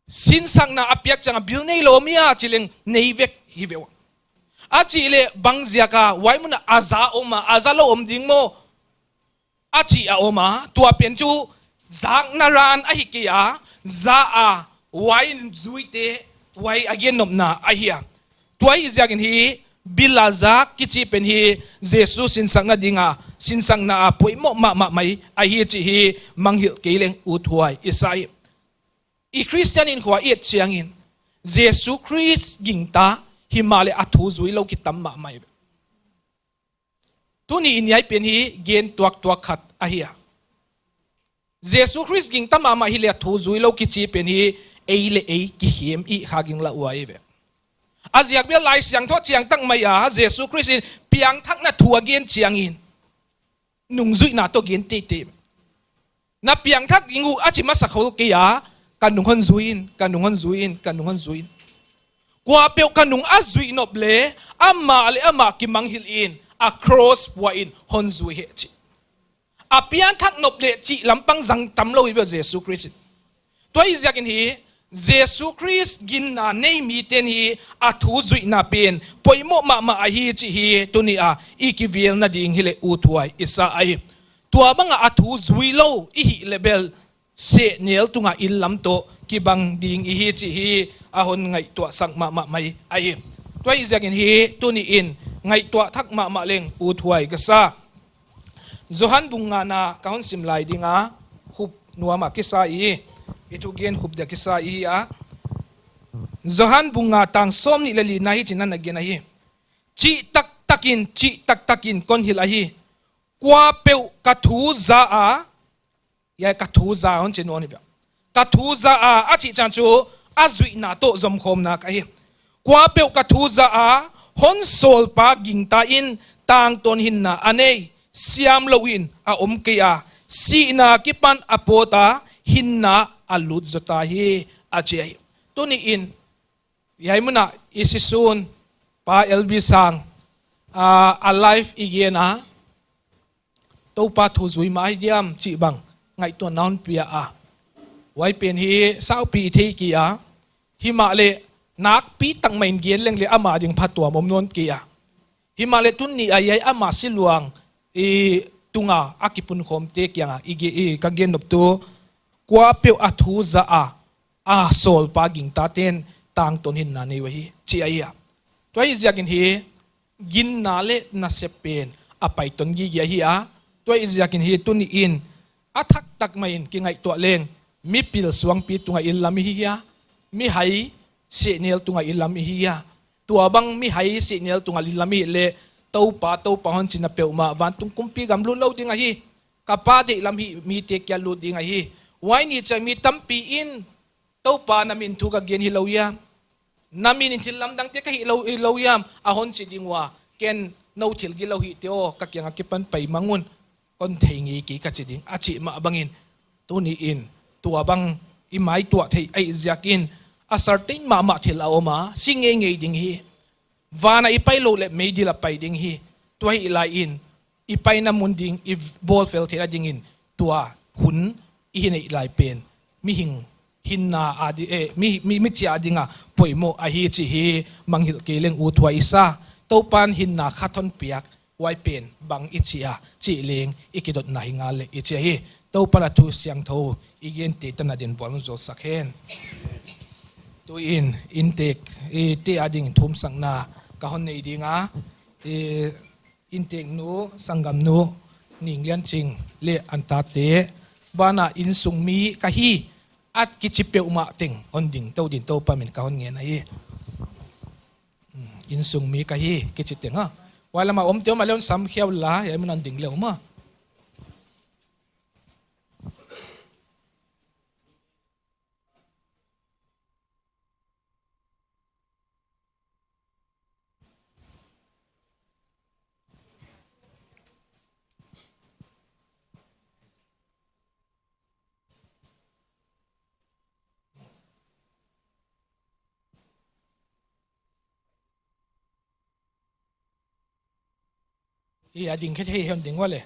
Sinsakna a piak chiang a bil neilou om hia chi leng nei vek hi ve ua. A chih leh bang ziak a huai mun a a za om a, a za lou om ding maw, a chih a om a, tua pen chu zakna ran ahi kei a, za a huai in zuite, huai a gen nopna ahi a. Tua ahihziakin hi bil a zak kichi pen hi Jesu sinsakna dinga, sinsakna a poimoh mahmah mai ahi chih hi manghilh kei leng uthuai i sa hi. I Christian hinkhua i et chiangin, Jesu Khrist gingta himahleh a thu zui lou kitam mahmah hi. Tuni in hiai pen hi gen tuaktuak khat ahi a. Jesu Khrist gingta mahmah hileh a thu zui lou kichi pen hi ei leh ei kikhem i kha ging la uai ve. A ziak bel Laisiangthou chiangtak mai a Jesu Khrist in piangthakna thu a gen chiangin nungzuihna toh gen teitei. Na piangthak ding uh a chi masa khol kei a, ka nung hon zui in, ka nung hon zui in, ka nung hon zui in. Kuapeuh ka nung a zuih nop leh, amah leh amah kimanghilh in, a cross pua in hon zui hen chi. A piangthak nop leh chih lampang zang tam lou hi ve Jesu Khrist in. Tua ahihziakin hi, Jesu Khrist ginna nei miten hi a thu zuihna pen poimoh mahmah ahi chih hi tuni a i kivelna ding hileh uthuai i sa ahi. Tua banga a thu zui lou i hih leh bel sehnel tunga inn lam toh kibang ding i hi chih hi a hon ngaihtuahsak mahmah mai ahi. Tua ahihziakin hi tuni in ngaihtuah thak mahmah leng uthuai ka sa. Johan bung ngana ka hon sim lai ding a, khup nuam a kisa i, i thugen khup dia kisa i a. Johan bung nga tang sawmnih leh lina hichi'n ana gen ahi. Chihtaktakin, chihtaktakin kon hilh ahi. Kuapeuh ka thu za a, hiai ka thu za hon chi nawn hi pia. Ka thu za a, a chih chiang chu, a zuihna toh zomkhawmna ahi. Kuapeuh ka thu za a, hon sawlpa gingta in tangtawn hinna a nei, siamlou in a om kei a, sihna akipan a pawt a, hinna a lut zota hi, a chi ahi. Tuni in, hiai mun ah i si sun, Pa L B Sang, a, a life i gen a, Toupa thu zui mah hi diam chih bang ngaihtuahna hon pia a. Huai pen hi saupi i thei kei a. Himahleh nakpi tak mah in gen leng leh ama ding phatuam om nawn kei a. Himahleh tuni a hiai ama siluang i tunga a kipunkhawmte kianga i ge-, i ka gen nop tu, kuapeuh a thu za a, a sawlpa gingtate'n tangtawn hinna nei uhi, chi ahi a. Tua hi ziakin hi, ginna leh nasep pen a paiton gige ahi a. Tua hi ziakin hi tuni in, a thak tak mah in kingaihtuah leng, mipil suangpi tunga i lam i hi hia, mihai sehnel tunga i lam i hi hia. Tuabang mihai sehnel tunga i lam i hih leh, Toupa, Toupa hon chihna peuhmah, vantung kumpi gam lut lou ding ahi. Ka Pa deihlam hih mite kia lut ding ahi. Huai ni chiang mi tampi in, Toupa na min thu ka gen hilou hia. Na min in thil lamdangte ka hih lou, hilou hiam, a hon chi ding ua. Ken nou thil gilou hihte aw, ka kiang akipan pai mang un. Kon thei ngei kei ka chi ding, a chih mah bangin. Tuni in, tuabang i maituah theih ahih ziakin, a certain mahmah thil a om a, si ngeingei ding hi. Van a i pai louh leh meidil a pai ding hi. Tua hilai in, i paina mun ding, i bawlfel theihna dingin, tua hun i hi neih lai pen. Mihing hinna a di, eh, mi, mi, mi chia dinga poimoh ahi chih hi mangngilh kei leng ut huai i sa. Toupan hinna khat hon piak, huai pen bang i chi a, chih leng i kidotna hi ngal leh i chi hi. Toupan a thu siangthou i gente tan a din vual hon zualsak hen. Tu in, inntek, i te ading thumsakna ka hon nei ding a, i inntek nu, sanggam nu, Ning Lian Ching leh an tate, banah innsung mi ka hi, a kichi peuhmah teng hon ding tou din Toupa min ka hon ngen ahi. Hmm, innsung mi ka hi, kichi teng a. Huai lam a omte om a leh hon sam khia un la, hiai mun a ding leh om a. I a ding khe thei hiam ding ua leh.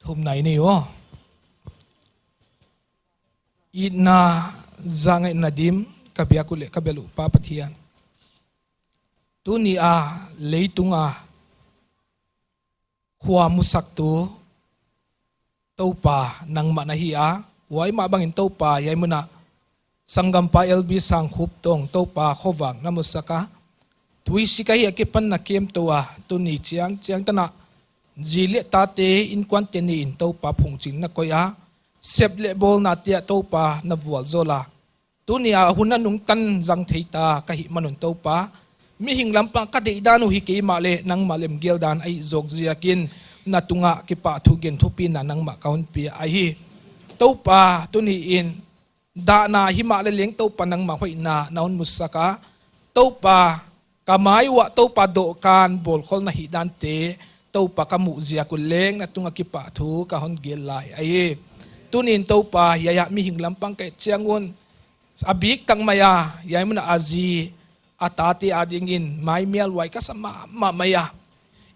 Thumna i nei ua. Itna, zahngaihna dim, ka biak uh leh ka bel uh Pa Pathian. Tuni a leitunga khua musaktu Toupa nangmah na hi a, huai mah bangin Toupa hiai mun a sanggampa L B Sangkhup tawng Toupa khovak na musak a. Tuisik ahi akipan na kem tou a, tuni chiang chiang tan a zi leh tate innkuante ni in Toupa phungching na koih a, sep leh bawlnate ah Toupa na vualzawl a. Tuni a hun a nungtan zang thei ta ka hih man un Toupa, mihing lam pang ka deihdan uh hi kei mahleh nangmah lemgel dan ahi zawk ziakin na tungah kipahthu gen thupina nangmah ka hon pia ahi. Toupa, tuni in dahna himahleh leng Toupa nangmah hoihna na hon musak a. Toupa, ka mai uah Toupa dohkan bawlkholna hihdante Toupa ka muh ziak un leng na tungah kipahthu ka hon gen lai ahi. Tuni in Toupa, hiai ah mihing lam pang ka et chiang un, a biktak mai a, hiai mun a zi, a tate adingin maimial huai ka sa mahmah mai a.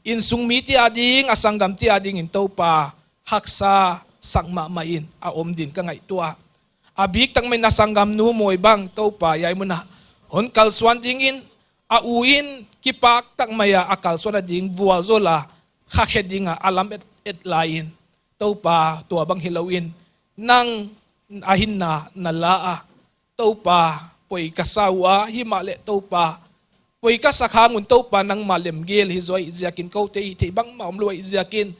Innsung mite ading, a sanggamte adingin Toupa haksa sak mahmah in a om din ka ngaihtuah. A biktak mai in a sanggamnu Mawi bang Toupa hiai mun a hon kalsuan dingin, a u in kipak tak mai a a kalsuan a ding vualzawl a, kha khe ding a a lam et, et lai in, Toupa, tuabang hilou in, nang a hinna na la a, Toupa, poi ka sa ua, himahleh Toupa, poi ka sa khang un Toupa nangmah lemgel hi zaw ahih ziakin, koute hihtheih bangmah omlou ahih ziakin,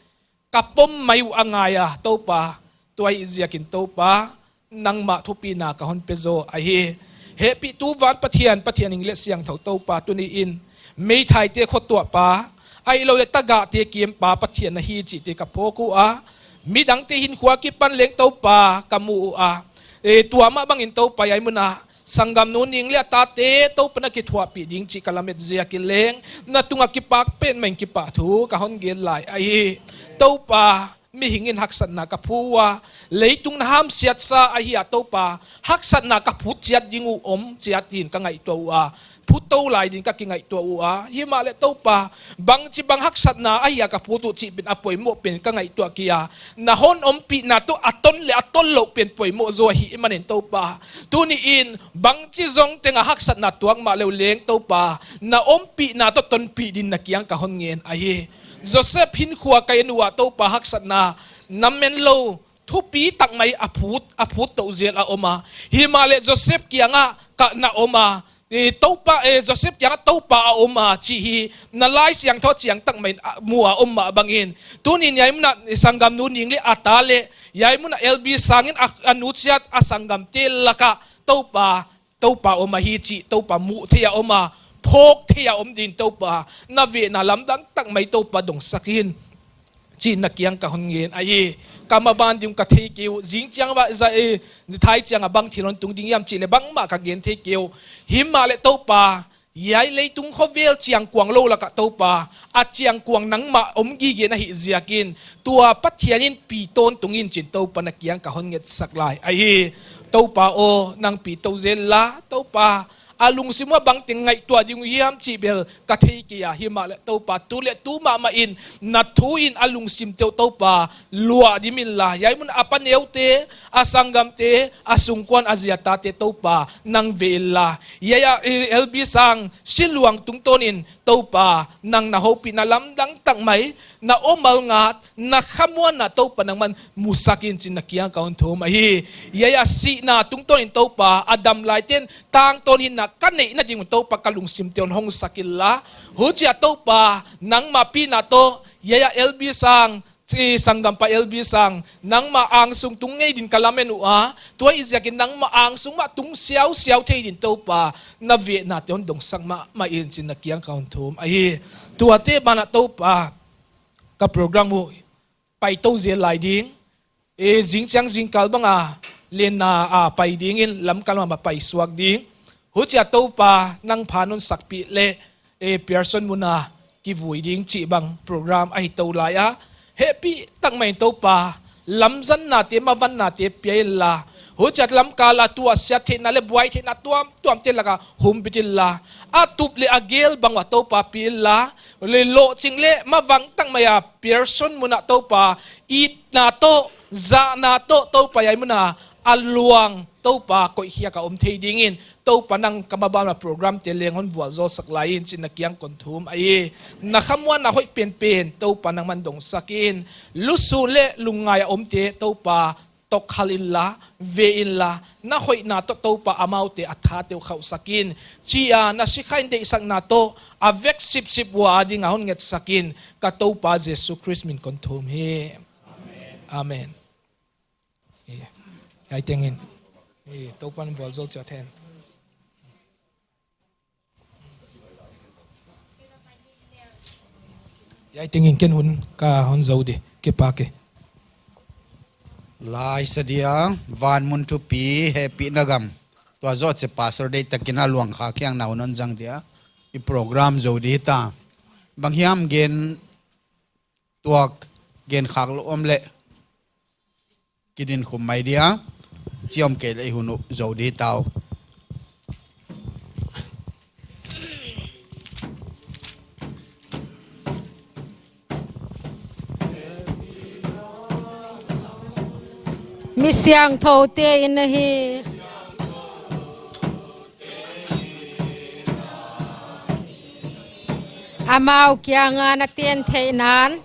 ka pom mai uh a ngai a Toupa, tua ahih ziakin Toupa, nangmah thupina ka hon pe zaw ahi. Hehpihtu van Pathian, Pathian hing leh siangthou Toupa, tuni in meithaite khotuahpa, ahihlouhleh tagahte kempa Pathian na hi chihte ka phawk ua, midangte hinkhua akipan leng Toupa ka mu ua, e, tua mah bangin Toupa hiai mun ah sanggamnu Ning leh a tate Toupa na kithuahpih ding chih ka lamet ziakin leng, na tung ah kipak petmah in kipahthu ka hon gen lai ahi. Toupa, mihing in haksatna ka phu ua, leitung na hamsiatsa ahi a Toupa, haksatna ka phut chiat ding uh om chiat hi'n ka ngaihtuah ua, phut tou lai ding ka kingaihtuah ua, himahleh Toupa, bangchibang haksatna ahi a ka phut uh chih pen a poimoh pen ka ngaihtuah kei a, na hon ompihna toh a ton leh a tonlouh pen poimoh zaw ahihmanin Toupa, tuni in bangchi zong teng a haksatna tuak mahle uh leng Toupa, na ompihna toh tonpih din na kiang ka hon ngen ahi. Joseph hinkhua ka en ua Toupa, haksatna na menlou thupi tak mai a phut, a phut tou zel a om a. Himahleh Joseph kiangah ka na om a, e, Toupa, e, Joseph kiangah Toupa a om a chih hi na Laisiangthou chiang tak mai in a mu a om mah bangin, tuni in hiai mun ah sanggamnu Ning leh a ta leh hiai mun ah L B Sang in a, a nu chiat a sanggamte lak ah Toupa, Toupa om ahi chih Toupa muh theih a om a, phawk theih a om din Toupa, na vehna lamdang tak mai Toupa dongsak in, chih na kiang ka hon ngen ahi. Ka maban ding ka thei kei uh, zing chiang va za e, thai chiang a bang thil hon tung ding hiam chih leh bangmah ka gen thei kei uh. Himahleh Toupa, hiai leitung khovel chiang kuang lou lak ah Toupa, a chiang kuang nangmah om gige na hih ziakin, tua Pathian in pi tawntung in chi'n Toupa na kiang ka hon ngetsak lai ahi. Toupa aw, nang pi tou zel la, Toupa, a lungsim uah bangteng ngaihtuah ding uh hiam chih bel ka thei kei a, himahleh Toupa, tu leh tu mahmah in na thu in a lungsimte uh Toupa luahdim inla, hiai mun a paneute, a sanggamte, a sungkuan a zi a tate Toupa nang ve inla, hiai a, e, L B Sang siluang tungtawn in Toupa, nang na houpihna lamdang tak mai, na awlngat, na khamuanna Toupa nangman musak in chi'n na kiang ka hon thum ahi. Hiai a sihna tungtawn in Toupa, a dam laite'n tangtawn hinna ka neihna ding un Toupa ka lungsimte hon hongsak inla, huchia Toupa, nangmah pina toh, hiai a L B Sang, chi sanggampa L B Sang, nangmah angsung tung ngei din ka lamen ua, tua ahih ziakin nangmah angsung mah tung siausiau thei din Toupa, na vehnate hon dongsak mahmah in chi'n na kiang ka hon thum ahi. Tuate banah Toupa, ka program uh pai tou zel lai ding, e, zingchiang zingkal bang a lenna a pai ding in lamkal mah pai suak ding. Huchia Toupa, nang pha non sakpih leh, e, Pearson mun a kivui ding chih bang program ahi tou lai a. Hehpih tak mai in Toupa, lamzannate, mavannate pia inla, huchia lamkal a tuahsiat theihna leh buai theihna tuamtuamte lak ah humbit inla, a tup leh a gel bang uah Toupa pi inla, leh lohching leh mavang tak mai a Pearson mun ah Toupa, itna toh, zahna toh Toupa hiai mun a a luang Toupa koihkhiak a om thei ding in, Toupa nang ka maban a programte leng hon vualzawlsak lai in chi'n na kiang kon thum ahi. Na khamuanna hoih penpen Toupa nangman dongsak in, lusu leh lungngai a omte Toupa, tokhal inla, ve inla, na hoihna toh Toupa amaute a thate uh khauhsak in, chi a na sikha in deihsakna toh a vek sipsip ua a ding a hon ngetsak in, ka Toupa Jesu Khrist min kon thum hi. Amen. Hiai teng in, e, Toupa'n vualzawl chiat hen. Hiai teng in ken hun ka hon zou di, kipak e. Laisa dia, van mun thupi, hehpihna gam. Tua zoh chiah Pastor deihtak in a luang kha kiang na hun hon zang dia, i program zou di ta. Bang hiam gen tuak, gen khak lou om leh kidin khum mai dia, chi om kei leh i hun uh zou di ta uh. Mi siangthoute in ahi. Amau kiang a na ten theihna in.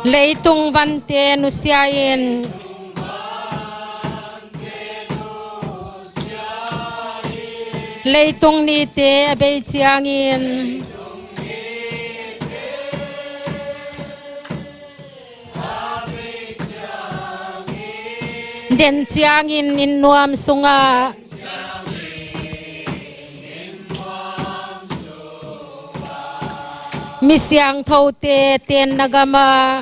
Leitung vante nusia in, leitung nite a bei chiangin, den chiangin inn nuam sungah, mi siangthoute tenna gamah,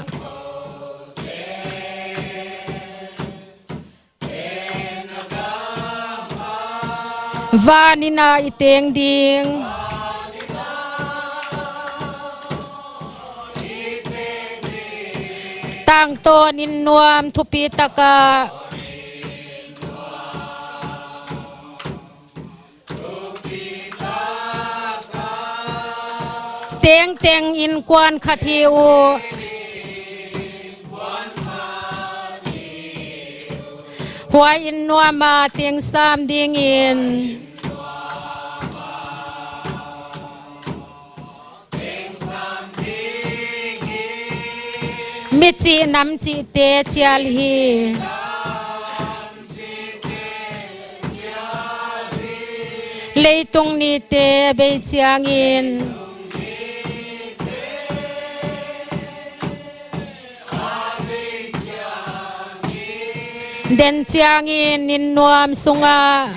van inn ah i teng ding. Tangtawn inn nuam thupi takah, tengteng innkuan khat hi uh. Huai inn nuam ah teng sam dingin, mi chih nam chihte chial hi. Leitung nite bei chiangin, den chiangin inn nuam sungah,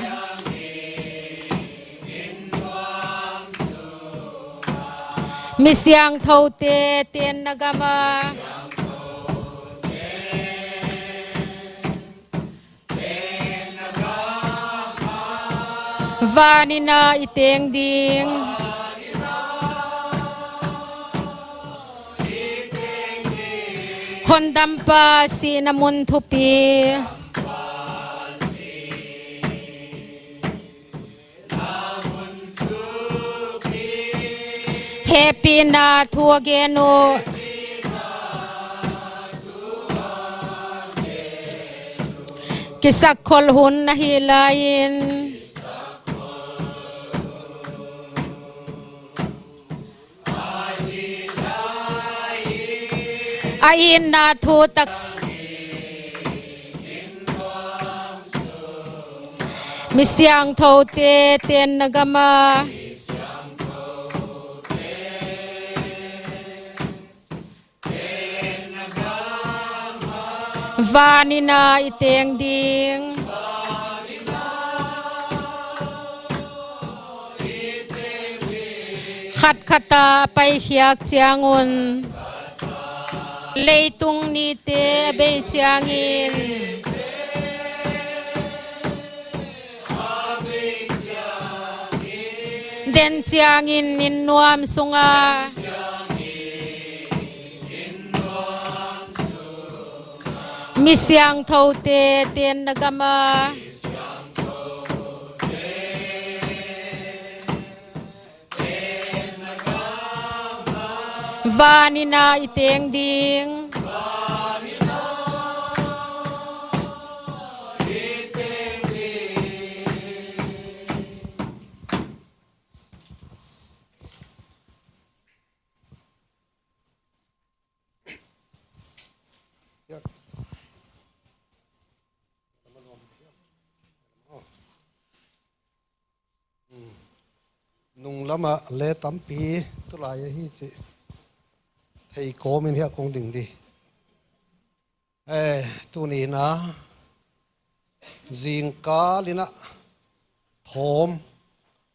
mi siangthoute tenna gamah, van inn ah i teng ding. Hondampa sihna mun thupi, hehpihna thu a gen uh. Kisakkhol hun ahih laiin, a itna thu tak, mi siangthoute tenna gamah, van inn ah i teng ding. Khat khat a paikhiak chiang un, leitung nite bei chiangin, den chiangin inn nuam sungah, mi siangthoute tenna gamah, van inn ah i teng ding. Nunglam ah leng tampi tulai ahi chih theikawm in hiai ah kong ding di. Eh, tuni'n a zingkal in a thawm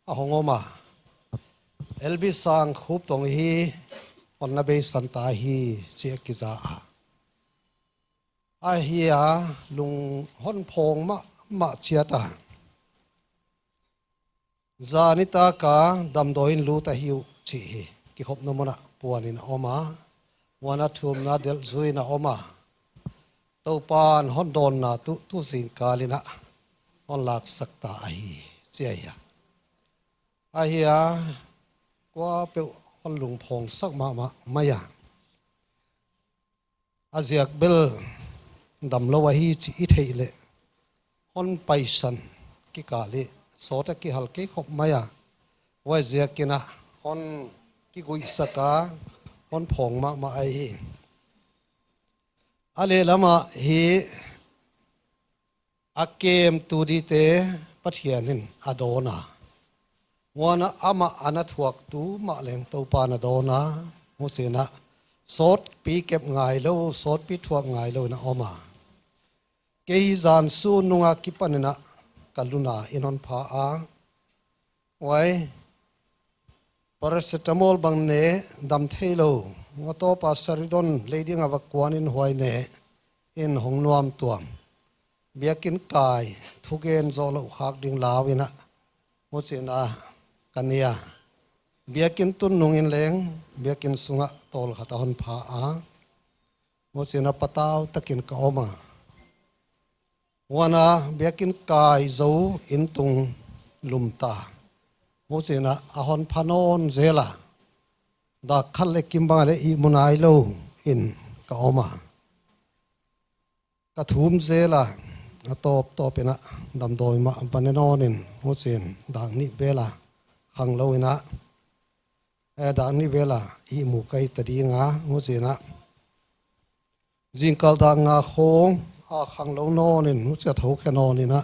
a hong om a, L B Sangkhuptong hi hon na beisan ta hi chih a kiza a. Ahi a, lung hon phawng mahmah chiat a. Zan nitak a damdawi in lut ahi uh chih hi kikhopna mun ah puan in a om a, muanna thumna delh zui in a om a, Toupa'n hon dawnna tuh tu zingkal in a hon laksak ta ahi, chi ahi a. Ahi a, kuapeuh hon lungphawngsak mahmah mai a. A ziak bel damlou ahi chih i theih leh hon paisan kikal hi sawt a kihal kei khop mai a. Huaiziak in a hon kiguihsak a, hon phawng mahmah ahi. A lehlam ah hi a kemtu dite Pathian in a dawn a. Huan a amah ana thuaktu mah leng Toupa'n a dawn a. Huchiin a sawtpi kep ngailou, sawtpi thuak ngailou in a om a. Kei hi zan sun nung akipanin a ka lun a, in hon pha a. Huai, paracetamol bang ne dam theilou. Huan Toupa Saridon lei ding a va kuanin huai ne in hong nuam tuam. Biakin kai, thugen zoh louh khak ding lau in a, huchiin a ka ne a. Biakin tun nungin leng, biakin sungah tawl khat a hon pha a. Huchiin a patau takin ka om a. Huan a biakin kai zou in tung lum ta. Huchiin a hon pha nawn zel a. Dak khat leh kim bang leh ihmu nailou in ka om a. Ka thum zel a, a tawp tawpin a damdawi mah ban ne nawn in, huchiin dak nih vel a khanglou in a, eh, dak nih vel a ihmu ka hi ta ding a, huchiin a zingkal dak nga khong a khanglou nawn in, huchia thou khe nawn in a,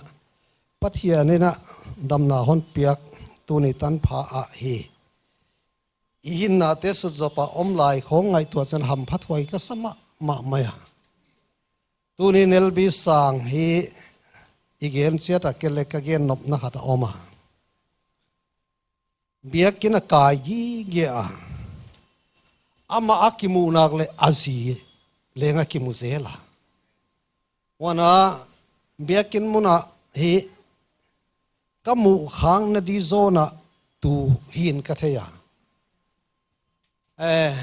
Pathian in a damna hon piak tuni tanpha ah hi i hinnate sutzop a om lai khong ngaihtuah chiang hamphathuai ka sa mahmah mai a. Tunin L B Sang hi i gen chiat a kei leng ka gen nopna khat a om a. Biakin a kai gige a. Amah a kimuh nak leh a zi leng a kimu zel a. Huan a biakin mun ah hi ka muh khakna di zawn a tu hi'n ka thei a. Eh,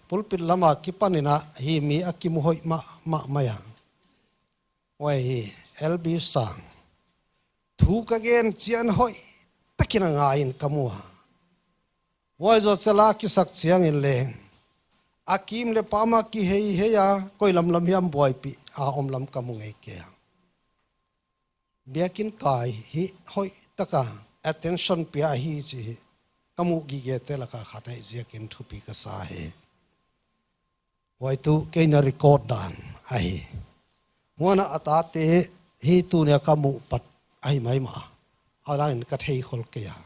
pulpit lam akipanin a hi mi a kimu hoih mahmah mai a. Huai hi, L B Sang. Thu ka gen chiang hoih takin a ngaiin ka mu a. Huai zoh chiang a kisak chiangin leng, a kim leh pam a kiheihei a, koi lamlam hiam buaipih a om lam ka mu ngei kei a. Biakin kai hi hoih taka attention pia hi chih hi ka muh gigete laka khat ahih ziakin thupi ka sa hi. Huai tuh kei na record dan ahi. Huan a tate hi tunia ka muh pat ahi maimah. A lain ka thei khol kei a.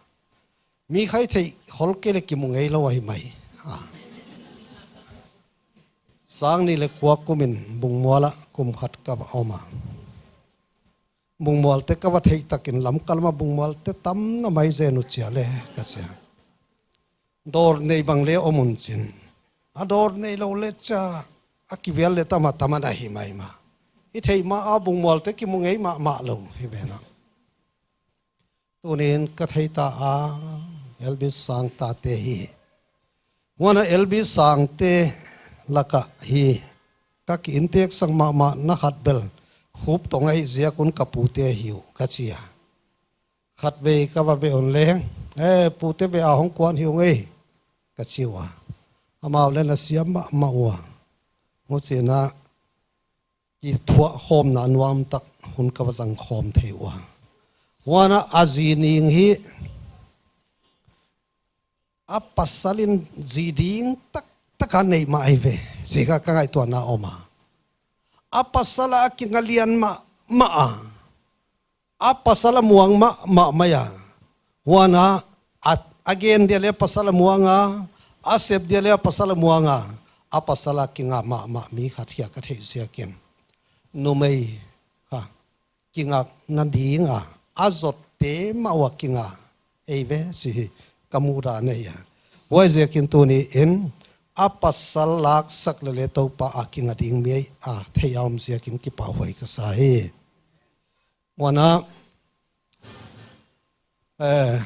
Mi khat theih khol kei leh kimu ngeilou ahi mai. Ah. Sang nih leh kua kumin Bungmual ah kum khat ka va om a. Bungmualte ka va theih takin lamkal mah Bungmualte tam na mai zen uh chia leh ka chi a. Dawr nei bang leng om un chin. A dawr neilou leh chia a kivial leh tama tama na hi maimah. I theih ma a Bungmualte kimu ngei mahmah lou hi ve na. Tunin ka thei ta a, L B Sang tate hi. Huan a L B Sangte laka hi ka ki inteksak mahmah na khat bel Khuptong ahih ziak un ka pute hi uh ka chi a. Khatvei ka va ve un leng, eh, pute ve a hong kuan hi ung ei, ka chi ua. Amau leng na siam mahmah ua. Huchiin a kithuah khawmna nuamtak hun ka va zang khawm thei ua. Huan a a zi ning hi a pasal in zi ding taktak a neih mah ahi ve. Zi ka ka ngaihtuahna om a. A pasal a kinga lian mahmah a. A pasal a muang mahmah mai a. Huan a, a, a gen dia leh a pasal a muang a, a sep dia leh a pasal a muang a, a pasal a kinga mahmah mi khat hi a ka theih ziakin. Numei kha, kingakna ding a, a zotte mah ua kinga, ei ve chih hi ka muhdan ahi a. Huaiziakin tuniin, a pasal laksak leh leng Toupa a kinga ding mi ahi a theih a om ziakin kipahhuai ka sa hi. Huan a, eh,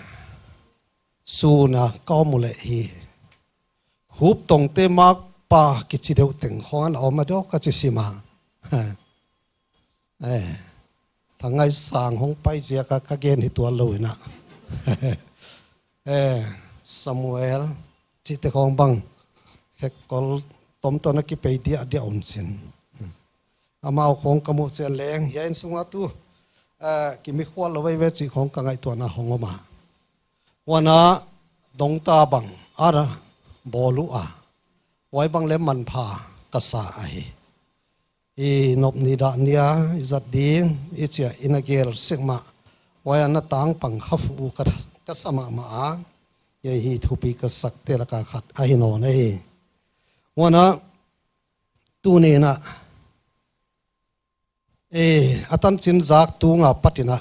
sun a ka om uleh hi. Khuptongte makpa kichi deuh teng khong ana om a diam ka chi sim a. Eh, Thangngai Sang hong pai ziak a ka gen hi tuan lou in a. Eh, Samuel, chihte khong bang, khetkol tomtom a kipei diahdiah un chin. Amau khong ka muh chiang leng, hiai inn sung a tu, eh, kimikhual lou veve chih khong ka ngaihtuahna hong om a. Huan a dongta bang, ana bawl ua. Huai bang leng manpha ka sa ahi. i nop ni dah nia, i zat ding, i chi a i na gel sek mah. Huai a na tang pang kha fu u ka, ka sa mahmah a. Hiai hi thupi ka sakte laka khat ahi nawn hi. Huan a, tuni'n a, eh, a tanchin zak tung a pat in a,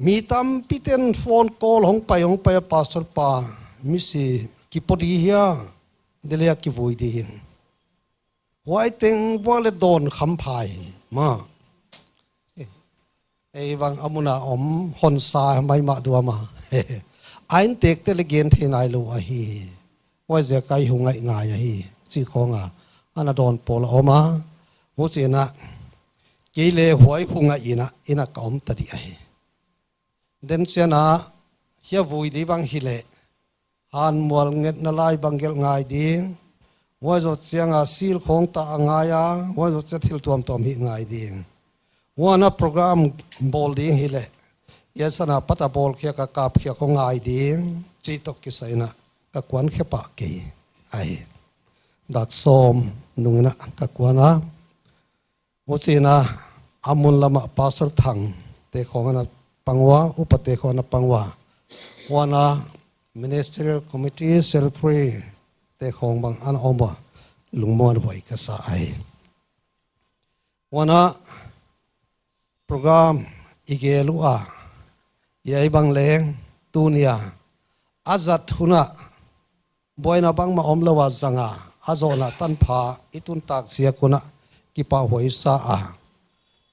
mi tampi ten phone call hong pai, hong pai a, Pastor pa, misi kipo di hia, Delhi a kivui di hi. Huai teng vual leh dawn kham phai, maw. Ei bang a mun a om hon sa maimah diam a. A inntekte leng gen thei nailou ahi. Huaiziak a i hu ngai ngai ahi. Chih khong a, ana dawn pawl a om a. Huchiin a, kei leng huai hu ngai in a, inn a ka om ta di ahi. Den chiang a, hiai vui di bang hileh, han mual ngetna lai bang gelh ngai ding. Huai zoh chiang a sil khong ta a ngai a, huai zoh chiang thil tuamtuam hih ngai ding. Huan a program bawl ding hileh, hiai san a pat a bawl khiak a kap khiak khong ngai ding. Chih toh kisai in a, ka kuan khe pah kei ahi. Dak sawm nung in a ka kuan a. Huchiin a, a mun lam a Pastor Thang te khong ana pang ua, upa te khong ana pang ua. Huan a Ministerial Committee Secretary te khong bang ana om ua. Lungmuanhuai ka sa ahi. Huan a program i gel ua. Hiai bang leng tuni a, a zat hun a, buaina bangmah omlou a zang a, a zohna tanpha i tun tak ziak un a kipahhuai sa a.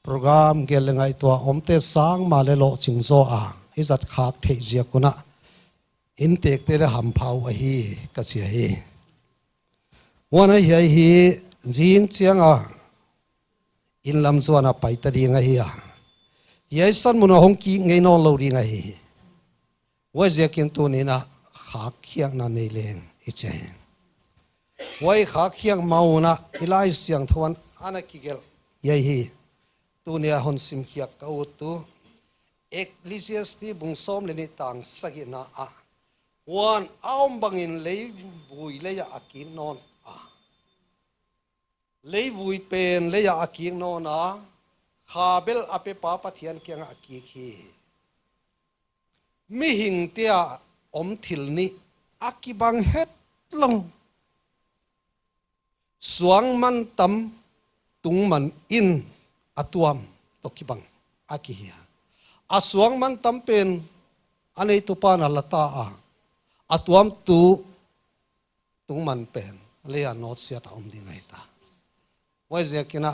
Program gel leh ngaihtuah omte sang mah leh lohching zaw a, i zat khak theih ziak un a, inntekte leng hampha uh ahi ka chi hi. Huan a hiai hi zing chiang a, inn lam zuan a pai ta ding ahi a. Hiai san mun a hong kik ngei nawnlou ding ahi. Huaiziakin tuni'n a khakkhiakna nei leng i chi hi. Huai khakkhiak ma un a i Laisiangthou in ana kigelh hiai hi. Tuni a hon simkhiak ka ut uh. Ecclesiastes bung sawm leh nih tang sagihna ah. Huan a om bangin leivui lei ah a kik nawn a. Leivui pen lei ah a kik nawn a, kha bel a pepa Pathian kiangah a kik hi. Mihingte a om thil nih a kibang hetlou. Suangmantam tungman in a tuam toh kibang a kihia. A suangmantam pen a neitupa'n a la ta a, a tuamtu tungman pen lei a nawtsiat a om ding ahi ta. Huaiziakin a,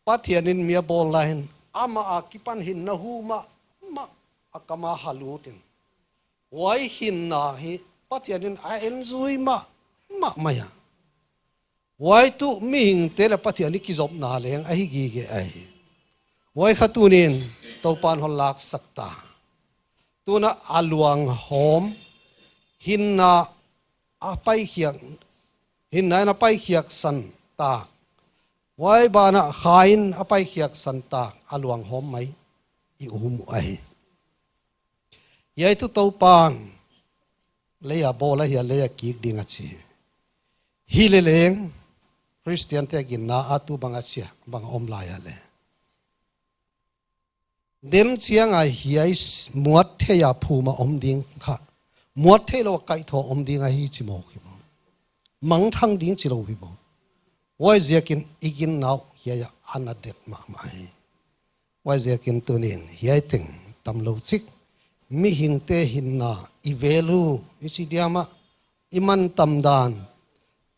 Pathianin mi a bawl lai in, amah akipan hinna hu mahmah a kam a ha lut in. Huai hinna hi Pathianin a en zui mahmah mai a. Huai tuh mihingte leh Pathian i kizopna leng ahi gige ahi. Huai kha tuni'n Toupa'n hon laksak ta. Tuin a luanghawm hinna a paikhiak, hinna in a paikhiak san tak. Huai banah kha in a paikhiak san tak a luanghawm mai i um uh ahi. Hiai tuh Toupa'n lei a bawl ahia, lei a kik ding a chi. Hileleng Christian te ginna a tuh bang a chi a, bang a om lai a leh. Den chiang a hiai s-, muat theih a phum a om ding kha, muat theih lou a kaihthoh a om ding ahi chi mawk hi maw. Mangthang ding chi lou hi maw. Huaiziakin i ginna uh hiai ah ana det mahmah hi. Huaiziakin tuni'n hiai teng tamlou chik mihingte hinna i value i chi diam a, i mantam dan,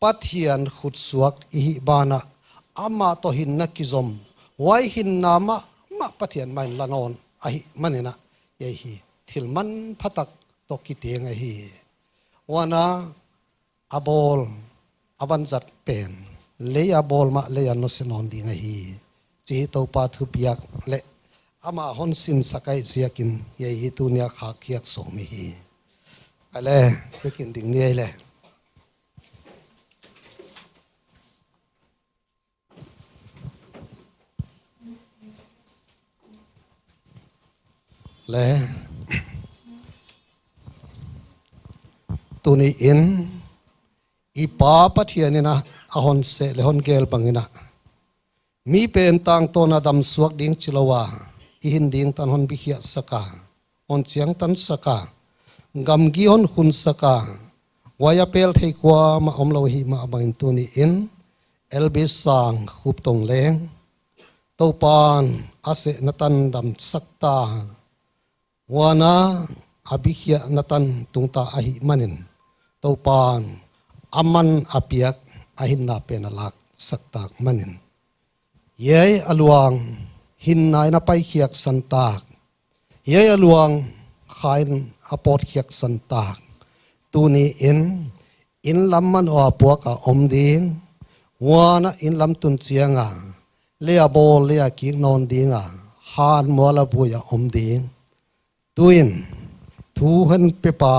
Pathian khutsuak i hih banah, amah toh hinna kizom, huai hinna mahmah Pathian mah in la nawn ahih manin a, hiai hi thil manphatak toh kiteng ahi. Huan a, a bawl, a vanzat pen, lei a bawl mah lei a nawsia nawn ding ahi. Chih Toupa thupiak leh, amah hon sinsak ahih ziakin, hiai hi tuni a khakkhiak sawm i hi. Ka leh, biakin ding ni ei leh. Leh, tuni'n, i Pa Pathianin a, a hon seh leh hon gel bangin a, Mi pen tangtawn a damsuak ding chilou a, i hin ding tan hon bikhiahsak a, hon chiangtansak a, gamgi hon khunsak a, huai a pelthei kuamah omlou hi mah bangin tuni in, L B Sangkhuptong leng Toupa'n a sehna tan damsak ta, huan a bikhiahna tan tungta ahihmanin, Toupa'n aman a piak a hinna pen a laksak tak manin, hiai a luang hinna in a paikhiaksan tak, hiai a luang kha in a pawtkhiaksan tak, tuni in, inn lam man a puak a om ding, huan a inn lam tun chiang a, lei a bawl lei a kik nawn ding a, han mual a vui a om ding. Tuin, thu hon pepa,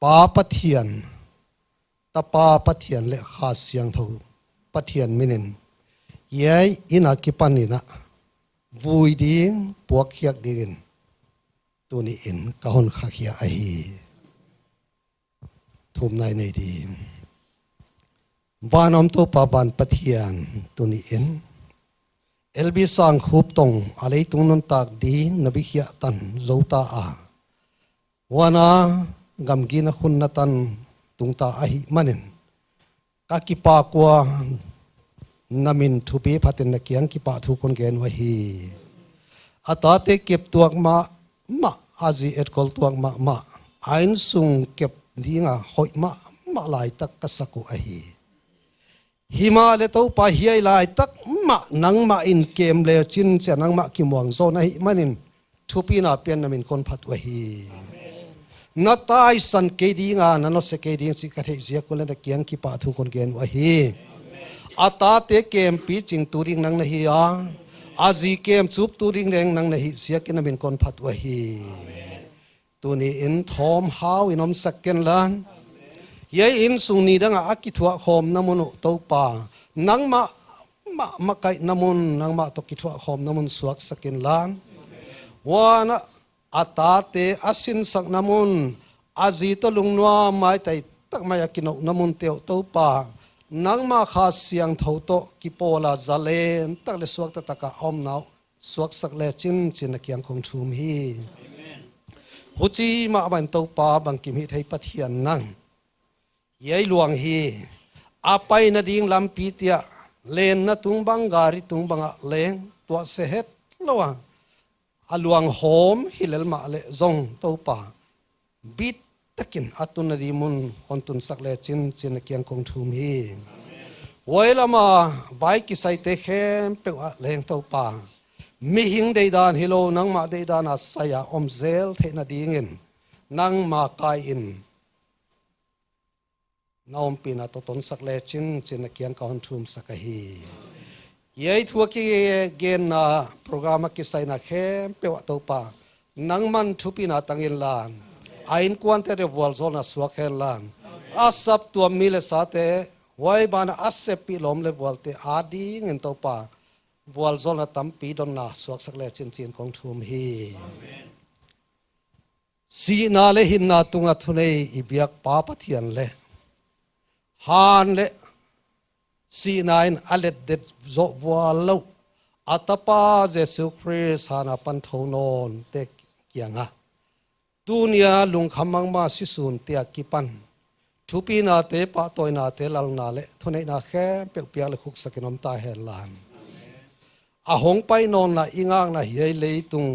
Pa Pathian, Tapa Pathian leh Kha Siangthou Pathian minin, hiai inn a kipan in a vui ding, puakkhiak dingin, tuni in ka hon khakhia ahi. Thumna i nei ding. Van a om Toupa van Pathian, tuni in L B Sangkhuptong a leitung nuntak ding na bikhiah tan zou ta a, huan a gamgi na khunna tan tungta ahihmanin, ka kipak ua, na min thupi phatin na kiang kipahthu kon gen uh ahi. A tate kep tuak mahmah, a zi etkol tuak mahmah, a innsung kep ding a hoih mahmah laitak ka sak uh ahi. Himahleh Toupa, hiai laitak mah nangmah in kem lechin chia nangmah kimuang zaw na hihmanin, thupina pian na min kon phat uh ahi. Na taisan kei ding a, na nuse kei ding chih ka theih ziak un leng na kiang kipahthu kon gen uh ahi. A tate kempi chingtu ding nang na hi a, a zi kemchuptu ding leng nang na hih ziakin na min kon phat uh ahi. Tuni in thawmhau in omsak ken la, hiai innsung nidang a a kithuahkhawmna mun uh Toupa, nangmah mah makaihna mun, nangmah toh kithuahkhawmna mun suaksak inla, huan a a tate a sinsakna mun, a zi toh lungnuam maitai tak mai a kinouhna munte uh Toupa, nangmah Kha Siangthou toh kipawl a zalen tak leh suakta tak a omna uh suaksak lechin chi'n na kiang kong thum hi. Huchi mahbang Toupa, bangkim hihthei Pathian nang, hiai luang hi a paina ding lampi tiah, lenna tung bang, gari tung bang ah leng tuah se hetlou a, a luang hawm hi lel mahleh zong Toupa, bit takin a tunna ding mun hon tunsak lechin chi'n na kiang kong thum hi. Huai lam a vai kisaite khempeuh ah leng Toupa, mihing deihdan hilou nangmah deihdan a sai a om zel theihna dingin, nangmah kai in na ompihna toh tonsak lechin chi'n na kiang ka hon thumsak ahi. Hiai thu a kigenna program a kisaina khempeuh ah Toupa, nangman thupina tang inla, a innkuante vualzawlna suak henla, a saptuam mi leh sate, huai ban a seppih lawm leh vualte adingin Toupa, vualzawlna tampi donna suaksak lechin chi'n kong thum hi. Sihna leh hinna tunga thunei i biak Pa Pathian leh, han leh sihna in a letdet zoh vual lou a Tapa Jesu Khrist han a pan thou nawnte kiangah, tuni a lungkham mahmah sisunte akipan, thupinate, pahtawinate, lalna leh thuneihna khempeuh piak leh khuksak in om ta henla, a hongpai nawnna i ngakna hiai leitung,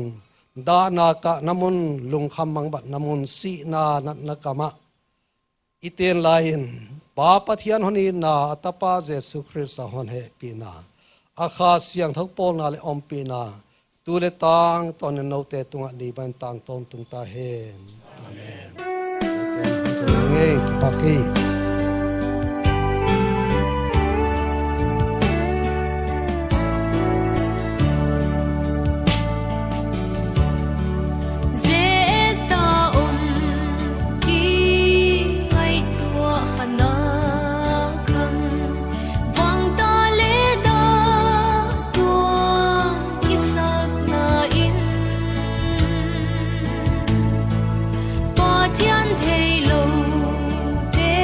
dahna kahna mun, lungkham mangbatna mun, sihna natna gam ah i ten lai in, Pa Pathian hon itna, a Tapa Jesu Khrist a hon hehpihna, a Kha Siangthou pawlna leh ompihna, tu leh tangtawn in noute tungah ni bangin tangtawn tung ta hen. Amen. Ngei kipak hi. Zeta om ki ngaihtuah khana khang, vangta leh dah tuang kisakna in, Pathian theilou te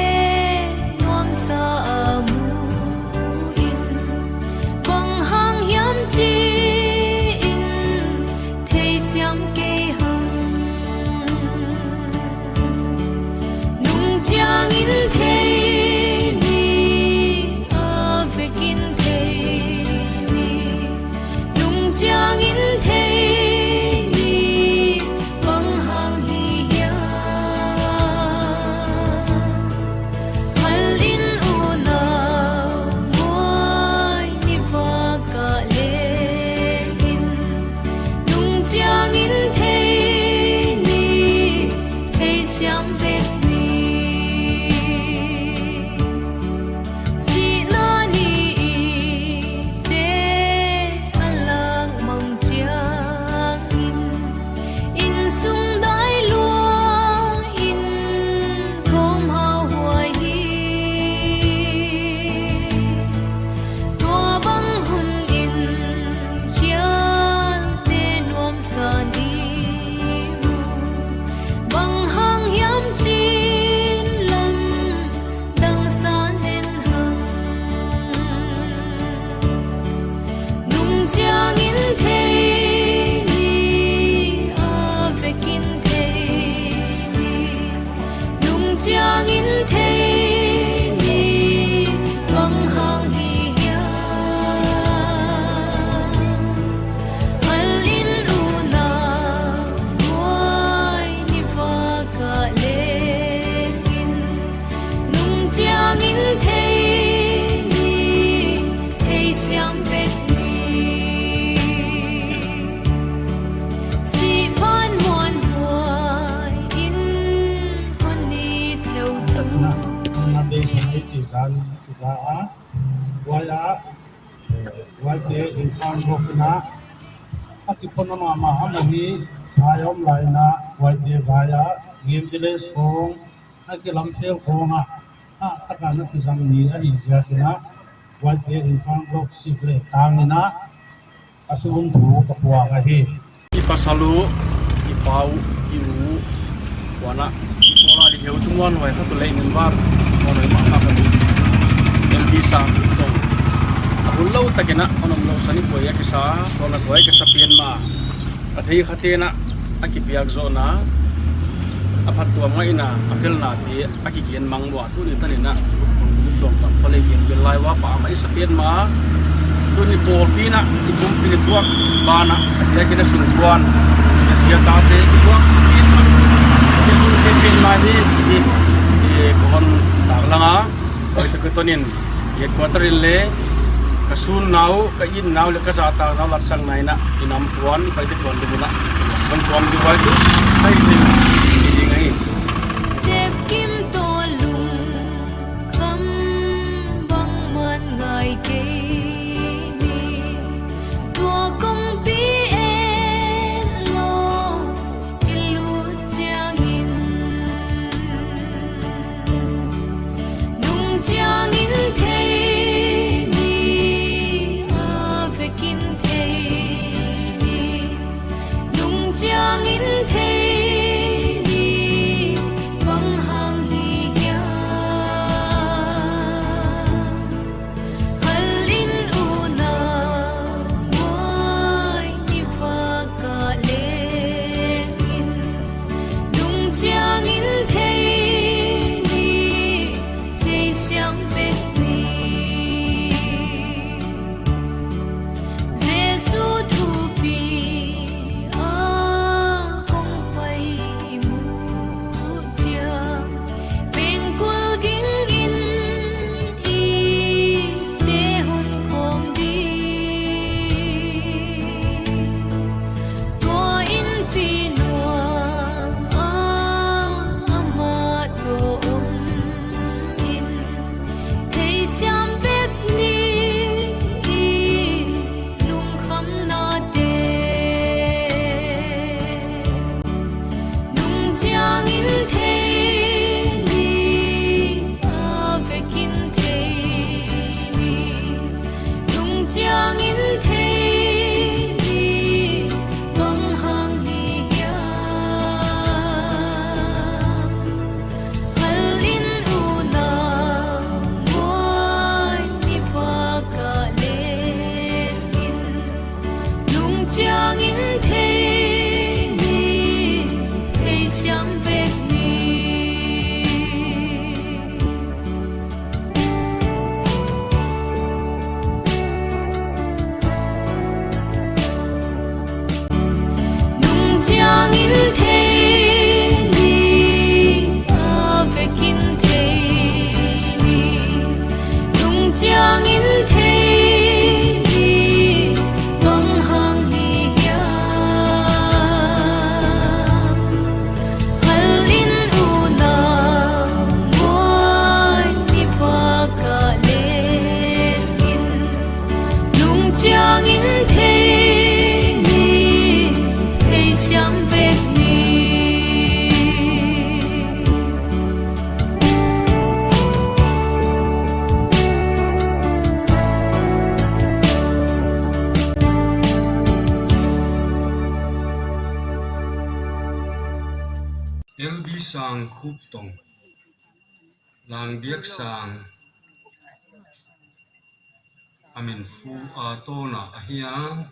Huaite insang gokna, a kiphonna mahmah a, ama hi sai om lai in a, huaite vai a, Ngim Village khong, a kilamsel khong a, a taka na kizang ni ahi ziakin a, huaite insang gok sik leh tang in a, a sun thu ka puang ahi. I pasal uh, i pa uh, i u uh, huan a, i pawl a di heu tu muan huai kha tu leh min var, huan huai mahmah ka tu. L B Sangkhup tong. A hun lou takin a, a nuam lou san i puai a kisa, huan a tuai kisa pian mah. A thei khate'n a, a kipiak zohna, a phattuam ngaihna, a felna te, a kigen mang lua, tuni tan in a, lupong lupong tak pale gen gen lai ua pa mai sa pian mah. Tuni pawlpi in a, i pumpi ni tuak ban a, a dia kina sung kuan, i sia ta te i tuak pian mah. I sung pian pian mah hi, i, i kohon tak lang a, oi tak tonin, headquarter in leh, ka sunna uh, ka itna uh leh ka zahtakna uh latsakna in a, i nam kuan, i paite kuan di mun a, ban kuan di huai tu, ai ni, i ding ahi. Sepkim toh lungkham bangmah ngai kei ni, tua kongpi en lou i lut chiangin, nung chiangin thei ni, a vekin thei ni. Nung chiangin thei ni, bang hang hi hia. Halin unau, huai ni vak a leng in. Nung chiangin thei ni, thei siam vek ni. Jesu thupi a kong pai i muh chiang, pengkul ging in i te hun khawm di. Tua in pi nuam a, amah toh om in, thei siam vek ni i lungkhamna te. Nung chiangin thei ni, a vekin thei ni. Nung chiangin thei ni, bang hang hi hia. Halin unau, huai ni vak a leng in. Nung chiangin thei ni, thei siam vek ni. Nung chiangin thei ni, a vekin thei ni. Nung chiangin thei ni, bang hang hi hia. Halin unau, huai ni vak a leng in. Nung chiangin thei ni, thei siam vek ni. L B Sangkhup tong, Langbiaksang, a min fu a tawna ahi a.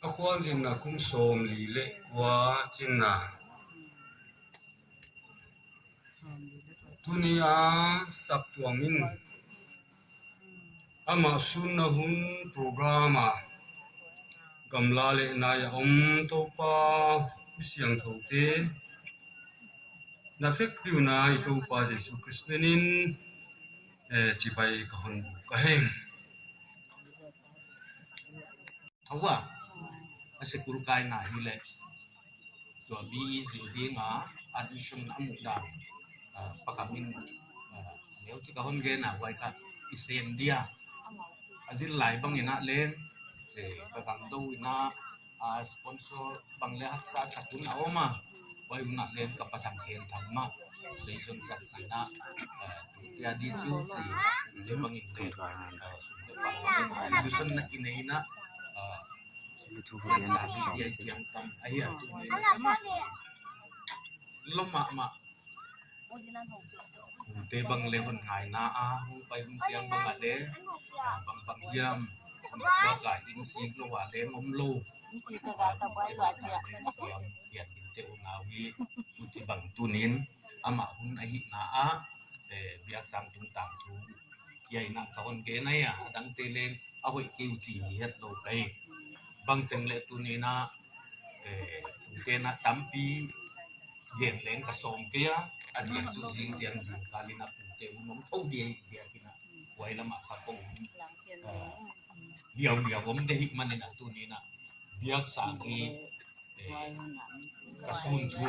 A khualzinna kum sawmli leh kua chinna. Tuni a saptuam in amah sunna hun program a gamla leh nai a om Toupa, mi siangthoute, na vekpi un a i Toupa Jesu Khrist min in, eh, chibai ka hon buk ahi. Thou a, a sikul kaina hileh, tua B E zil dinga admission a muh dan, ah, pakhat in, ah, neu chik a hon gen a, huai kha i sem dia. a zil lai bang in a leng, eh, ka gam dou in a, a sponsor bang leng haksa sak un a om a. Huai hun a leng ka Pa Thangkhenthang mah season sak sin a, eh, tute a di chu, eh, leh bang in leng, eh, sum leh pai leh contribution na kinei in a, eh, lom mahmah. Tute bang leh hon ngaihna a hong pai hun chiang bang a leh, ah, bangbang hiam, hon tuak a inn sik lou a leng om lou. Ah, tute bang leh siam tian ding te hon ngau hi, huchibang tuni'n amah hun ahihna a, eh, biaksang tungtang thu kia in a ka hon gen ahi a, a dangte leng a hoih kei uh chi hi hetlou ka hi. Bangteng leh tuni'n a, eh, tute in a tampi gen leng ka sawm kei a, a ziak chu zing chiang zingkal in a tute uh om thou di ahih ziak in a, huai lam ah kha kou, eh, liauliau om di ahihman in a tuni'n a biaksang hi, eh, ka sun thu,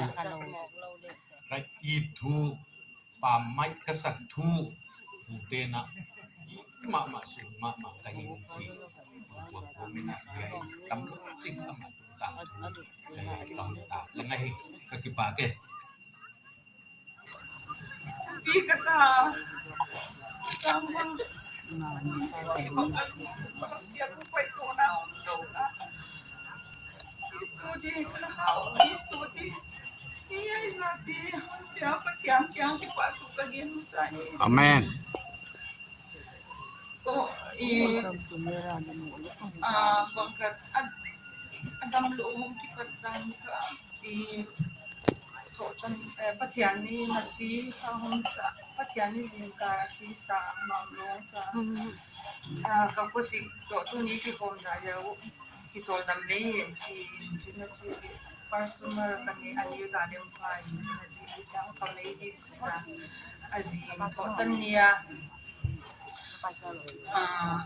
ka it thu, pam mai ka sak thu, tute in a, i mahmah sung mahmah ka hi chi. Tua tua min a, hiai tam lou chik a ma tu ta thu, eh, tam ta leng ahi, ka kipak e. Pi ka sa. Sam bang. Dia ku pai ko na om do na. Tu di ka hau, tu di. Ni ai sa di. Dia Pathian kiang kipahthu ka gen sa ni. Amen. Ko, i, ah, bangkhat, a, a damlou hong kipat dan ka, i, thohtan, eh, Pathian in a chi, ka hong sa, Pathian in zingkal a chi sa, nuamlou sa. Ah, ka khosik toh tuni kikhawm dan leh, kitawldam mai e chi, chi in a chi, first tumor ka nei, a nek a leng phai in chi in a chi, chiang ka mei di sa, a zing thohtan ni a, ah,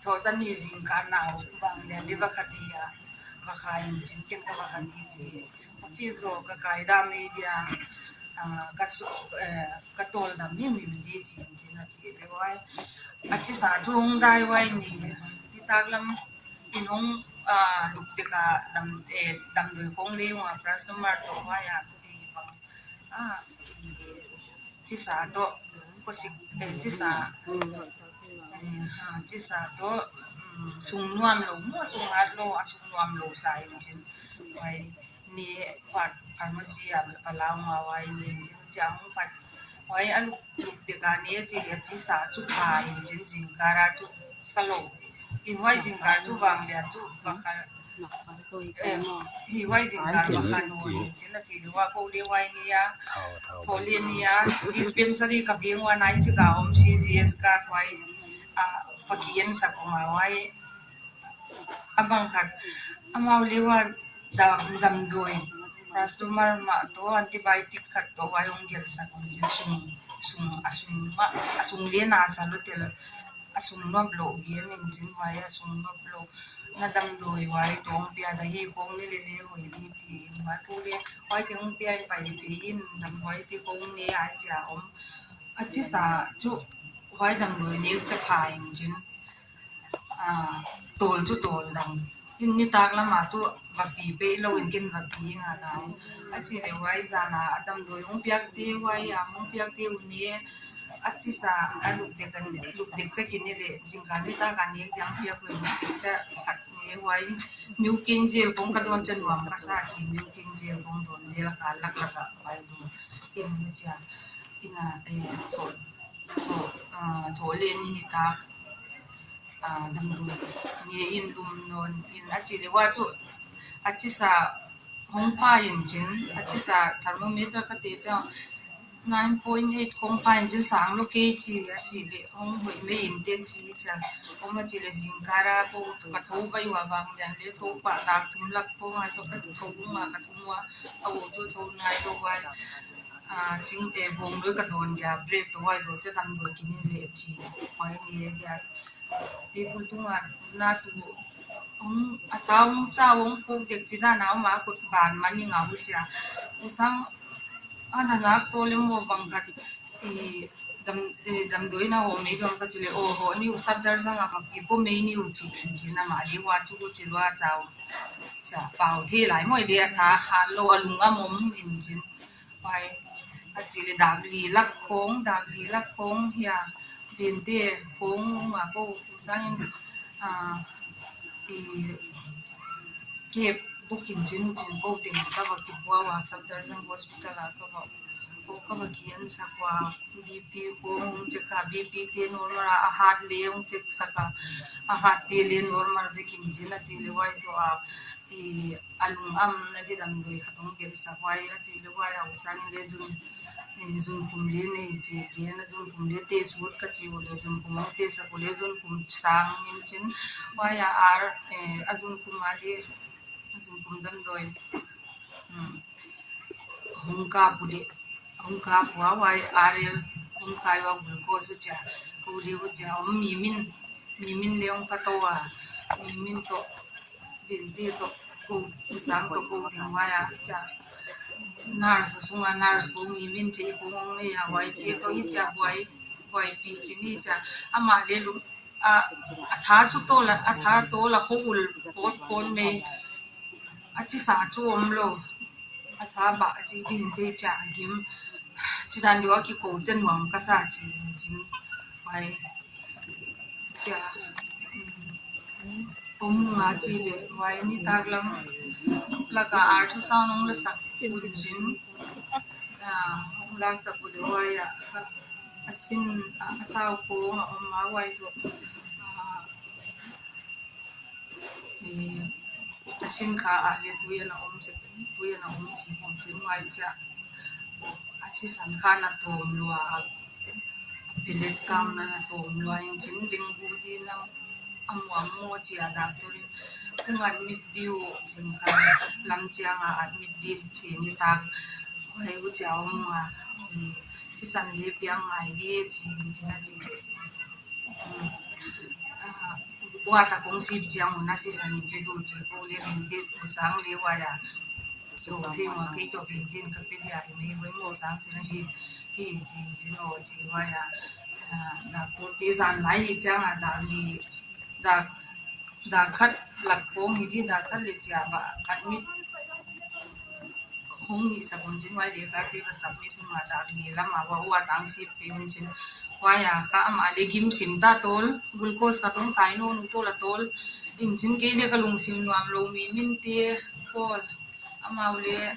thohtan ni zingkal na uh bang leh leh va kha di a, va kha in chi in ken ka va kha ni chi, office lou ka kai dan mai di a, ah, ka su, eh, ka tawldam himhim di chi in chi in a chi leh huai. A chi sa chu hong dai huai ni, nitaklam in hong, ah, luk dek a dam, eh, damdawi khong leh ua, first tumor toh huai a, ko hi bang. Ah, i, chi sa toh, khosik, eh, chi sa, eh, ha, chi sa toh, mm, sung nuamlou, mu sung hatlou, a sung nuamlou sa in chi in. Huai ni phat pharmacy a ka lau ma huai ni in chi in chiang phat. Huai a luk, luk dek a ni a chi leh chi sa chu phai in chi in zingkal a chu sa lou. In huai zingkal chu vang leh chu va kha, eh, hi huai zingkal va kha nawn in chi in a chi leh huai ko leh huai ni a, thoh leh ni a, dispensary ka biang ua nai chi ka om C G S ka huai, ah, va ki en sak om a huai. A bang khat, amau leh huai dam, damdawi, first tumor mah toh antibiotic khat toh huai hong gelh sak un chi in sung, sung, a sung mah, a sung leh na sa lou tel, a sung nuamlou gen in chi in huai a sung nuamlou. Na damdawi huai toh hong pia di hi khong ni leh leh hoih di chi in huai ko leh huai te hong pia in pai pi in damdawi te khong ni a chi a om. A chi sa chu huai damdawi nek cha phai in chi in. Ah, tawl chu tawl dang. In nitaklam a chu va pi pehlou in ken va pi nga dau. A chi leh huai zan a damdawi hong piak te huai a hong piak te uh ni. A chi sa a luk dek a, luk dek chak in ni leh zingkal nitak a nek diang piak uh luk dek chak khat ni huai. Miu king zel khong ka dawn cha nuam ka sa chi miu king zel khong dawn zel a ka lak lak a huai dawn in ni chia. In a, eh, thoh, thoh, ah, thoh leh ni nitak, ah, damdawi ni in lum nawn in a chi leh huai chu a chi sa hong phai in chi in a chi sa thermometer ka teh chiang nine point eight khong phai in chi in sang lou kei chi a chi leh hong hoih mai in te chi chia. Om a chi leh zingkal a ko ka thou bai ua vang lian leh thou pah lak thum lak ko nga thou ka thou nga ka thum ua a u chu thou nai lou huai. Ah, sing, eh, bawng loi ka dawn dia, break toh huai lou cha damdawi ki ni leh chi, huai ni dia. Table tung a na tu, hong, a tau hong cha hong puk dek chi dan a om a kut ban man i ngau chia. U sang, a na nak toh leh maw bang khat, i, Dam, eh, damdawi na hawm ei diam ka chi leh, aw, hawm ni uh, Safdarzang a va kipom ei ni uh chi in chin, amah leh huai chu chi lua chau. Chia pau thei lai maw, ei leh a tha hat lou, a lungam om in chin. Huai, a chi leh dak li lak khong, dak li lak khong hia, Bente khong a ko sang in, ah, i kep buk in chin, chin ko teng ka va kipua ua, Safdarzang Hospital a ka va, ko ka va ki en sak ua, BP khong hong check a, BP te normal a, a hat leh hong check sak a, a hat te leh normal vek in chin, a chi leh huai zoh a, i a lungam na di damdawi khat hong gelh sak, huai a chi leh huai a u sang in leh zun, eh, zun kum leh nei chi, ki na zun kum leh test ut ka chi uleh zun kum hong test sak uleh zun kum sang in chin, huai a ar, eh, a zun kum a leh, a zun kum damdawi, hmm, hong kap uleh, hong kap ua, huai R L hong kai ua, glucose uh chia, ko leh uh chia, om mi min, mi min leh hong ka tou a, mi min toh, Bente toh, ko, u sang toh ko teng huai a chia. Nurse a sung a nurse ko mi min thei ko hong nei a, huai te toh hi chia, huai, huai pi chi ni chia. Amah leh lum, a, a tha chu tol a, a tha tol a khong ul pawt pawt mai. A chi sa chu om lou. A tha bah a chi ding te chia gim. Chi dan deuh a kikou chen nuam ka sa chi in chin. Huai chia. Um, om nga chi leh huai nitak lam lak a ultrasound hong la sak un chin. Ah, hong la sak uleh huai a, a sin a, a thau khong a om a, huai zoh. Ah, eh, a sin kha a leh tui ana om sek, tui ana om chi hong chi huai chia. A sisan kha na tawm lua, pellet kam na na tawm lua in chin, dengue di na a muang maw chia, doctor in hong admit di uh, zingkal lam chiang a admit di chi nitak. Huai uh chia om a, eh, sisan leh piang ngai di chi in chin a chi. Hmm. Ah, huai tak kong sip chiang un a sisan in pe di uh chi ko leh Bente u sang leh huai a. Kio thei ua, kei toh Bente in ka pe dia, i mei huai maw sang chin a hi, hi chi, chi no chi huai a. Ah, dak pawt te zan lai hi chiang a dak li, dak, dak khat lak khong hi di, dak khat leh chia bah admit hong hi sak un chin, huai leh ka te va submit un a dak li lam a huai, huai tang sip pe un chin. Huai a kha amah leh gim sim ta tol, glucose khat hong kai nawn uh tol a tol in chin, kei leh ka lungsim nuam lou, mi min te call, amau leh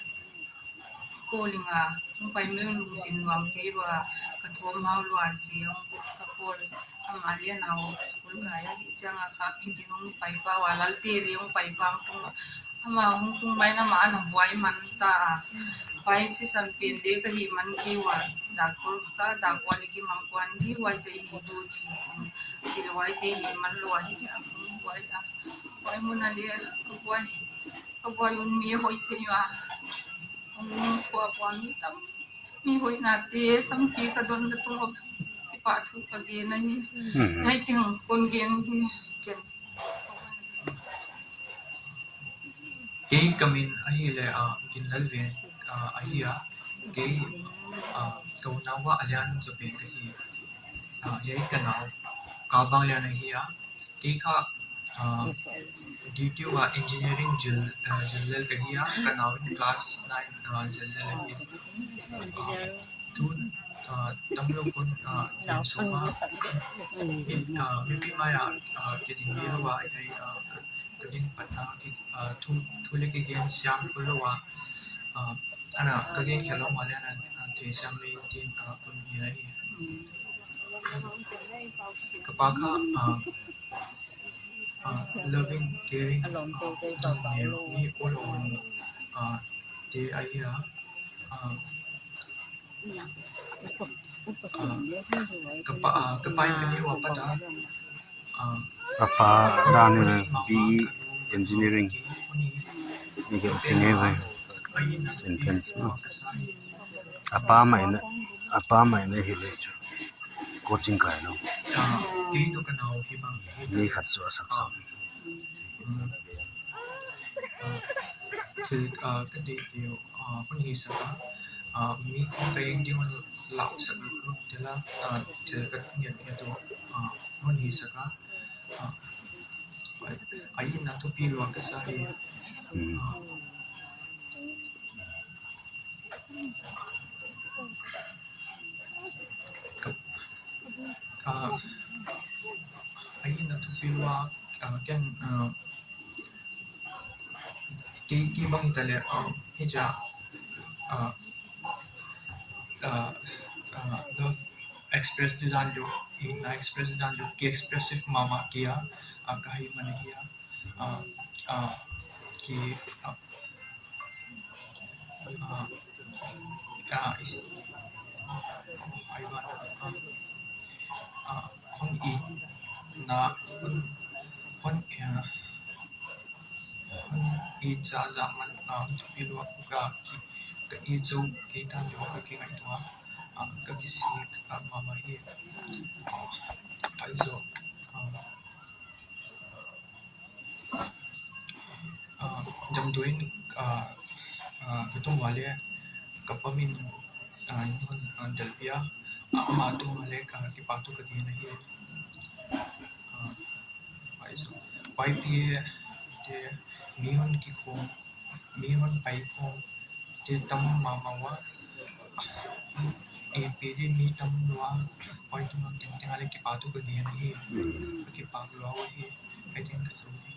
call in a, hong pai mai un lungsim nuam kei ua, ka thawm hau lua chi hong ka call. Amah leh nau school kai a hi chiang a kha kikin hong pai pa ua, Lalte leh hong pai pa tung. Amah hong tung mai in amah ana buai man ta a. Huai sisan pen leh ka hih man kei ua, dak kol ka dak ua leh kimang kuan di, huai chia i hi di uh chi. Chi leh huai te hih man lou a hi chia hong buai a. Huai mun a leh ka buai, ka buai un mi hoih thei ua. Hong khua khua mi tam, mi hoihna te tampi ka don ka tung a, kipahthu ka gen ahi. Mhm. Nai ting kon gen di ken. Kei ka min ahihleh, ah, Ginlalven, ah, ahi a. Kei, ah, ka unau a lian zaw pen ka hi. Ah, hiai ka nau, Kavang Lian ahi a. Kei kha, ah, D T U a engineering zil, ah, zil lel ka hi a. Ka nau in class nine, ah, zil lel ahi. Ah, tu, ah, tamlou kon, ah, in suma, in, ah, mipi mai a, ah, kiding lou a, hiai, ah, ka, ka ding patna, ki, ah, thu, thu leh kigen siam kul lou a, ah, ana, ka gen khelh lou mahleh ana, ah, theisiam lei tin, ah, kon gen ahi. Ka pa kha, ah, ah, loving, caring, ah, neu, mi ko lou, ah, te ahi a, ah, ah, ka pa, ah, ka pa in ka neu apat a, ah, a pa dan in B E engineering. Ni ke ching e vai. Sentence ma. A pa mai na, a pa mai na hi leh chu. Coaching kai lou. Ah, kei toh ka nau hi bang, hi ni khat suah sak sak. Mm. Ah, thil, ah, ka deih deuh, ah, hun hi sak a. Ah, mi kong ka eng ding un lau sak lut lut tela, ah, thil ka ngen ngen tu, ah, non hi saka, ah, a itna thupi lua ka sa hi. Hmm. Ah, ka, ah, a itna thupi lua, ah, ken, ah, Kei, kei bang hita leh, ah, hichia, ah, ah, ah, love express di dan lou, itna express di dan lou, kei expressive mahmah kei a, ah, ka hi man hi a, ah, ah, kei, ah, ah, ah, i, ai ba, ah, ah, hon itna, hon, hon, ah, Hon it zahzah man, ah, thupi lua ka ki, ka it zou kei dan lou ka kingaihtuah, ah, ka kisik, ah, mahmah hi. Ah, ai zo, ah, ah, damdawi in, ah, ah, ka tung ua leh ka pa min, ah, in hon, ah, delh pia, ah, amah tung ua leh, ah, kipahthu ka gen ahi. Ah, Pai zo. Pai pi e, te mi hon kikhawm, mi hon pai khawm, te tam mahmah ua. E, pi di mi tam lua, pai tu ngam tengteng a leh kipahthu ka gen ahi. Mm. Ka kipak lua uhi, pai teng ka zo hi.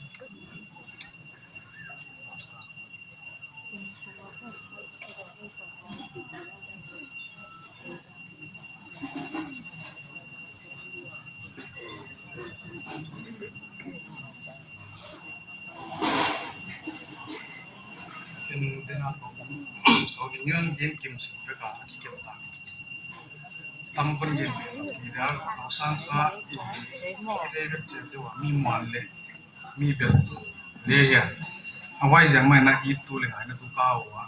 Ken dena ko, ko ni ngan gen kim sim pe ka ki kem ta. Tam kon gen pe ki da, ko sang kha i, i de bek che de wa mi man leh. Mi bel le hia. A huai ziak mai na i tu leh ngai na tu ka ua.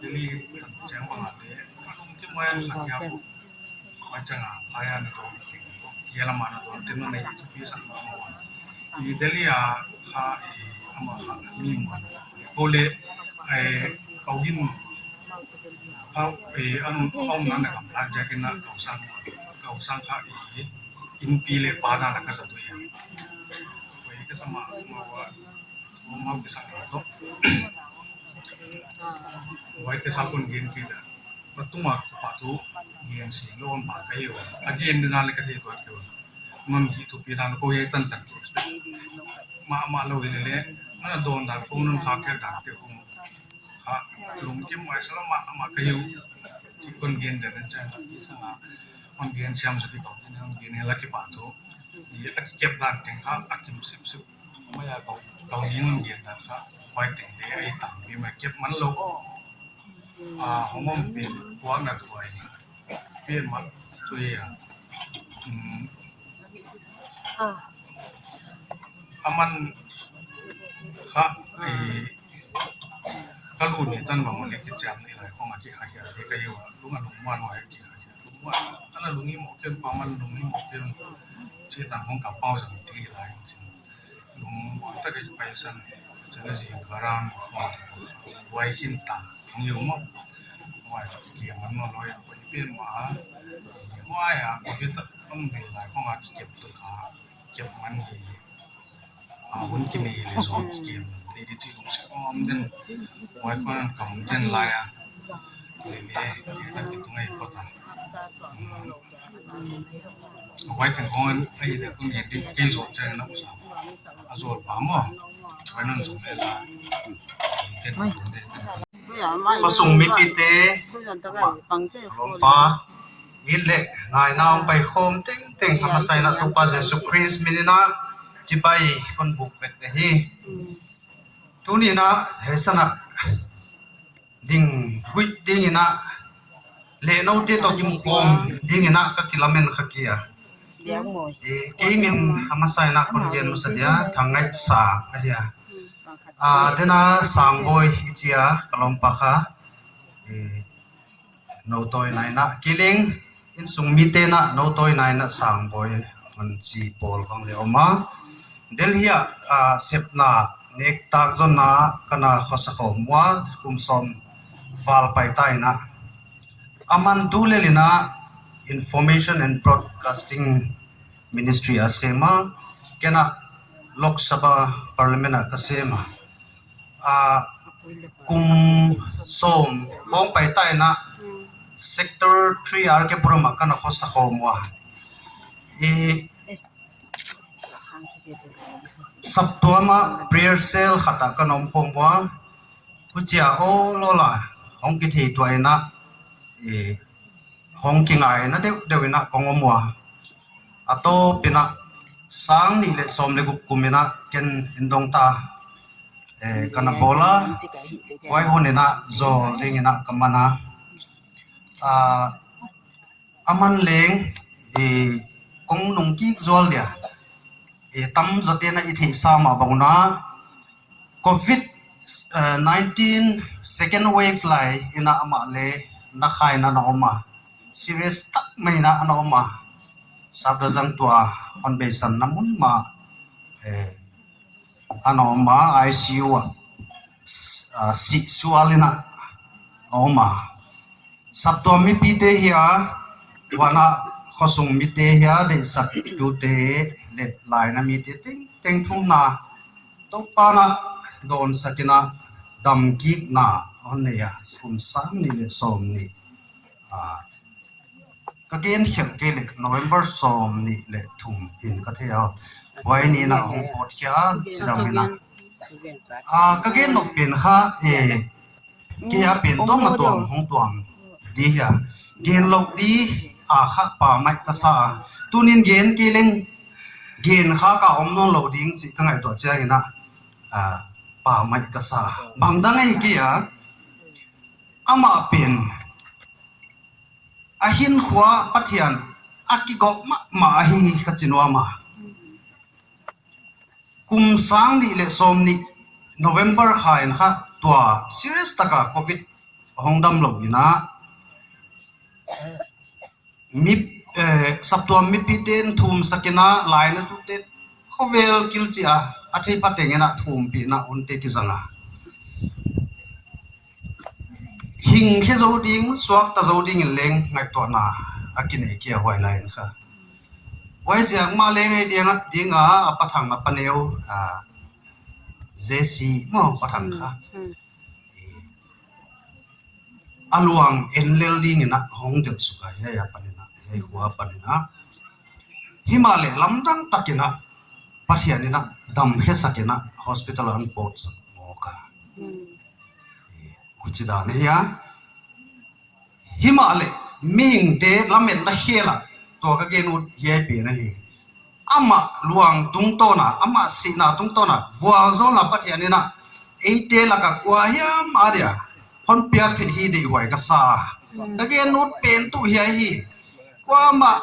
Delhi tan chiang bang a leh. Lungkim mai an sak ya. Huai chang a, phaya na tu. Yela ma na tu. Tin na i tu pi sak ma ma. I Delhi a kha i ama kha mi ma. Ko leh, eh, kau gin kha, eh, an, an na na kam ta jakin na kau sang, kau sang kha i, in pi leh pa na na ka sa tu ya. Huai ka sa ma, ma wa, ma ki sang to. Huai te sa kon gen ki da. Wa tu ma kipahthu gen si lo ma ka yo. A gen na leh ka thei to a ki wa. Nang hi thupi dan ko ye tan tan ki expect. Ma, ma lo leh leh. Na don dan ko nun kha ke dan te ko. Kha, lungkim mai sa lo ma, ma ka yo. Chi kon gen da dan chan. Kon gen siam sa ti ko. Kon gen la kipahthu. Ye la ki kep dan teng kha, a kim sip sip. Mai a kau, kau ni ngun gen dan kha, huai teng te ai tam pi mai kep man lou. Ah, hong om pi, kuak na tuai. Pi ma, tui a. Hmm. Ah. Aman kha, eh, ka lu ni tan bang leh kichiam ni lai khong a ki kha kha te ka yo, lung a lung muan huai ki kha kha. Lung muan, ana lung i mo ken pa man lung i mo ken. Chi tan khong ka pau jang ti lai. Lung muan ta kei pai san, chana zing ka ran, phone, huai hin ta, ni u mo. Huai chu ki man no loi, ko i pen ma, huai a, ko i ta, ang be lai, ko nga ki kep tu ka, kep man hi. A, hun ki nei leh zong ki kep, te di chi lung se, om den, huai ko nan kam den lai a. Lele, lele, ta ki tungai pota. Hmm. Huai teng khong an, ai, leh kun ngen di, kei zol chang na usa. A zol pa mo. Huai nan zong le la. Ken zong le. Khosung mipite, ma, lawmpa. It leh, ngaina hong pai khawm tengteng, a masa in a Toupa Jesu Khrist min in a, chibai kon buk vek hi. Tuni in a, hei san a. Ding, huih ding in a, leh noute toh kimkhawm ding in a ka kilamen kha kei a. Eh, kei min a masa in a kon gen masa dia, Thangngaihsang ahi a. Ah, dena Sangboi i chi a, ka lawmpa kha. Eh, nou tawi nai in a, kileng, Insung mite na nou tawi nai in a Sangboi hon chi pawl bang leh om a. Delhi a, ah, sepna nek tak zonna ka na khosa khawm ua, kum sawm val pai ta in a. Aman tulel in a Information and Broadcasting Ministry a sem a, ken a Lok Sabha Parliament a ka sem a. A, kum sawm hong pai ta in a Sector three R K Puram a ka na khosa khawm ua. I saptuam a prayer cell khat a ka na om khawm ua. Huchia aw lawla hong kithei tuah in a, eh, hong kingaina deuhdeuh in a kong om ua. A tawp in a sang nih leh sawm leh guk kum in a ken indongta, eh, ka na bawl a. Huai hun in a zawl ding in a ka man a. Ah, aman leng, eh, kong nung kik zual dia. Eh, tamzaw te'n a i theihsa mah bang un a, Covid, eh, nineteen second wave lai in a amah leh na khaina na om a. Serious tak mai in a na om a. Saptuam zang tua hon beisan na mun mah, eh, a na om a, I C U a, s-, ah, sih sual in a om a. Saptuam mipite hia, huan a khosung mite hia, deihsaktute leh laina mite tengteng thumna, Toupa'n a dawnsak in a damkikna hon nei a, kum sang nih leh sawm nih. Ah, ka gen khelh kei leh November sawm nih leh thum in ka thei a. Huai ni in a hong pawt khia chidam in a. Ah, ka gen nop pen kha, eh, kei a pen tuam a tuam hong tuam di hia. Gen lou di a kha pha mai ka sa. Tuni'n gen kei leng gen kha ka om nawn lou ding chih ka ngaihtuah chiang in a, ah, pha mai ka sa. Bang dang ahi kei a, amah pen a hinkhua Pathian a kigawp mahmah ahi ka chi nuam a. Kum sang nih leh sawm nih November kha in kha tua serious taka Covid hong damlou in a, mi, eh, saptuam mipite'n thumsak in a, lainatute khovel kilh chi a, a theih pha teng in a thumpihna hunte kizang a. Hing khe zou ding, suakta zou ding in leng ngaihtuahna a kinei kei a huai lai in kha. Huaiziak mah leng ei ding a, ding a, a Pa Thang a pa neu, a, J C maw, Pa Thang kha. Hmm, hmm. A luang en lel ding in a hong delh suk a, hiai apan in a, hiai khua apan in a. Himahleh lamdang tak in a, Pathian in a damkhe sak in a, hospital a hon pawtsak mawk a. Hmm. Huchi dan ahi a. Himahleh, mihingte lametna khel a, tua ka gen ut hiai pen ahi. Amah luang tungtawn a, amah sihna tungtawn a, vualzawlna Pathian in a, eite lak a kua hiam a dia hon piak theih hi deihhuai ka sa. Hmm. Ka gen ut pen tuh hiai hi. Kuamah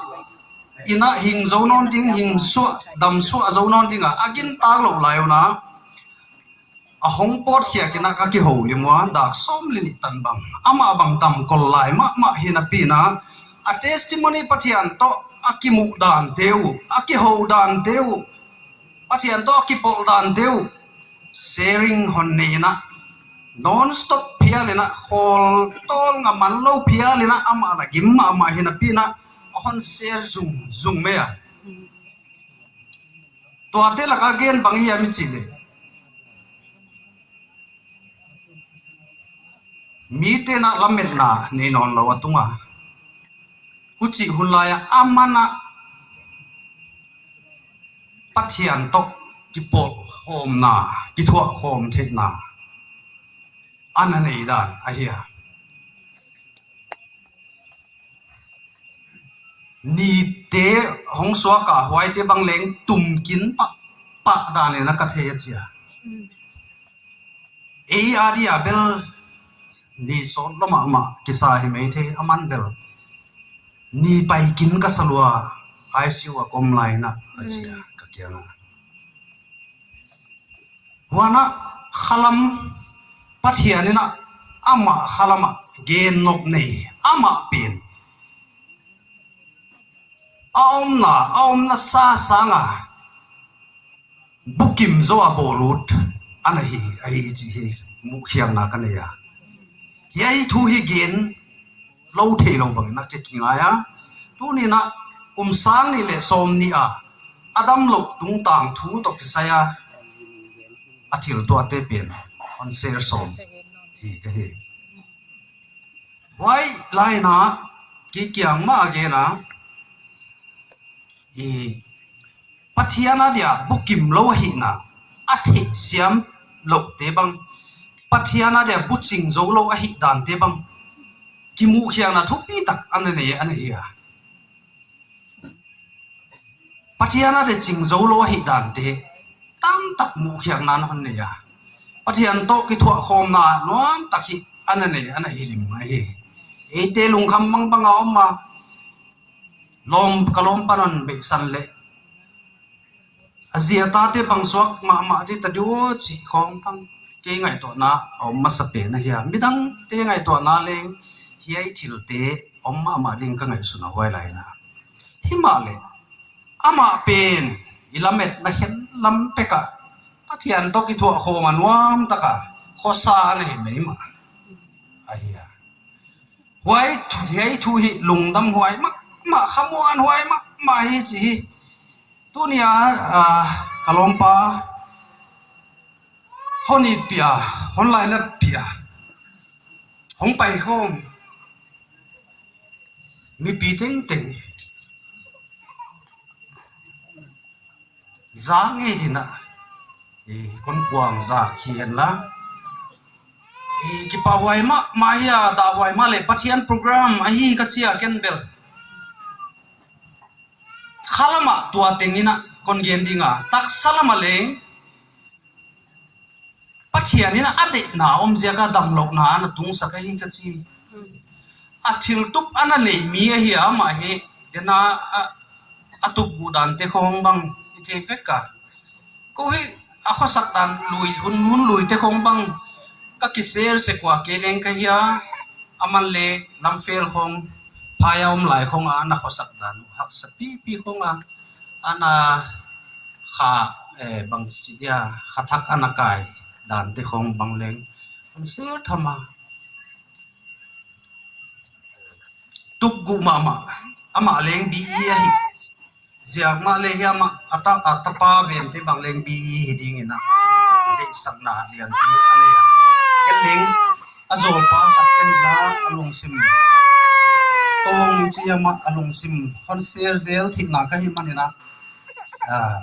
in a hing zou nawn ding, hing suah, dam suah zou nawn ding a, a gintak lou lai un a. A hong pawt khiak in a ka kihoulim ua, dak sawm leh nih tan bang. Amah bang damkol lai mahmah hi napi in a, a testimony Pathian toh a kimuh dante uh, a kihou dante uh, Pathian toh a kipawl dante uh, sharing hon nei in a, non stop phial in a, khawl tawl nga man lou phial in a, amah na gim mahmah hi napi in a, a hon share zungzung mai a. Tuate lak a gen bang hiam i chih leh, mite'n a lametna nei nawn lou a tung a. Huchih hun lai a aman a Pathian toh kipawl khawmna, kithuah khawm theihna ana nei dan ahi a. Nite hong suak a, huaite bang leng tum kin pah, pah dan in a ka thei a chia. Mm. Ei a dia bel ni sawt lou mahmah kisa hi mai thei, aman bel ni pai kin ka sa lua, I C U a ka om lai in a, a chia, mm, ka kiang a. Huan a khalam Pathian in a amah khalam a gen nop nei, amah pen a omna, a omna sa sang a bukim zaw a bawl ut ana hi, ahi chih hi muhkhiakna ka nei a. Hiai thu hi gen lou theilou bangin a ki kingai a. Tuni'n a kum sang nih leh sawmnih a a damlouh tungtang thu toh kisai a a thil tuahte pen hon share sawm hi ka hi. Huai lai in a kei kiang mah a gen a, i Pathian a dia bukim lou ahihna, a theihsiam louhte bang, Pathian a dia buching zou lou ahih dante bang, kimuhkhiakna thupi tak ana nei, ana nei a. Pathian a dia ching zou lou ahih dante tamtak muhkhiakna ana hon nei a. Pathian toh kithuahkhawmna nuam tak hi ana nei, ana hi lim ahi. Eite lungkham bangbang a om a, lawm, ka lawm pan hon beisan leh a zi a tate bang suak mahmah di ta diam chih khawng bang kei ngaihtuahna a om masapen ahi a. Midangte ngaihtuahna leng hiai thilte om mahmah ding ka ngaihsun a huai lai in a. Himahleh amah pen i lametna khen lam pek a Pathian toh kithuahkhawm a nuam tak a khosa ana hi mai mah ahi a. Huai thu, hiai thu hi lungdam huai mahmah, khamuanhuai mahmah hi chih hi. Tuni a, ah, ka lawmpa hon it pih a, hon lainat pih a, hong paikhawm mipi tengteng za ngei ding a, i kon kuang za khi hen la, i kipahhuai mahmah hi a, dahhuai mahleh Pathian program ahi ka chi a ken bel. Khalam a tua teng in a kon gen ding a, taksa lam a leng Pathian in a deihna om ziak a damlouhna ana tungsak ahi ka chi. A thil tup ana nei mi ahi a, amah hi, den a, a, a tup guh dante khawng bang i thei vek a. Kou hi a khosak dan lui, hun, hun luite khawng bang ka ki share sek ua, kei leng ka hi a, aman leng lamfel khawng, phai a om lai khawng a ana khosak dan uh haksa pipi khawng a, ana kha, eh, bangchi dia, kha thak ana kai dante khawng bang leng kon share tham a. Tup guh mahmah, amah leng B E ahi. Ziak mahleh hiam a, a ta, a tapa Vente bang leng B E hi ding in a, deihsakna lianpi a nei a. Ken leng a zawlpa khat ka hihna a lungsim tawng chi a, amah a lungsim hon share zel theihna ka hih manin a, ah,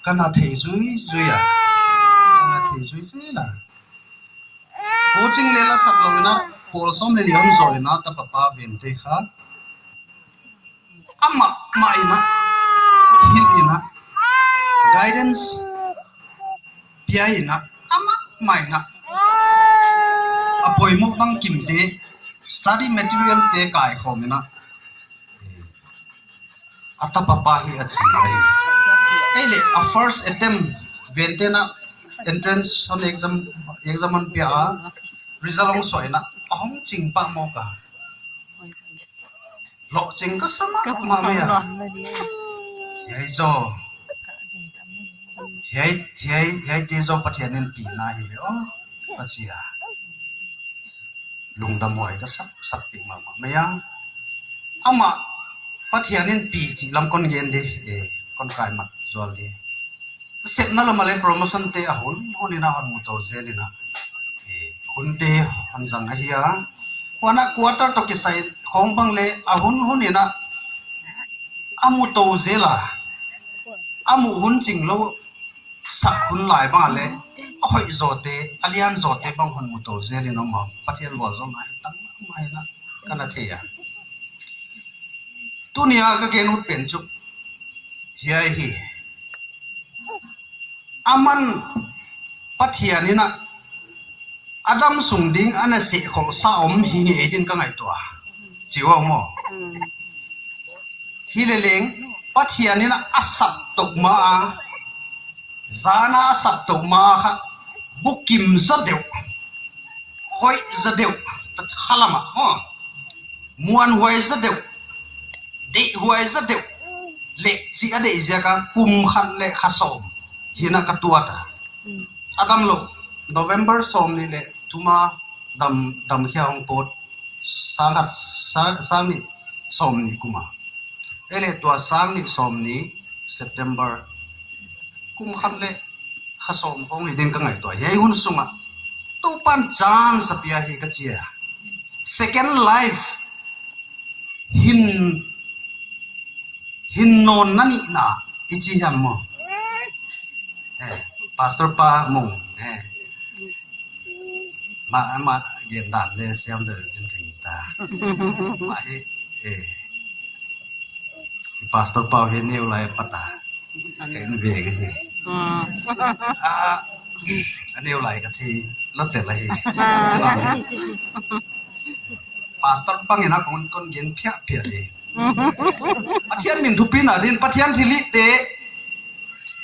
ka na thei zuizui a. Ka na thei zuizui a. Coaching leng la sak lou in a, pawl sawm leh li hon zawl in a, a tapa pa Vente kha amah mah in a, hilh in a, guidance pia in a, amah mah in a, a poimoh bangkimte, study material te kaikhawm in a, a tapa pa hi a chi lai. Ei leh a first attempt, Vente in a entrance hon exam, exam hon pia a, result hong suah in a, a hong ching pah mawk a. Lohching ka sa mahmah mai a. Hiai zaw, hiai, hiai, hiaite zaw Pathian in pina hi ve aw, ka chi a. Lungdamhuai ka sak, sak pi mahmah mai a. Amah Pathian in pi chih lam kon gen di, eh, kon kaimat zual di. Sepna lam a leng promotion te a hun hun in a hon mu tou zel in a, eh, hunte hon zang ahi a. Huan a quarter toh kisai khawng bang leng a hun hun in a a mu tou zel a, a muh hun ching lou sak hun lai bang leng, a hoih zawte, a lian zawte bang hon mu tou zel in a om a, Pathian vualzawlna hi tam mahmah in a ka na thei a. Tuni a ka gen ut pen chu hiai hi. Aman Pathian in a, a dam sung ding ana seh khosa om hi ngei din ka ngaihtuah a. Chi ua maw. Hi leleng, Pathian in a sap tou ma a, zan a sap tou ma a kha, bukim zaw deuh, hoih zaw deuh, khalam a, maw. Muanhuai zaw deuh, deihhuai zaw deuh leh chih a deih ziak a kum khat leh kha sawm hi in a ka tuat a. A damlouh, November sawmnih leh thum a dam, damkhia hong pawt, sang khat Sang, sang nih sawmnih kum a. Ei leh tua sang nih sawmnih September kum khat leh kha sawm khong hi ding ka ngaihtuah. Hiai hun sung ah Toupa'n chance a pia hi ka chi a. Second life, hin, hin nawn na nihna i chi hiam maw? Eh, Pastor pa mong, eh. Ma, ma, gen dan leh siam deuh ding ka hi ta. Ma hi, eh. Pastor pa hi neu lai pata. Ken ve ka hi. Hmm. Ah, a neu lai ka thei lou tel hi. Ah. Pastor bang in a kon, kon gen phiah phiah hi. Pathian min thupina din, Pathian thilhihte,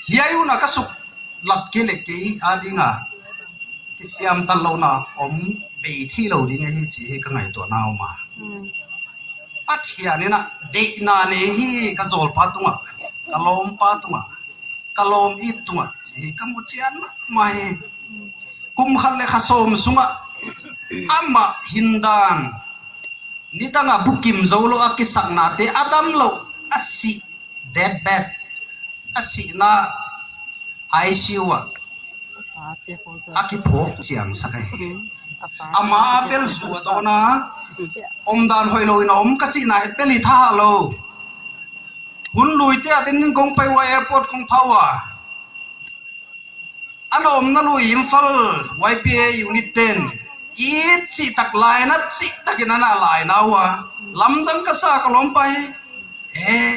hiai hun a ka suk lap kei leh kei a ding a kisiam ta louhna om bei thei lou ding ahi chih hi ka ngaihtuahna om a. Hmm. Pathian in a deihna nei hi ka zawlpa tungah, ka lawmpa tungah, ka lawm it tungah chih hi ka mu chian mahmah hi. Kum khat leh kha sawm sung ah amah hindan, nidang a bukim zou lou a kisaknate, a dam lou, a si, deathbed, a sihna I C U ah a kiphawk chiang sak ahi. Amah a bel zu a dawn a, omdan hoihlou in a om ka chihna het bel i tha lou. Hun luite a dingin kong pai ua, airport kong phah ua. A na omna lui Imphal Y P A unit ten i chih tak laina chih takin ana laina ua. Lamdang ka sa, ka lawmpa hi. Eh,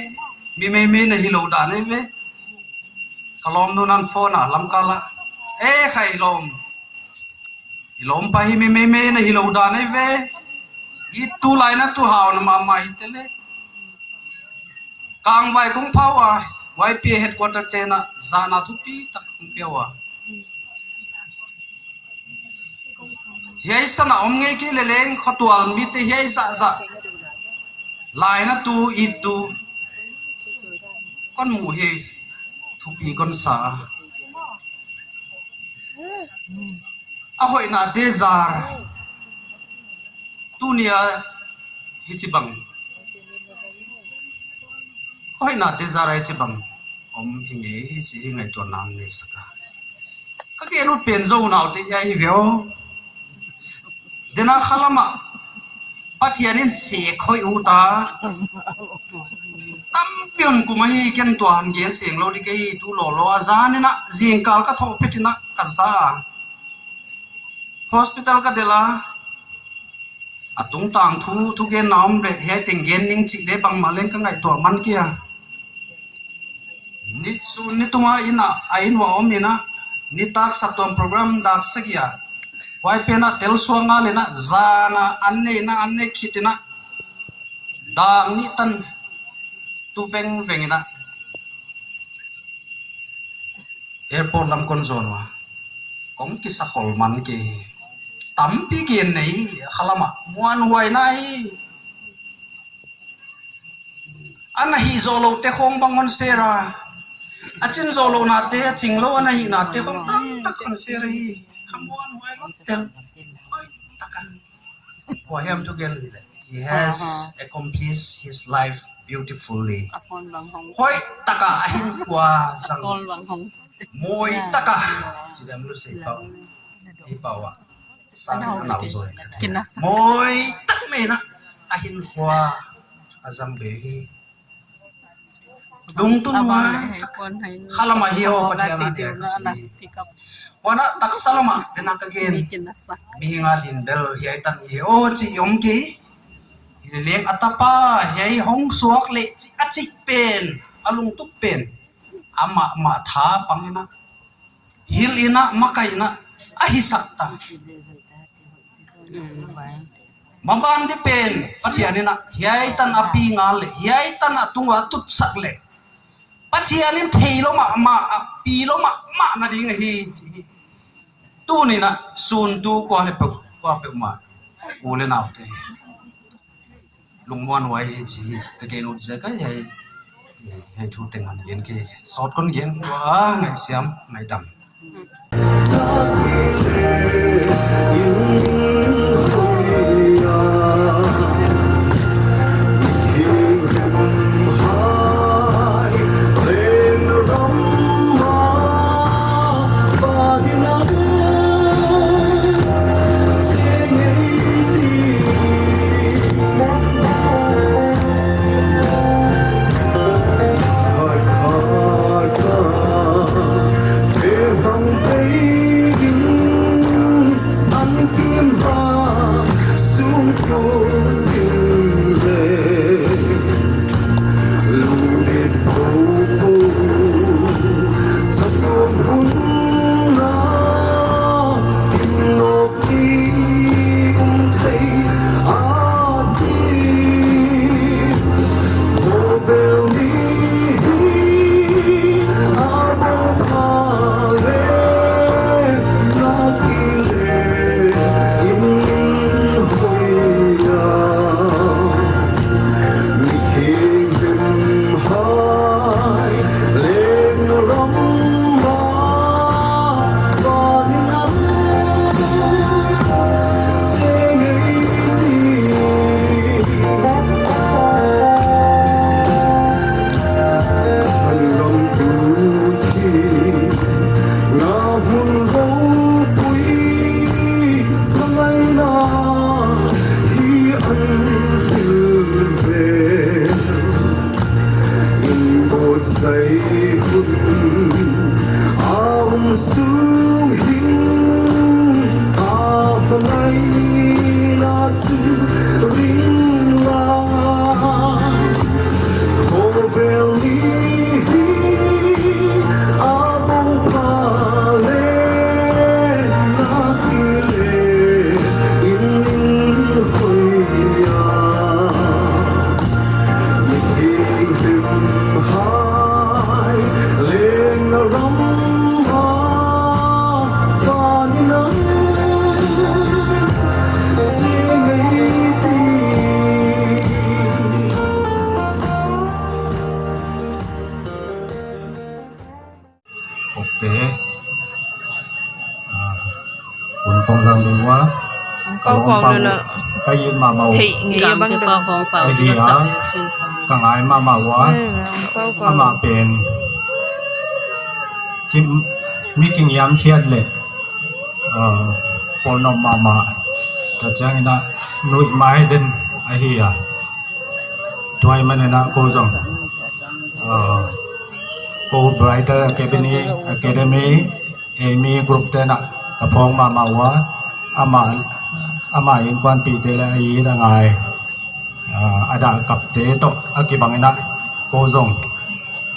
mi meimei na hilou dan ahi ve. Ka lawmnu'n ana phone a Lamka ah. Eh, khai lawm. I lawmpa hi mi meimei na hilou dan ahi ve. I tu laina tu hau na mahmah hi te leh. Kangvai kong phah ua, Y P A headquarter te'n a zahna thupi tak hong pia ua. Hiai san a om ngei kei leh leng khotual mite hiai zahzah laina tu, it tu kon muh hi thupi kon sa a. A hoihnate zar. Tuni a hichibang. Hoihnate zar a hichibang om hi ngei hi chih hi ngaihtuahna nei sak a. Ka gen ut pen Zo unaute hiai hi ve aw. Dena khalam ah Pathian in sek hoih ut a. Tampi un kum ahi ken tua han gen seng lou di kei tu lolo a zan in a zingkal ka thoh phet in a ka za. Hospital ka delh a. A tungtang thu, thugenna om leh, hiai teng gen ning chih leh bangmah leng ka ngaihtuah man kei a. Ni sun ni tunga in a, a inn ua om in a, nitak saptuam program dak sagih a. Huai pen a tel suang ngal in a, zan a, an nei in a, an nei khit in a. Dak nih tan, tu vengveng in a. Airport lam kon zawn ua. Kong kisa khol man kei. Tampi gen nei, khalam ah. Muanhuai na hi. Ana hih zoulou te khong bang hon share a. A chin zoulou nate, a ching lou ana hih nate khong tamtak hon share hi. Ka muanhuai lou tel. Hoih tak a. Kua hiam thu gen leh. He has accomplished his life beautifully. Hoih tak a a hinkhua zang. Mawi tak a. Chidam lu sei pau. Hi pau a. Sang a nau zoi. Mawi tak mai in a. A hinkhua a zang be hi. Lungtun huai tak. Khalam ah hi aw, Pathian a diak ka chi. Huan a taksa lam ah, dena ka gen. Mihing a din bel hiai tan hi aw chih om kei. Hileleng a tapa, hiai hong suak leh chih a chih pen, a lungtup pen. Amah mah tha pang in a. Hilh in a, makai in a, a hisak ta. Maban di pen, Pathian in a, hiai tan a pi ngal leh, hiai tan a tung ua tut sak leh. Pathian in theilou mahmah, a pilou mahmah na ding ahi, chi. Tuni in a, sun tu kua leh peuh, kua peuhmah. U leh naute. Lungmuanhuai hi chih ka gen ut ziak ahi, hiai thu teng hon gen kei, sawt kon gen ua, ngaihsiam, ngaihdam. Te, ah, hun kong zang ding ua. Hong pau pau le la. Ka it mahmah uh. Theih ngei a bang te deuh. Pau hong pau le la. Ka ngai mahmah ua. Eh, hong pau pau. Amah pen. Kim, mi kingiam khiat le. Ah, pawl nop mahmah. Tua chiangin a nuih mai den ahi a. Tua ahih manin a kou zong, ah, kou Brighter Academy, Academy, Amy group te'n a ka phawng mahmah ua, amah, amah innkuanpihte le a it a ngai, ah, a dah kapte toh a kibangin a kou zong,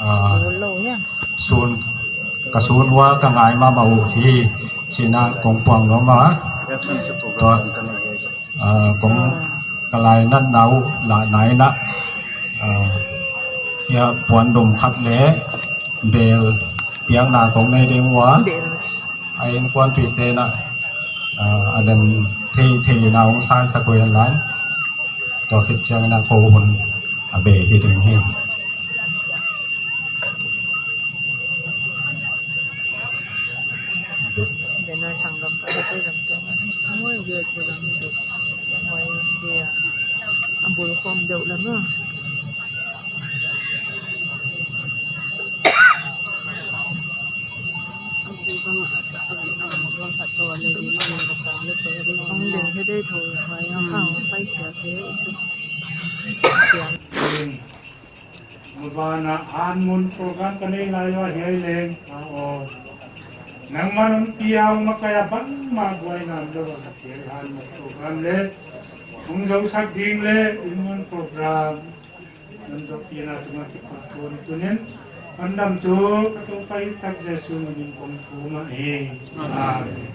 ah, sun, ka sun ua ka ngai mahmah uhi, chi'n a kong puang nuam a. Tua, ah, kong ka lainatna uh lah nai in a, ah, hiai puandum khat le bel piakna kong nei ding ua. Bel. A innkuanpihte in a, ah, a lem theithei in a hong sansak uh hen la. Tua khit chiangin a kou hun a bei hi ding hi. Denai sangam ka dei lam tu. Moi dia tu lam tu. Moi dia. Abul khom deuh lam ah. Ang deng he dei tho, mai ang khang pai kia ke. Maban ah hanmun program ka nei lai ua hiai leng, ah, aw. Nangman hon pia uh makai a bangmah buaina om lou a ka hiai hanmun program le hong zousak ding le innmun program hon zoupihna tungah kipahthu. Tunin hon damtu ka Toupa i tak Jesu min in kong thum ahi. Amen.